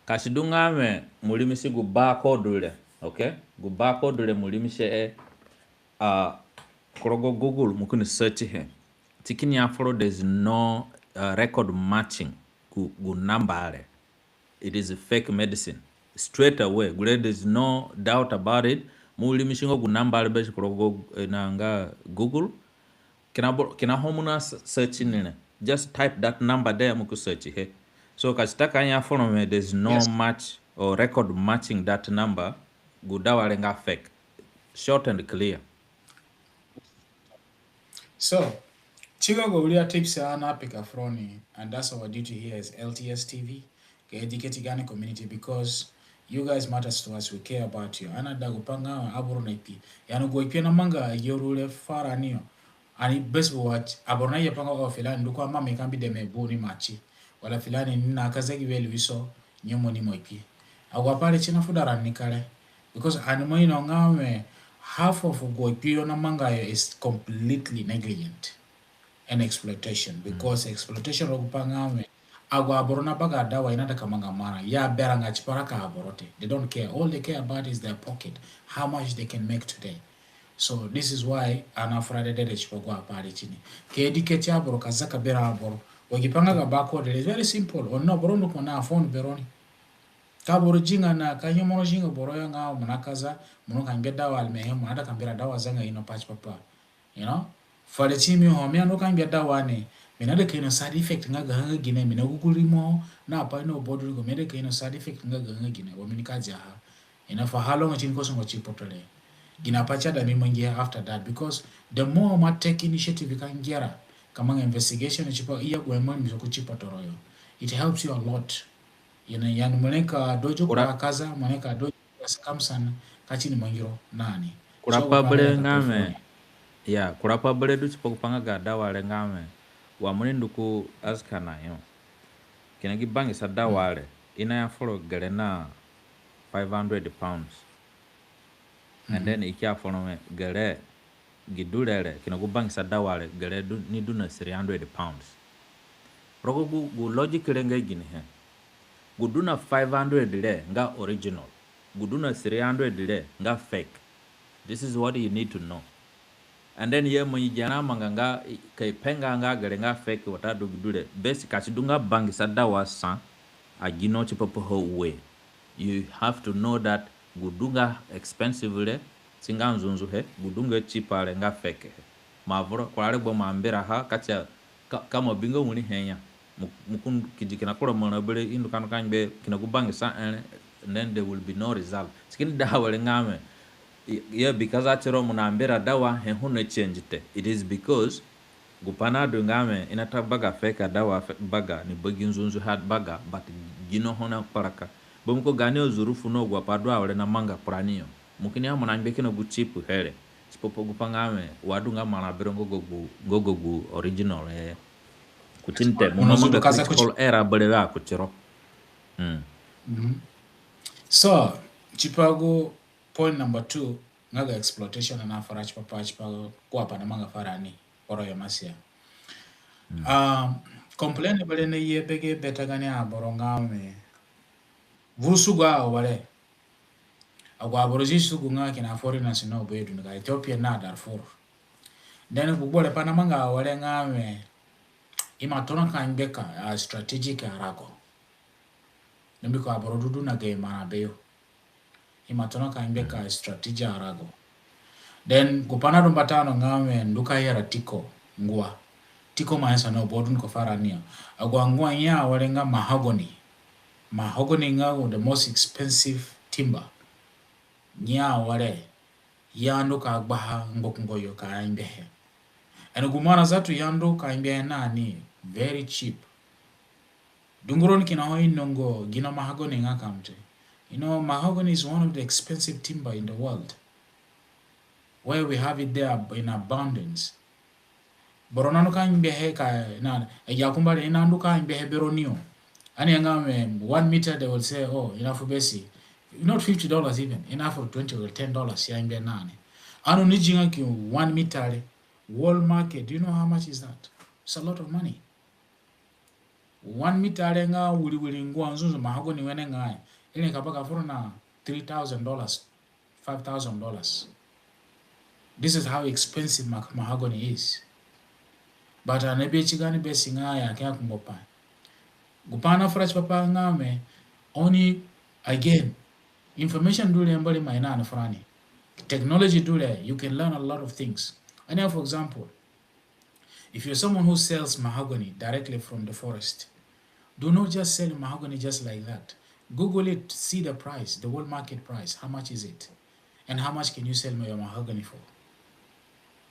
ka si du nga we mo rimisi gu barcode re, okay? Gu barcode re mo rimisi e, uh, ku rogo Google, mo kini search he. Ti kini ya foro, there is no, uh, record matching gu, gu namba re. It is a fake medicine. Straight away, gure, there is no doubt about it. Mo rimisi nga gu namba re be si ku rogo, eh, na nga Google. Kina boro, kina ho mo na search ni re. Just type that number there, mo ki search he. So ka si ta ka ya foro we, there is no match or record matching that number, gu dawa re nga fake. Short and clear. So, ti ga gu wiri atips ana peka furoni, and that's our duty here as L T S T V. Ka educate gaani community, because you guys matters to us, we care about you. Ana da gu pai nga aboro na kpi. Yani gu kpi na manga yo ru re furani yo. Ani bes bu wa aboro na ya pa nga o filani ndu ko ama mi ka bi de me bu ni mati. Wala filani ni na ka zegi we luiso, nyemu ni mo kpi. Agu apai re ti na fu da rani kare. Because ani mo ino nga we half of gu kpi yo na manga yo is completely negligent and exploitation, because exploitation rogo gu pai nga we agu aboro na baga dawa i na da ka manga marã, ya berã nga tipa raka aboro te. They don't care. All they care about is their pocket, how much they can make today. So this is why ana fura dedede tipa gu apai re tini. Ka educate aboro, ka zaka berã aboro. Wa gi pai nga ga barcode re is very simple. Ono boro ndu ko na phone beroni. Ka boro zinga na, ka nyemu ro zinga boro yo nga mo na kaza, mo na ka gbia dawa almehe, mo na da ka gbia dawa zanga ino pati papa. You know? Fare ti mi ho, mi andu ka gbia dawa ni, mi na da ka ino side effect nga ga ha nga gine, mi na guguri mo, na pai no bodu go, mi na da ka ino side effect nga ga ha nga gine, wa mi ni ka dia ha. You know, for how long ti ni ko sungo ti kpotore. Gini pai ti ada mi mangihe after that, because the more mo take initiative ka ngera, ka manga investigation tipa i ya gu mo ni mi so ku ti kpotoro yo. It helps you a lot. You know, yani mo ni ka dojo kura kaza, mo ni ka dojo kura circumstance, ka ti ni mangi ro na ni. Kura pai bere nga we, ya, kura pai bere du tipa gu pai nga ga dawa re nga we, wa mo ni ndu ku Ascana yo. Kina gi bangisa dawa re, i na ya foro gere na five hundred pounds. And then i ki ya foro we gere gi du re re, kina gu bangisa dawa re, gere du, ni du na three hundred pounds. Rogo gu, gu logic re nga ginihe? Gu du na five hundred re nga original. Gu du na three hundred re nga fake. This is what you need to know. And then i amangi gere amanga nga, ka i pe nga gere nga fake watadu gu du re. Best ka si du nga bangisa dawa sa, agino tipa paha ue. You have to know that gu du nga expensive re, si nga nzunzu he, gu du nga cheap re nga fake he. Mo avura kura regbo mo ambiraha, ka si a, ka, ka mo bi nga wiri he ya. Mo, mo ki di kina kura marã berewe, i ndu ka ndu ka ngbe kina gu bangisa re, and then there will be no result. Si kini da awere nga wẽ, yeah, because atiro mo na mbira dawa he ho na change te. It is because gu pai nadu nga wẽ i nata baga fake dawa, fe-, baga ni bagi nzunzu ha baga, but gino ho na kparaka. Bambiko gaani azurufu na agu apai du awere namanga kpurani yo. Mo kini ya mo na ngbe kina gu cheap he re. Tipa pa gu pai nga wẽ, wa du nga marã berewe nga gu, nga gu original, eh. Kuti ni te, mo namanga critical error berewe kuti ro. Mm. Mhm. So, tipa gu point number two, nga ga exploitation na fura tipa pa, tipa gu apai namanga furani, kporo yo masia. Mm. Um, complain berewe naye be ge bete gaani aboro nga wẽ, vuru sugu awere. Agu aboro zi sugu nga kina foreigners na be du nga Ethiopia na Darfur. Then gu gbua re pai namanga awere nga wẽ, i ima tona ka ngbe ka, a, strategic arago. Bambiko aboro du du na gayo marã beyo. I ima tona ka ngbe ka strategic arago. Then gu pai nadu mbata no nga wẽ ndu ka yera tiko ngua. Tiko ima nyasa na aboro dunduko furani yo. Agu angua i ya awere nga mahogany. Mahogany nga the most expensive timber. Ni awere, i andu ka gbaha ngbakumba yo ka ngbehe. And gu marã zatu i andu ka ngbehe na ni very cheap. Dungu roni kina ho i inongo gino mahogany nga kam te. You know, mahogany is one of the expensive timber in the world, where we have it there in abundance. Boro nandu ka ngbehe ka, na, agi akumba re, i nandu ka ngbehe be roni yo. Ani ya nga wẽ, one meter, they will say, "Oh, i nafu besi." Not fifty dollars even, i nafu twenty or ten dollars, i angbe na ni. Ani ni zinga ki one meter re, world market, do you know how much is that? It's a lot of money. One meter re nga wiri wiri ngua nzunzu mahogany wenengai, i nika baga furo na three thousand dollars, five thousand dollars. This is how expensive ma-, mahogany is. But ani abi ti gaani besi nga ya ke akungbo pai. Gu pai nafura tipa pa nga wẽ, oni, again, information du re Mbori ima ina ni furani. Technology du re, you can learn a lot of things. Ani, for example, if you're someone who sells mahogany directly from the forest, do not just sell mahogany just like that. Google it, see the price, the world market price. How much is it? And how much can you sell your mahogany for?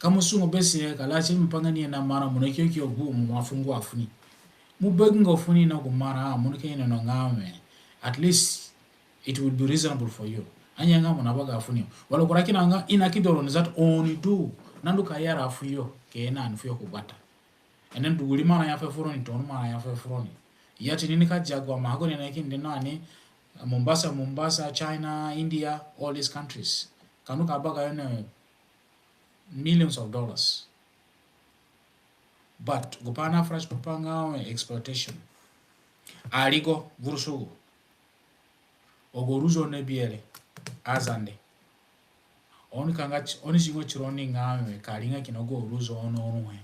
Ka mo sungu besi ka la ti mi pa nga ni na marã mo na kio kio gu mo ma fu ngua funi. Mo bagi ngua funi na gu marã, mo ni ka ino no nga wẽ, at least it will be reasonable for you. Anga nga mo na baga funi. Wala kura kina nga i na ki du roni zatu oni du. Nandu ka yera fuyo, ke na ni fuyo ku gbata. And then du wiri marã ya fe furoni, tonu marã ya fe furoni. Yet ni nika zia gu mahogany na kindi na ni, Mombasa, Mombasa, China, India, all these countries. Ka ndu ka baga yo na millions of dollars. But gu pai nafura tipa pa nga wẽ exploitation. Arigo, vuru sugu. Agu aruzo nabihe re, Azande. Oni ka nga ti-, oni zingo tironi nga wẽ ka ringa kina agu aruzo oni ruhe.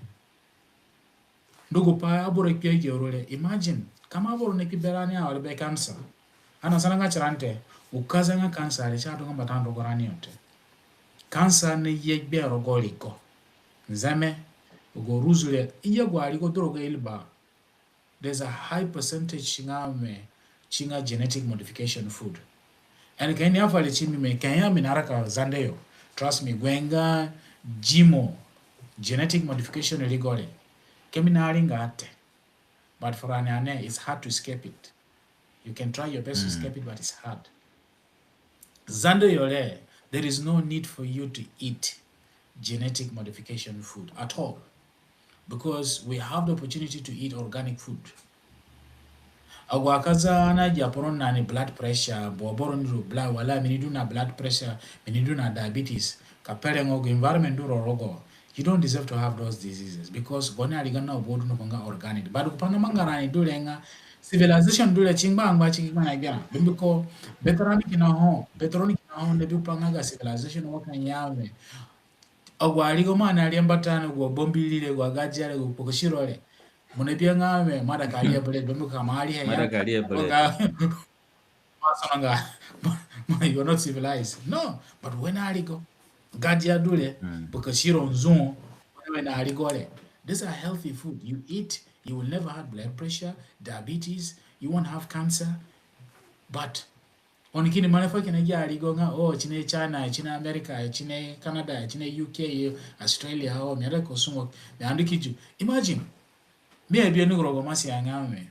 Ndu gu pai aboro kpi agi auru re. Imagine, ka mo aboro ni kpi berani awere be cancer. Ani asana nga tirani te, u ka za nga cancer re, si adu nga mbata ndu rogo rani yo te. Cancer ni ye gbe rogo rigo. Nzeme, agu aruzo re, i ye gu arigo du rogo iriba. There's a high percentage nga wẽ, ti nga genetic modification food. And ka i ni afari ti mi me, ka ya mi naraka Zande yo. Trust me, gu nga G M O, genetic modification rigo re. Ka mi naringa te. But for an ane, it's hard to escape it. You can try your best to escape it, but it's hard. Zande yo re, there is no need for you to eat genetic modification food at all, because we have the opportunity to eat organic food. Agu akaza na japoron na ni blood pressure, bo boro ni du blood, wala mi ni du na blood pressure, mi ni du na diabetes, ka pere ngo gu environment du ro rogo, you don't deserve to have those diseases, because goni ariga na bo du no nga organic. But gu pai namanga rani du re nga, Civilization du re ti ngba ngba ti ki kpa na gbia. Mbiko Beteroni kina ho, Beteroni kina ho, na bi pa nga ga civilization wa ka ya we agu arigo mo na ri mbata na agu abombiri re, agu agadia re, agu kpokosiro re. Mo na bi nga we mo aida ka ri a bere, mbiko ka mo ari he ya. Mo aida ka ri a bere. Oga, mo asona nga, you are not civilized. No, but we na arigo. Gadia du re, kpokosiro nzu, we na arigo re. These are healthy food. You eat, you will never have blood pressure, diabetes, you won't have cancer. But oni kini mare fu kina gi arigo nga, oh, ti ni China, ti ni America, ti ni Canada, ti ni U K, Australia, oh, mi aida ka sungo, mi andu ki ju. Imagine, mi abi ani rogo Masia nga we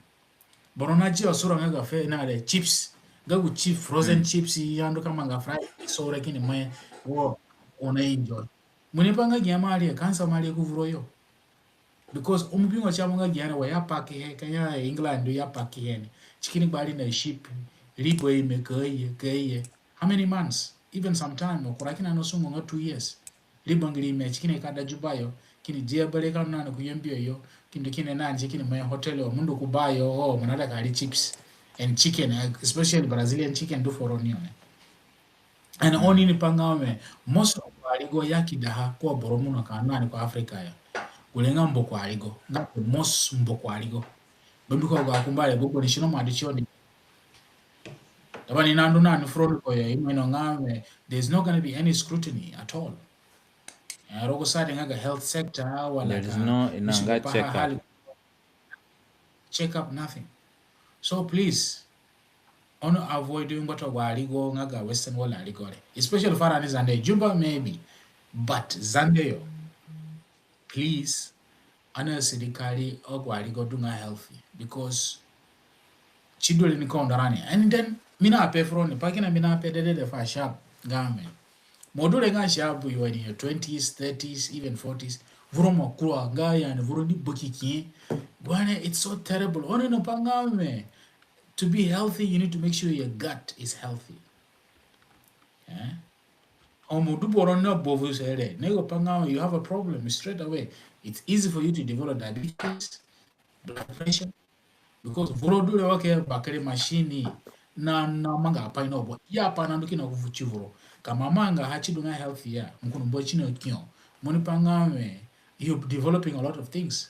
boro na ji asura nga ga fe na re chips, ga gu chips, frozen chips, i andu ka manga fry, so re kini mai, wo, oni enjoy. Mo ni pa nga gi ya mo ari, cancer mo ari ku vuro yo. Because o mo bingo ti amo nga gi ya na wa ya pack he, ka ya England ya pack he ni. Ti kini gbari na ship, riba ime ka ye, ka ye. How many months? Even sometime, o kura kina no sungo nga two years. Ri bangiri ime, ti kini ka da Juba yo, kini dia bere ka nani ku Yambio yo, kini du kini nani, ti kini mai hotel yo, mo ndu ku bar yo, oh, mo naida ka ri chips and chicken, eh, especially Brazilian chicken du foro ni yo, eh. And oni ni pa nga we, most of arigo ya ki daha ku aboro mo na ka nani ku Africa ya. Gure nga mboku arigo, nga most mboku arigo. Bambiko agu akumba re, gbogbo ni sino mo adi ti oni. Taba ni nandu nani furo ni ko yo, i ima ino nga we, there's not gonna be any scrutiny at all. Eh, rogo sa de nga ga health sector, wala ka, there is no, i nanga check up. Check up, nothing. So please, ono avoid ngbatunga arigo nga ga Western world arigo re. Especially furani Zande, Juba maybe, but Zande yo, please, ani asidi ka ri agu arigo du nga healthy, because ti du re ni ka undo rani. And then, mi na pe furoni, pa kina mi na pe dedede fu ashab, nga we, mo du re nga ashab, you are in your twenties, thirties, even forties, vuro mo kura nga ya ni vuro ni baki ki. Gure, it's so terrible. Oni no pa nga we, to be healthy, you need to make sure your gut is healthy. Eh? Ho mo du boro na bovuse re, ni go pa nga we, you have a problem straight away. It's easy for you to develop diabetes, blood pressure, because vuro du re wa ke bakere machine na, na manga apai na obo. Ya pa na ndu kina ku fu ti vuro. Ka mo mangaha ti du nga healthy ya, mo kunu mbu ti na kio. Mo ni pa nga we, you developing a lot of things.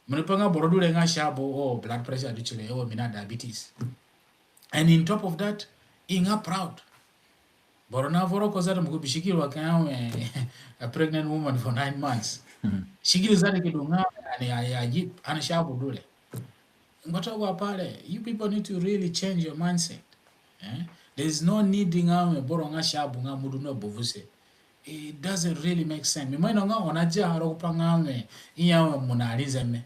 Mo ni pa nga boro du re nga ashab, oh, blood pressure du ti re, oh, mi na diabetes. And in top of that, i nga proud. Boro na voro ko zata mo ku bi sigiri wa ka ya we, a pregnant woman for nine months. Sigiri zata ki du nga, ani, ani, ani, ani ashab du re. Ngbatunga agu apai re, you people need to really change your mindset. Eh? There is no need nga we boro nga ashab nga mo du na bovuse. It doesn't really make sense. Mi ima ino nga oni adia ha rogo pa nga we, i ya we mo na rinze me.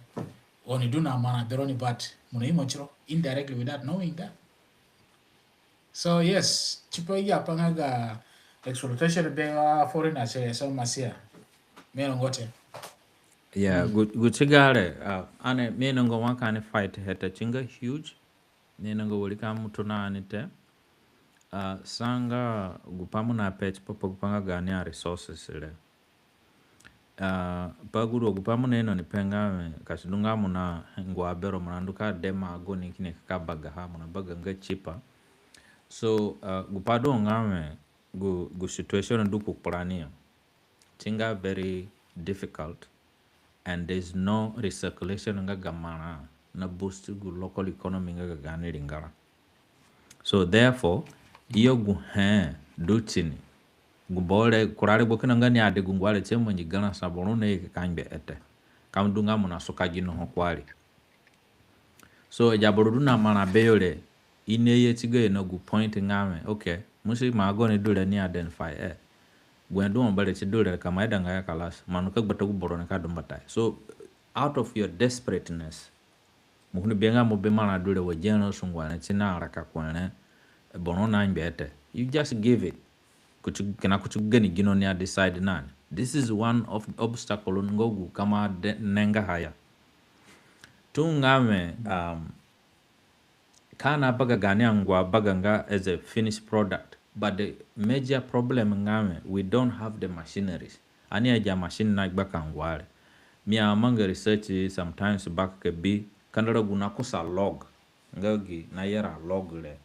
Oni du na marã beroni, but mo na imo tiro indirectly without knowing that. So yes, tipa ya pa nga ga exploitation be a foreigners re, so Masia, mi ainonga te. Yeah, gu, gu tiga re, uh, ani, mi ainonga wa ka ani fight he te, ti nga huge. Mi ainonga wari ka mo tona ani te. Uh, sa nga gu pa mo na pe tipa pa gu pa nga gaani a resources re. Ah, pa gu du gu pa mo na ino ni pe nga we, ka si du nga mo na ngua bero mo na ndu ka de ma goni kini ka bagaha, mo na baga nga tipa. So, ah, gu pa du nga we, gu, gu situation du ku kpurani yo, ti nga very difficult, and there's no recirculation nga ga marã na boost gu local economy nga ga gaani ringara. So therefore, iyo gu he du tini. Gu boro re, kura regbo kina nga ni ade gu ngua re tie mangi garã sa boro na ye ka ngbe ete. Ka mo du nga mo na suka gino ho kuari. So agi aboro du na marã beyo re, i na ye tiga yo na gu point nga we, okay, mo si ma goni du re ni identify e. Gu he du ho bere ti du re ka mo aidanga ya kalas, mo nika gbata gu boro nika du mbatayo. So out of your desperateness, mo kini bi nga mo bi marã du re wa gene sungu re ti na raka ku re, boro na ngbe ete. You just give it. Kuti, kina kuti gani gino ni a decide nani. This is one of obstacle nga gu ka mo de, nenga ha ya. Tu nga we, um, ka na baga gaani angua baga nga as a finished product. But the major problem nga we, we don't have the machineries. Ani agi a machine na gbaka ngua re. Mi amanga research sometimes back ka bi kandara gu na kusa log. nga gi na yera log re.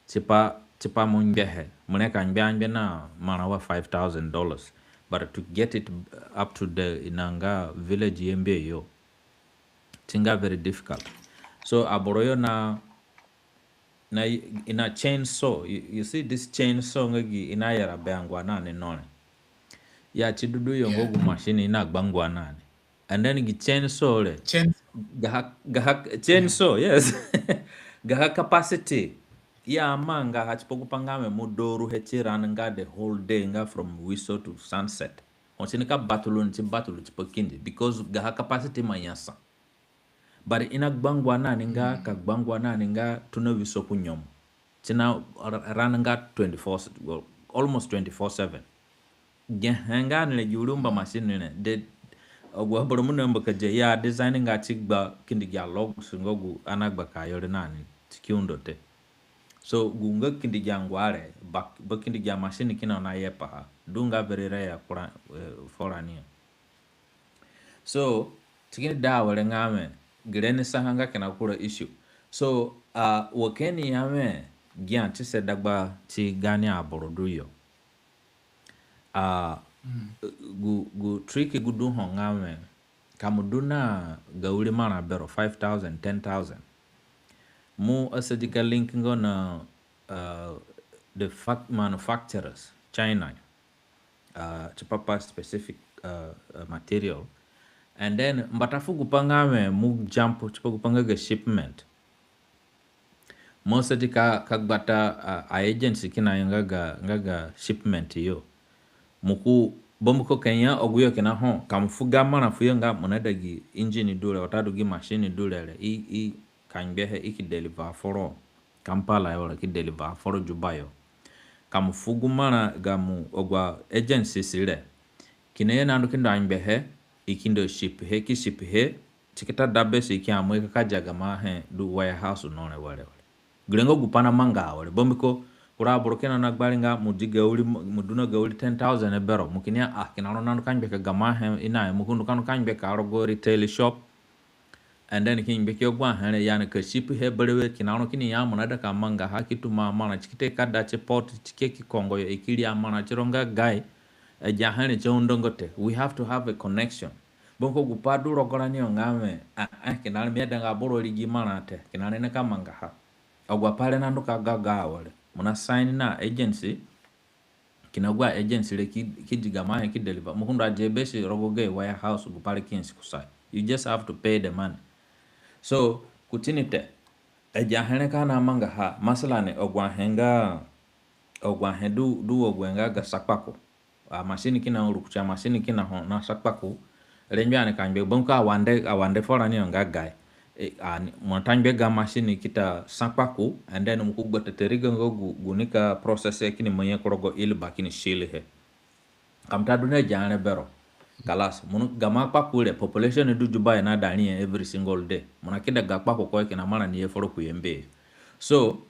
Tipa, tipa mo ngbehe, mo re ka ngbe angbe na marã wa five thousand dollars. But to get it up to the, i na nga village ye mbe yo, ti nga very difficult. So aboro yo na, na, i na chainsaw. You, you see this chainsaw nga gi i na yera be angua na ni no re. Ya ti du du yo nga gu machine i na gba ngua na ni. And then gi chainsaw re. Chain. Gaha, gaha, chainsaw, yes. Gaha capacity ya manga ha tipa gu pa nga wẽ mo doruhe ti run nga the whole day nga from wiso to sunset. Ho si nika battle ni ti battle tipa kindi because gaha capacity ima nyasa. But i na gba ngua na ni nga, ka gba ngua na ni nga tona wiso ku nyemu. Ti na run nga twenty-four, well, almost twenty-four seven. Gehe nga ni re gi wiri umba machine ni re. De, agu aboro mo na mbu ka dia ya design nga ti gba kindi gi a logs nga gu ani agba ka yo re na ni ti ki undo te. So gu nga kindi gi angua re, ba, ba kindi gi a machine kina na yepa ha. Du nga very rare kura, eh, furani yo. So ti kini da awere nga wẽ, gere ni saha nga kina kura issue. So, ah, wa kini ya wẽ, gia tise dagba ti gaani aboro du yo. Ah, gu, gu trick gu du ho nga wẽ, ka mo du na ga wiri marã bero, five thousand, ten thousand. Mo asadi ka link nga na, ah, the fac-, manufacturers, China. Ah, tipa pa specific, ah, ah, material. And then mbata fu gu pa nga wẽ mo jump tipa gu pa nga ga shipment. Mo asadi ka, ka gbata, ah, a agency kina yo nga ga, nga ga shipment yo. Mo ku, bambiko ka ya agu yo kina ho, ka mo fu ga marã fu yo nga mo na da gi engine du re, watadu gi machine du re re, i, i ka ngbehe, i ki deliver foro Kampala yo re, ki deliver foro Juba yo. Ka mo fu gu marã ga mo agu a agencies re. Kina yo na ndu ki ndu a ngbehe, i ki ndu a ship he, ki ship he, ti ki ta da besi i ki ya mo i ka ka dia gamo ahe du warehouse no re were were. Gere nga gu pa na manga awere. Bambiko kura aboro kina na gbari nga mo di ga wiri, mo du na ga wiri ten thousand bero, mo kini ya, ah, kina ro na ndu ka ngbe ka gamo ahe i na he, mo ki ndu ka ndu ka ngbe ka rogo retail shop. And then ki ngbe ki agu ahe re, yani ka ship he berewe, kina ro kini ya mo na da ka manga ha ki tuma amarã ti ki te ka da ti port ti ke ki kongo yo, i ki ri amarã ti ro nga gai. Agi ahe re ti aundonga te. We have to have a connection. Bambiko gu pa du rogo rani yo nga wẽ, ah, ah, kina re mi aidanga boro ri gi marã te, kina re nika manga ha. Agu apai re na ndu ka ga ga awere. Mo na sign na agency, kina agu a agency re ki, ki di gamo ahe ki deliver. Mo ki ndu a dia besi rogo gayo warehouse, gu pai re ki nyasi kusayo. You just have to pay the money. So, kuti ni te, agi ahe re ka na manga ha, masalan, agu ahe nga, agu ahe du, du wa agu nga ga sakpaku. A machine kina ho, rukutu a machine kina ho na sakpaku. Rengbe ani ka ngbe, bambiko awande, awande furani yo nga gai. E, ani, mo ta ngbe ga machine ki ta sakpaku, and then mo ku gbata ta riga nga gu, gu nika process he kini manye ku rogo ilba kini seal he. Ka mo ta du na agi ahe re bero. Kalas, mo nu gamo akpaku re, population du Juba yo na da rihe every single day. Mo na kida ga kpaku ko kina marã ni ye foro ku yembe. So,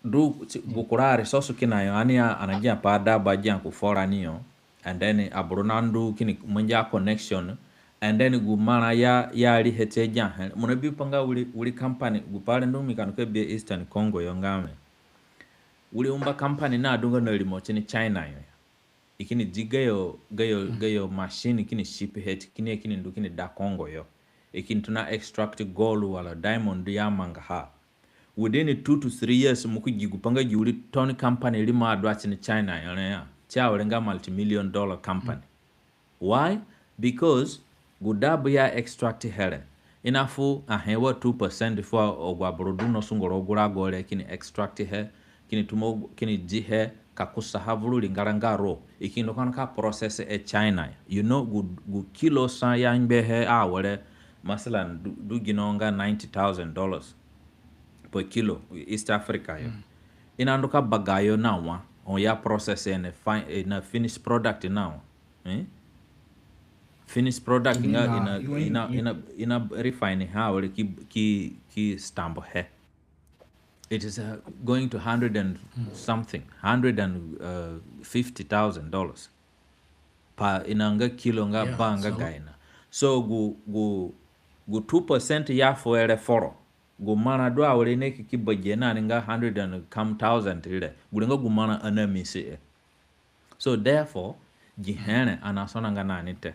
du ti, gu kura resource kina yo, ani ya, ani na gia pa da ba gia ku furani yo. And then aboro na ndu kini mangi a connection. And then gu marã ya, ya rihe ti agi ahe re. Mo na bi pa nga wiri, wiri company, gu pai re ndu mi ka ndu ka bi Eastern Congo yo nga wẽ, wiri umba company na du nga na rimo ti ni China yo ya. I kini di gayo, gayo, gayo machine kini ship he ti kini, kini ndu kini da Congo yo. I kini tona extract gold wala diamond ya manga ha. Within two to three years, mo ki gi gu pa nga gi wiri ton company rimo adu a ti ni China yo re ya. Ti awere nga multi-million dollar company. Why? Because gu da bu ya extract he re, i na fu ahe wa two percent fu agu aboro du na sungo rogo gu rago re kini extract he, kini tumo, kini di he, ka kusa ha vuru ringara nga ro, i kini ndu ka ndu ka process he China. You know, gu, gu kilo sa ya ngbe he awere, masalan, du, du gino nga ninety thousand dollars per kilo, East Africa yo. I na ndu ka baga yo na wa, ho ya process he na fi-, he na finished product na wa. Eh? Finished product nga i na, i na, i na, i na refine ha awere ki, ki, ki stamp he. It is, uh, going to hundred and something, hundred and fifty thousand dollars. Pa i na nga kilo nga ba nga gaina. So gu, gu, gu two percent ya fu he re foro. Gu marã du awere ni kiki bagihe na ni nga hundred and come thousand re. Gure nga gu marã ani amisi e. So therefore, gi here ani asonanga na ni te.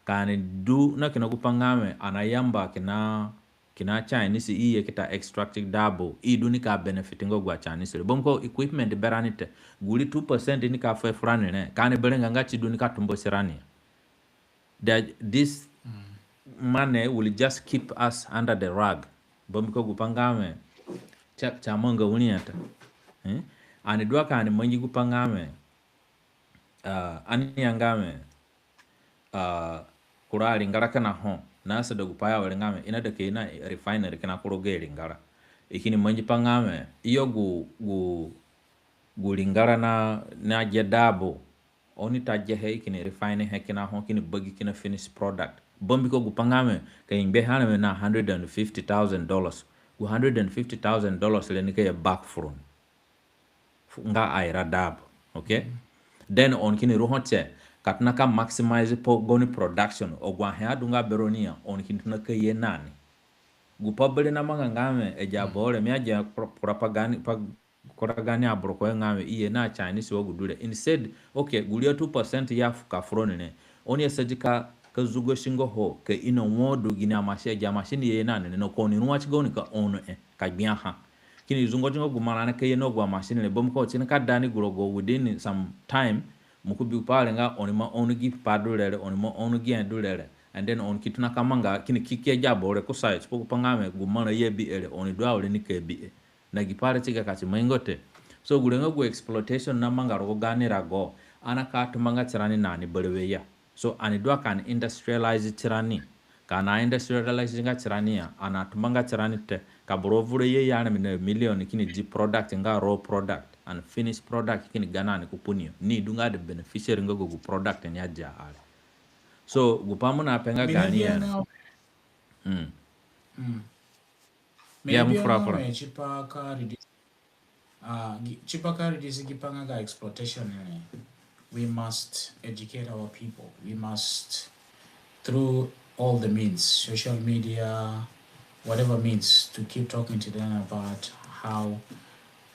Ka ani du na kina gu pa nga wẽ ani ayamba kina, kina Chinese i ye ki ta extract double, i du ni ka benefit nga agu aChinese re. Bambiko equipment berani te. Gu ri two percent ni ka fuhe furani re, ka ani berẽnga nga si du ni ka tumbasi rani. That this money will just keep us under the rug. Bambiko gu pa nga wẽ, si a, si amanga wiri ya te. Eh? Ani du a ka ani mangi gu pa nga wẽ, ah, ani ya nga wẽ, ah, kura aringara kina ho, na asada gu pa ya awere nga wẽ, i naida ka i na refinery kina kura gayo ringara. I kini mangi pa nga wẽ, i yo gu, gu, gu ringara na, na ge double. Oni ta gehe, i kini refine he kina ho, kini bagi kina finished product. Bambiko gu pa nga wẽ, ka i ngbe he areme na hundred and fifty thousand dollars. Gu hundred and fifty thousand dollars re nika ye back fu roni. Fu, nga aira double, okay? Then oni kini ru ho tie, ka tona ka maximize pa gaoni production, agu ahe adunga beroni ya, oni kini tona ka ye na ni. Gu pa berewe namanga nga wẽ, agi aboro re, mi agia pro-, propaganda, pa kura gaani aboro ko nga wẽ i ye na Chinese wa gu du re. Instead, okay, gu riahe two percent ya fu ka fu roni re, oni asadi ka, ka zugosi nga ho, ka ino wo du gini amachine, agi amachine i ye na ni re, na ka oni ruwa ti gaoni ka own he, ka gbia ha. Kini zungodi nga gu marã re ka ye na agu amachine re, bambiko si nika da ni gu rogo within some time, mo ki bi gu pa re nga oni ima own gi pa du re re, oni ima own gi he du re re. And then oni ki tona ka manga, kini kiki agi aboro re kusayo, tipa gu pa nga wẽ gu marã i abihe re, oni du awere nika bihe. Na gi pa re ti ga ka si maingo te. So gure nga gu exploitation namanga rogo gaani rago, ani ka tumbanga tirani na ni berewe ya. So ani du a ka ani industrialize tirani. Ka ani industrialize nga tirani ya, ani atumbanga tirani te. Ka boro vura ye ya areme na million kini di product nga raw product, and finished product kini ga na ni ku kpuni yo. Ni du nga the beneficiary nga gu product ni adia are. So gu pa mo naape nga gaani ya. Mm. Mm. Ya, mo fura fura. Tipa ka reduce, ah, gi-, tipa ka reduce gi pa nga ga exploitation, eh, we must educate our people. We must, through all the means, social media, whatever means, to keep talking to them about how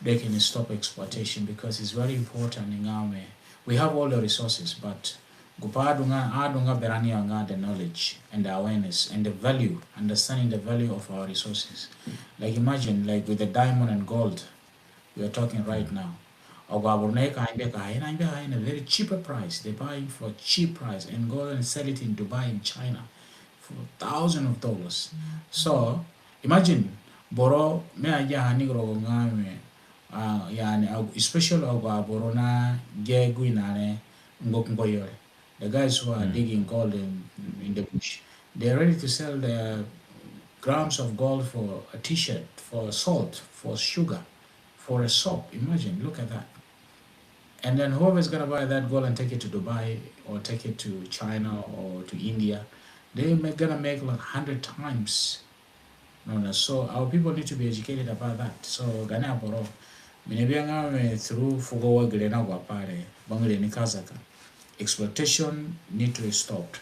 they can stop exploitation, because it's very important nga wẽ we have all the resources, but gu pa adunga, adunga berani ya nga the knowledge and the awareness and the value, understanding the value of our resources. Like, imagine, like, with the diamond and gold we are talking right now. Agu aboro naye ka ngbe ka ha, i nangbe ha in a very cheaper price. They buy it for cheap price and go and sell it in Dubai, in China, for thousands of dollars. So imagine, boro, mi agia ha ni rogo nga wẽ, ah, yani, agu-, especially agu aboro nage gu ina re ngbo ku ngbo yo re. The guys who are digging gold in, in the bush, they're ready to sell the grams of gold for a T-shirt, for salt, for sugar, for a soap. Imagine, look at that. And then whoever is gonna buy that gold and take it to Dubai or take it to China or to India, they ma-, gonna make, like, hundred times. No, no. So our people need to be educated about that. So gaani aboro, mi nabi a nga wẽ through fugo wa gere na gu pa re, bangire ni ka zaka. Exploitation need to be stopped.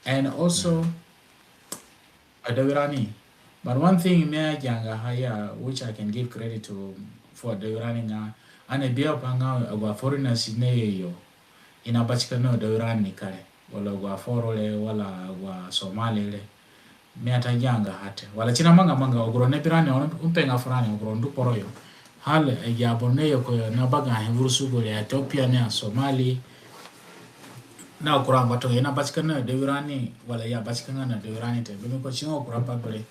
And also, adawirani. But one thing mi agianga ha ya, which I can give credit to for adawirani nga, ani abi a pa nga agu aforeigners naye yo, i nabatika na adawirani kare, wala agu aforo re, wala agu aSomali re. Mi ata gianga ha te. Wala si namanga manga, agu roni bi rani, oni mpenga furani, agu roni du kporo yo. Hal, eh, agi aboro naye ko yo, nabagahe vuru sugo re, Ethiopia na Somali. Na kura ngbatunga, i nabatika na adawirani, wala i abatikanga na adawirani te. Bambiko si nga kura pa gure.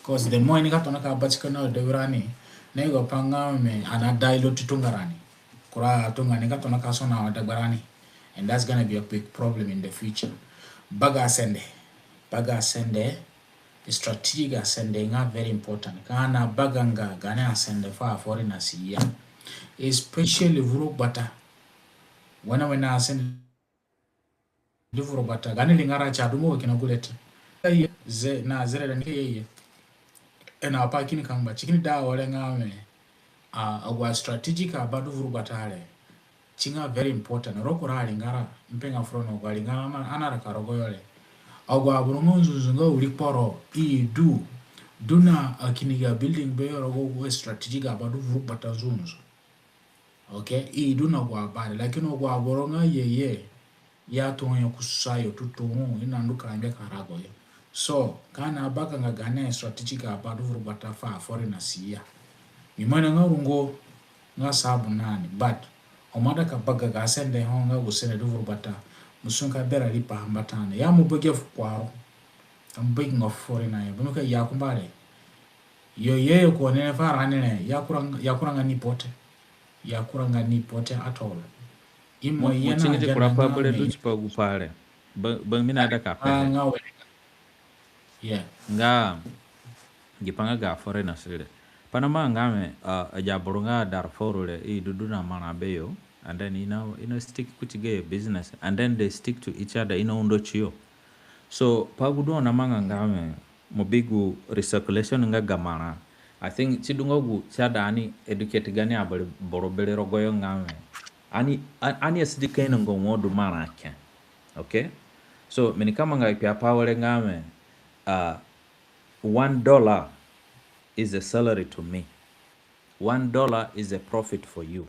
'Cause the more i nika tona ka batika na adawirani, na yugo pa nga wẽ ani adilute tungarani. Kura tunga nika tona ka sona wa dagbarani. And that's gonna be a big problem in the future. Baga sende. Baga sende. Strategic asende nga very important. Ka ani abaganga gaani asende fu aforeigners ya. Especially vuru gbata. Wene wene asende du vuru gbata. Gaani ringara si adu mo kina gure te. Ye, ze-, na zereda ni ye ye. Ena pa kini kangba. Si kini da were nga wẽ, a, agu astrategic aba du vuru gbata re. Si nga very important. Rogo kura aringara, mpenga furoni agu aringara ani araka rogoyo re. Agu aboro nga nzunzu nga wiri kporo, i du. Du na akini ga building beyo rogo gu strategic aba du vuru gbata nzunzu. Okay, i du na agu aba re, lakin agu aboro nga yeye, ya tona yo kusayo tutu, i na ndu ka ngbe ka rago yo. So, ka ani abakanga gaani strategic aba du vuru gbata fu aforeigners ya, mi ima ino nga rungo nga sabu na ni, but ho mo aida ka baga ga sende ho nga gu sende du vuru gbata, mo sungu ka berã riipaha mbata ni. Ya mo bagi fu kporo, ka mo bagi nga fu foreigner ya, bambiko ya kumba re, yo ye yo ko nene fu rani re, ya kura, ya kura nga ni pote. Ya kura nga ni pote at all. Imo ye na ti ni ti kura pa bere du tipa gu pa re. Ba, ba mi naida ka pe. Nga we. Yeah. Nga gi pa nga ga foreigners re. Pa na manga nga we, a, agi aboro nga Darfur re, i du du na marã beyo. And then i na, i na stick kuti gayo business. And then they stick to each other, i na undo tiyo. So, pa gu du ho na manga nga we, mo bi gu recirculation nga ga marã. I think si du nga gu si aida ani educate gaani aboro bere rogoyo nga we, ani, a-, ani asadi ka ino nga wo du marã ke. Okay? So, mi nika manga kpiapai were nga we, a, one dollar is a salary to me. One dollar is a profit for you.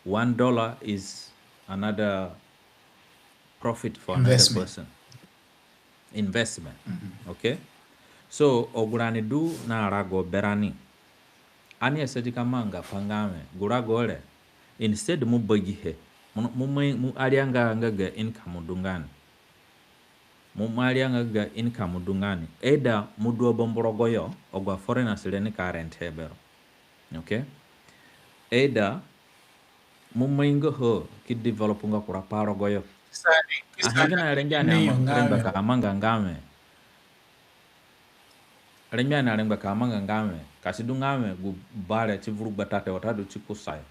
One dollar is another profit for another person. Investment. Okay? So, agu rani du na rago berani, ani asadi ka manga pa nga we, gu rago re, instead mo bagihe, mo, mo, mo arianga nga ga income du nga ni. Mo, mo arianga ga income du nga ni. Either mo dua bambu rogoyo, agu aforeigners re nika rent he bero. Okay? Either mo mangi nga ho ki develop nga kura pa rogoyo. Ahe gina rengbe ani rengba ka manga nga we. Rengbe ani rengba ka manga nga we, ka si du nga we gu ba re ti vuru gbata te watadu ti kusayo,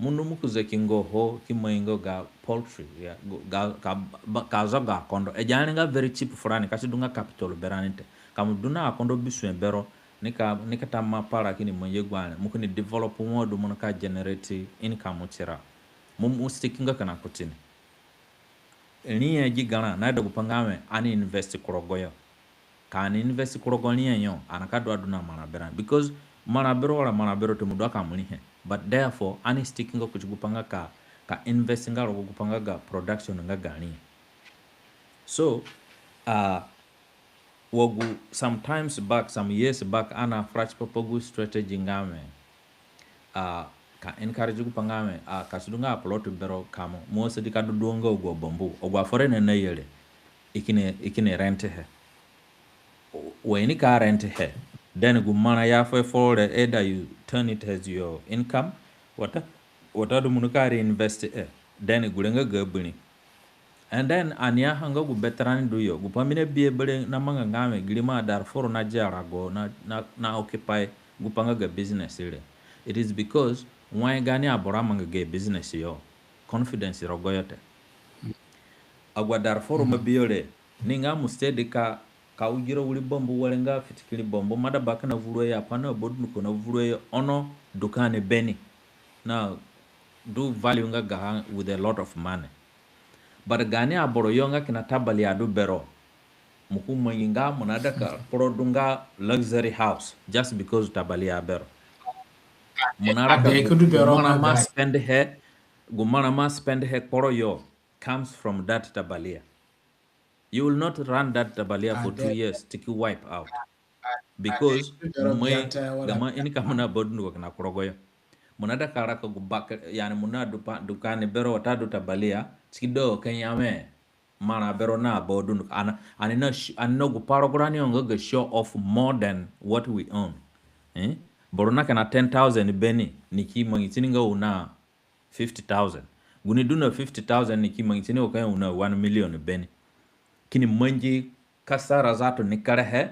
mo ndu mo ki zaki nga ho ki mangi nga ga poultry ya, ga, ka, ka zoga akondo. Agi are nga very cheap furani, ka si du nga capital berani te. Ka mo du na akondo bisue bero, nika, nika ta ma para kini mangi agu are, mo kini develop wa du mo nika generate income tira. Mo, mo stick nga kina kuti ni. Riahe gi garã naida gu pa nga we ani invest ku rogoyo. Ka ani invest ku rogo riahe yo, ani ka du adu na marã berã. Because marã bero wara marã bero te mo dua ka mo rihe. But therefore, ani stick nga kuti gu pa nga ka, ka invest nga rogo gu pa nga ga production nga ga riahe. So, a, wa gu sometimes back, some years back, ani nafura tipa pa gu strategy nga we, a, ka encourage gu pa nga we, a, ka si du nga plot bero ka mo, mo asadi ka du du nga agu abambu, agu aforeigner naye re, i kini, i kini rent he. Wa i nika rent he, then gu marã i afuhe foro re, either you turn it as your income, wata, watadu mo nika reinvest he, then gure nga ga biri. And then ani aha nga gu beterani du yo, gu pa mi nabihe bere na manga nga we, gi rimo Darfur nadia rago na, na, na occupy gu pa nga ga business re. It is because wai gaani aboro amanga ga business yo, confidence rogoyo te. Agu aDarfur mo bi yo re, ni nga mo steady ka, ka ugira wiri bambu were nga fitikiri bambu, mo aida ba kina vuruhe yo, apai na ba dunduko na vuruhe yo, ono du ka ni beni na du value nga gaha with a lot of money. But gaani aboro yo nga kina tabalia du bero, mo ki mangi nga mo naida ka kporo du nga luxury house just because tabalia bero. Mo naraka gu, gu marã mo aspend he, gu marã mo aspend he kporo yo comes from that tabalia. You will not run that tabalia for two years, ti ki wipe out. Because mo, gamo income na ba dunduko kina ku rogoyo. Mo naida ka raka gu bak, yani mo nadu pa, du ka ni bero watadu tabalia, ti ki du ka ya we, marã bero na ba dunduko. Ani, ani na, ani na gu pa rogo rani yo nga ga show off more than what we own. Eh? Boro na kina ten thousand beni, ni ki mangi tini nga u na fifty thousand. Gu ni du na fifty thousand ni ki mangi tini wa ka ya u na one million beni. Kini mangi kasara zatu ni kerehe.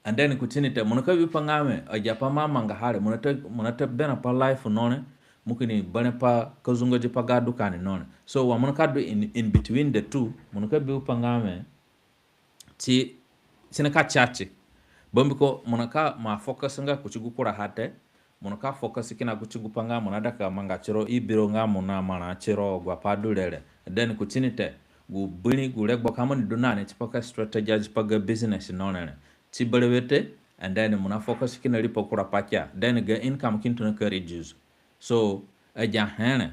And then kuti ni te, mo nika bi pa nga we, agi apai mo amangaha re, mo nata, mo nata berã pa life no re, mo kini berẽ pa ka zungodi pa ga du ka ni no re. So wa mo nika du in, in between the two, mo nika bi pa nga we, ti, ti nika chachi. Bambiko mo nika ma focus nga kuti gu kuraha te, mo nika focus kina kuti gu pa nga mo naida ka manga tiro, i biro nga mo na marã tiro, agu apai du re re. Then kuti ni te, gu biri, gu regbo ka mo ni du na ni tipa ka strategize pa ga business no re re, ti berewe te, and then mo na focus kina riipa kura pai kia, then ga income kini tona ka reduce. So agi ahe re,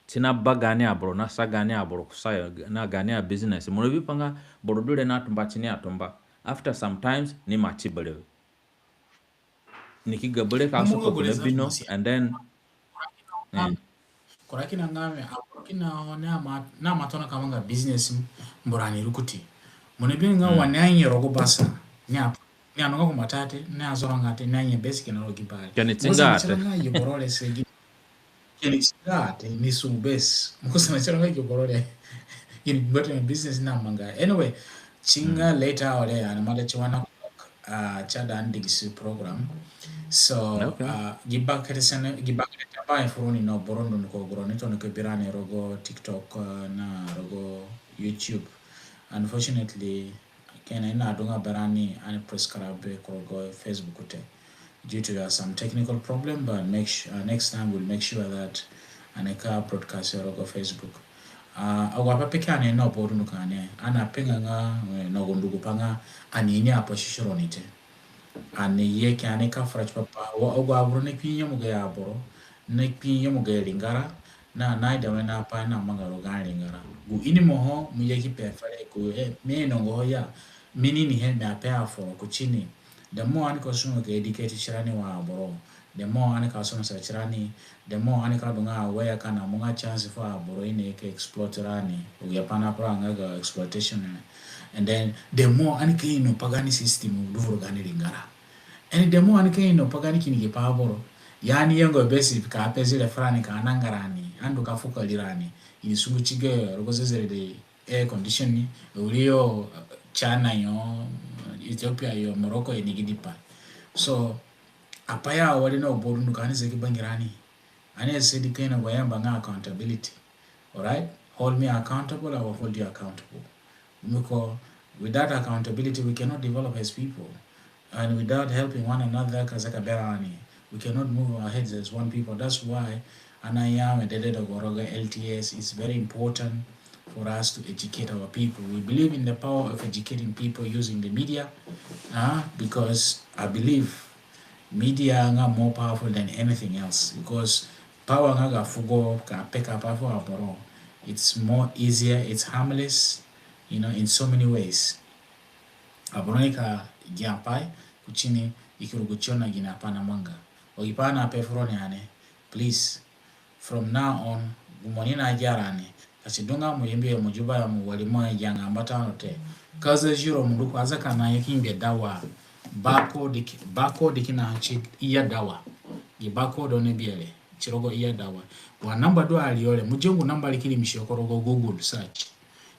ti na ba gaani aboro, na sa gaani aboro kusayo, na gaani abusiness. Mo na bi pa nga boro du re na tumba ti ni atumba. After sometimes, ni ima ti berewe. Ni ki ga berewe ka soko ku na bino, and then, eh. Kura kina nga mi, aboro kina ho ni ima, ni ima tona ka manga business, mbu rani rukuti. Mo na bi nga wa ni anye rogo basa, ni a, ni anunga ku mbata te, ni azoranga te, ni anye bes kina rogo gi pai re. Kini tinga te. Nga ye boro re se gi Kini tinga te, ni sungu bes. Mo ku sana tiro nga gi boro re. Kini gbata business na manga. Anyway, tinga later ore, ani mada ti one o'clock, ah, ti ada ani digisi program. So, ah, gi bakere sene, gi bakere tambuahe fu roni na boro dunduko gu roni tona ka bi rani rogo TikTok, ah, na rogo YouTube. Unfortunately, kina i na dunga berani ani prescribe ku rogo Facebook te. Due to, uh, some technical problem, but make su-, uh, next time we'll make sure that ani ka broadcast rogo Facebook. Uh, agu apai peke ani na boro dunduko ani, ani ape nga nga, eh, na gu ndugu pai nga ani ini apai sisiro ni te. Ani ye ki ani ka fura tipa pa, wa, agu aboro ni kpi nyemu gayo aboro, ni kpi nyemu gayo ringara, na, na ida wene apai na manga rogo gaani ringara. Gu ini mo ho, mo ye ki pe fere gu, eh, mi inongo ho ya, mi ni ni he mi ape aforo kuti ni. The more ani ka sungu ka educate tirani wa aboro, the more ani ka sungu sa tirani, the more ani ka du nga aware ka na munga chance fu aboro i ni ka exploit rani. Agi apai na kura nga ga exploitation, eh. And then, the more ani ka ino pa gaani system du vuru gaani ringara. And the more ani ka ino pa gaani kini gi pa aboro, ya ani yengo bes ka pe zire furani ka nanga rani, ani du ka fu ka ri rani. I ni sungu ti gayo rogo zezere de air condition ni, wiri yo, uh, China yo, Ethiopia yo, Morocco yo, ni gi di pai. So, apai ya awere na boro dunduko ani zaki bangirani. Ani asadi kina gu i ayamba nga accountability. All right? Hold me accountable, I will hold you accountable. Because without accountability, we cannot develop as people. And without helping one another, ka zaka berani, we cannot move our heads as one people. That's why ani aya mi dede du ku rogo L T S, it's very important for us to educate our people. We believe in the power of educating people using the media, uh, because I believe media nga more powerful than anything else, because power nga ga fugo ka peka pa fu aboro, it's more easier, it's harmless, you know, in so many ways. Aboro ni ka gia pai kuti ni, i ki rugu tiyo na gini apai na manga. Agi pai na pe furoni ani, please, from now on, gu mo ni na gia rani, ka si du nga mo yembe yo mo Juba yo mo wari mo ya gia nga mbata no te. Ka za ziro mo du ku aza ka na ye ki ngbe dawa. Barcode ki, barcode kina ti iya dawa. Gi barcode oni bi re ti rogo iya dawa. Wa namba du ari yo re, mo ye gu namba re ki rimisi yo ku rogo Google search.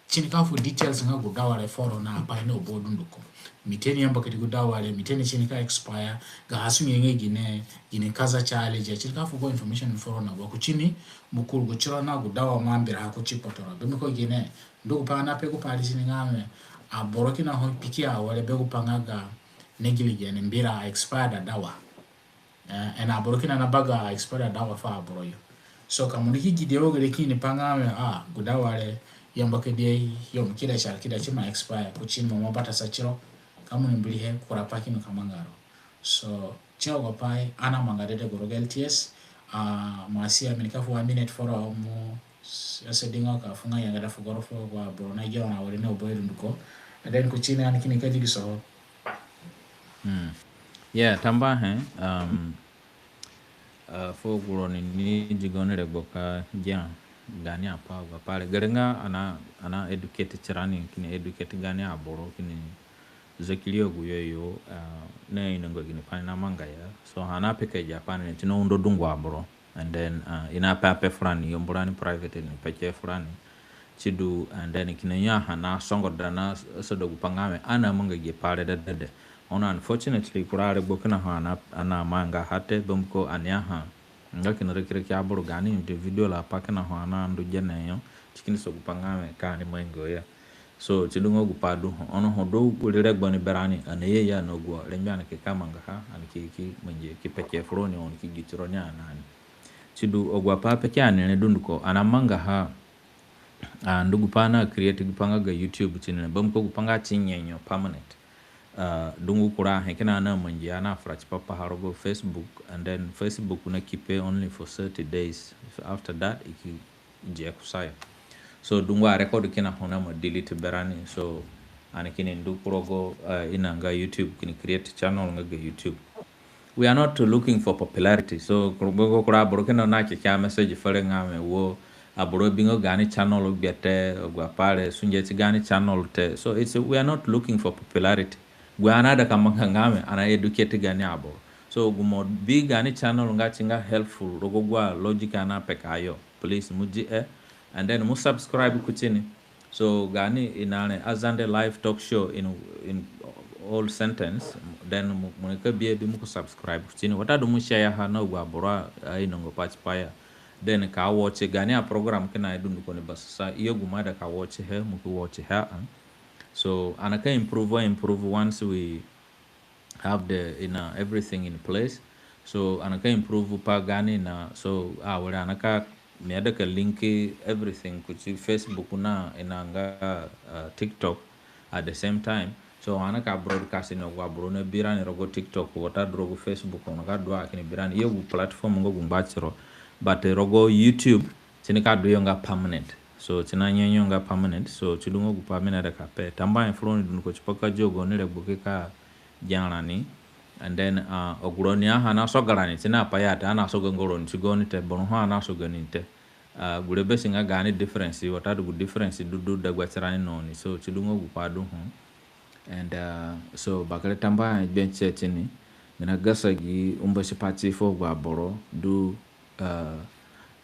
Ti ni ka fu details nga gu dawa re foro na apai na boro dunduko. Mi te ni yamba kedi gu dawa re, mi te ni ti ni ka expire, ga ha sunge nga gine, gine kaza challenge, ti ni ka fu gu information foro na wa kuti ni, mo kuru gu tiro na gu dawa mo ambira ha kuti kpotoro. Be mi ko gine, ndu gu pai na pe gu pai re ti ni nga mi, aboro kina ho kpiki awere be gu pai nga ga negligent mbira expired dawa. Eh, and aboro kina na baga expire dawa fu aboro yo. So ka mo ni ki gidi wo gere kini pa nga mi, ah, gu dawa re, yamba kedi yo mo kida sar kida ti ma expire, kuti mo ma bata sa tiro, ka mo ni mbiri he, kura pai kini ka manga ro. So, ti agu apai ani amanga dede ku rogo L T S, ah, mo asia mi ni ka fu one minute foro mo asadi nga ka fu nga yangada fu goro fu agu aboro na gia na awere na boro dunduko. And then kuti ni ani kini ka digiso ho. Mm. Yeah, tambuahe, um, uh, fu agu roni ni di gaoni regbo ka gia gaani apai, agu apai re. Gere nga ani, ani educate tirani, kini educate gaani aboro, kini zaki ri agu yo yo, uh, na inonga gini pai ni na manga ya. So, ani apeke agi apai ni ti na undo dungu aboro. And then, uh, i na pe ape furani, yambu rani private ni peke furani. Ti du, and then kina ya ani asongoda na asada gu pai nga mi, ani amanga gi pai re dedede. Ono unfortunately, kura aregbo kina ho ani, ani amangaha te, bambiko ani aha nga kina rakiraki aboro gaani individual apai kina ho ani andu gene yo, ti kini sa gu pai nga mi ka ani mangi yo ya. So, ti du nga gu pai du ho, ono ho du wiri regbo ni berani, ani aye ya na agu rengbe ani ki ka mangaha, ani ki, ki mangi, ki peke furoni, oni ki gi tironi ani ani. Ti du agu apai peke ani re dunduko, ani amangaha, ah, ndu gu pai na create gu pai nga ga YouTube ti ni re, bambiko gu pai nga ti nyenye permanent. Uh, dungu kura ahe kina na mangi a na fura tipa paha rogo Facebook, and then Facebook na keep only for thirty days. After that, i ki dia kusayo. So dungu a record kina ho na ma delete berani. So ani kini ndu ku rogo, uh, ina nga YouTube, kini create channel nga ga YouTube. We are not looking for popularity. So ku rogo kura aboro kina na kekeha message fere nga mi wo aboro abinga gaani channel gbe te, agu apai re sunge ti gaani channel te. So it's, we are not looking for popularity. Gu ani aida ka manga nga mi, ani a educate gaani aboro. So gu mo bi gaani channel nga si nga helpful rogo agu alogic ani apekaha yo, please mo di he, and then mo subscribe kutini. So gaani ina re Azande live talk show in, in all sentence, then mo, mo nika bi he, bi mo ki subscribe kutini. Watadu mo share ha na agu aboro a, ainonga pa tipaha. Then ka watch gaani aprogram kina dunduko ni basasa. Iyo, gu mo aida ka watch he, mo ki watch he a. So ani ka improve, improve once we have the, you know, everything in place. So ani ka improve pa gaani na, so awere ani ka, mi aida ka link everything kuti Facebook na ina nga, uh, TikTok at the same time. So ani ka broadcast na agu aboro na bi rani rogo TikTok watadu rogo Facebook, oni ka du a kini bi rani. Iyo, gu platform nga gu ngba tiro, but rogo YouTube si nika du yo nga permanent. So si na nyenye yo nga permanent. So si du nga gu pai mi naida ka pe. Tambuahe fu roni dunduko tipa ka zi gaoni regbo ki ka gia rani. And then, uh, agu roni ahe ani asoga rani, si na pa ya te ani asoga nga roni ti gaoni te, boro ho ani asoga ni te. Uh, gure be si nga gaani difference, watadu gu difference du du dagba tirani na oni. So si du nga gu pai du ho. And, uh, so bakere tambuahe gbe tie tini. Mi na gasa gi umbasi pati fu agu aboro du, uh,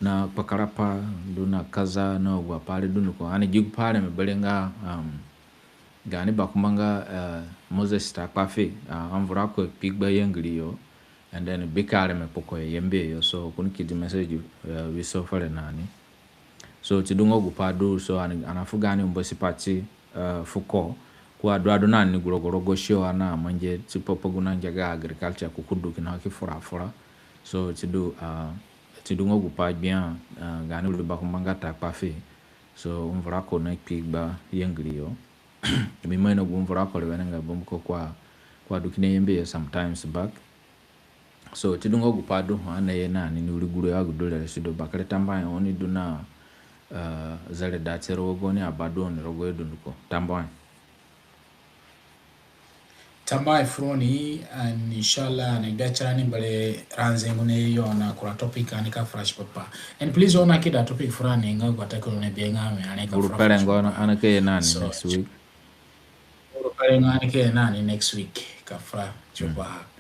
na kpakarapai, du na kaza, na agu apai re dunduko. Ani gi gu pai re mi bere nga, um, gaani bakumba nga, uh, Moses Takpafi, uh, avura ko kpi gba yangiri yo, and then bi ka areme kpoko yo yembe yo. So ko ni ki di message, uh, wiso fere na ni. So si du nga gu pai du, so ani, ani afu gaani umbasi pati, uh, fuko. Ko adu adu na ni gu rogo rogo show ani amangi tipa pa gu na ngia ga agriculture, ko ko du kina ki fura fura. So si du, uh, si du nga gu pai gbia, uh, gaani wiri bakumba nga Takpafi. So avura ko na kpi gba yangiri yo. Mi ima ino gu avura ko re wenengai bambiko ko a, ko adu kina yembe yo sometimes back. So si du nga gu pai du ho ani naye na ni ni wiri guru yo agude re. Si du bakere tambuahe, oni du na, uh, zereda ti rogo gaoni aba du oni rogoyo dunduko. Tambuahe. Tambuahe fu roni, and inshallah ani gbia tirani bere ranze ngu naye yo na kura topic ani ka fura tipa paha. And please, oni ki da topic fu rani nga gu ata kuru ni bi nga mi ani ka fura tipa paha. Guru pere nga ani ka ye na ni next week. Guru pere nga ani ka ye na ni next week ka fura tipa paha.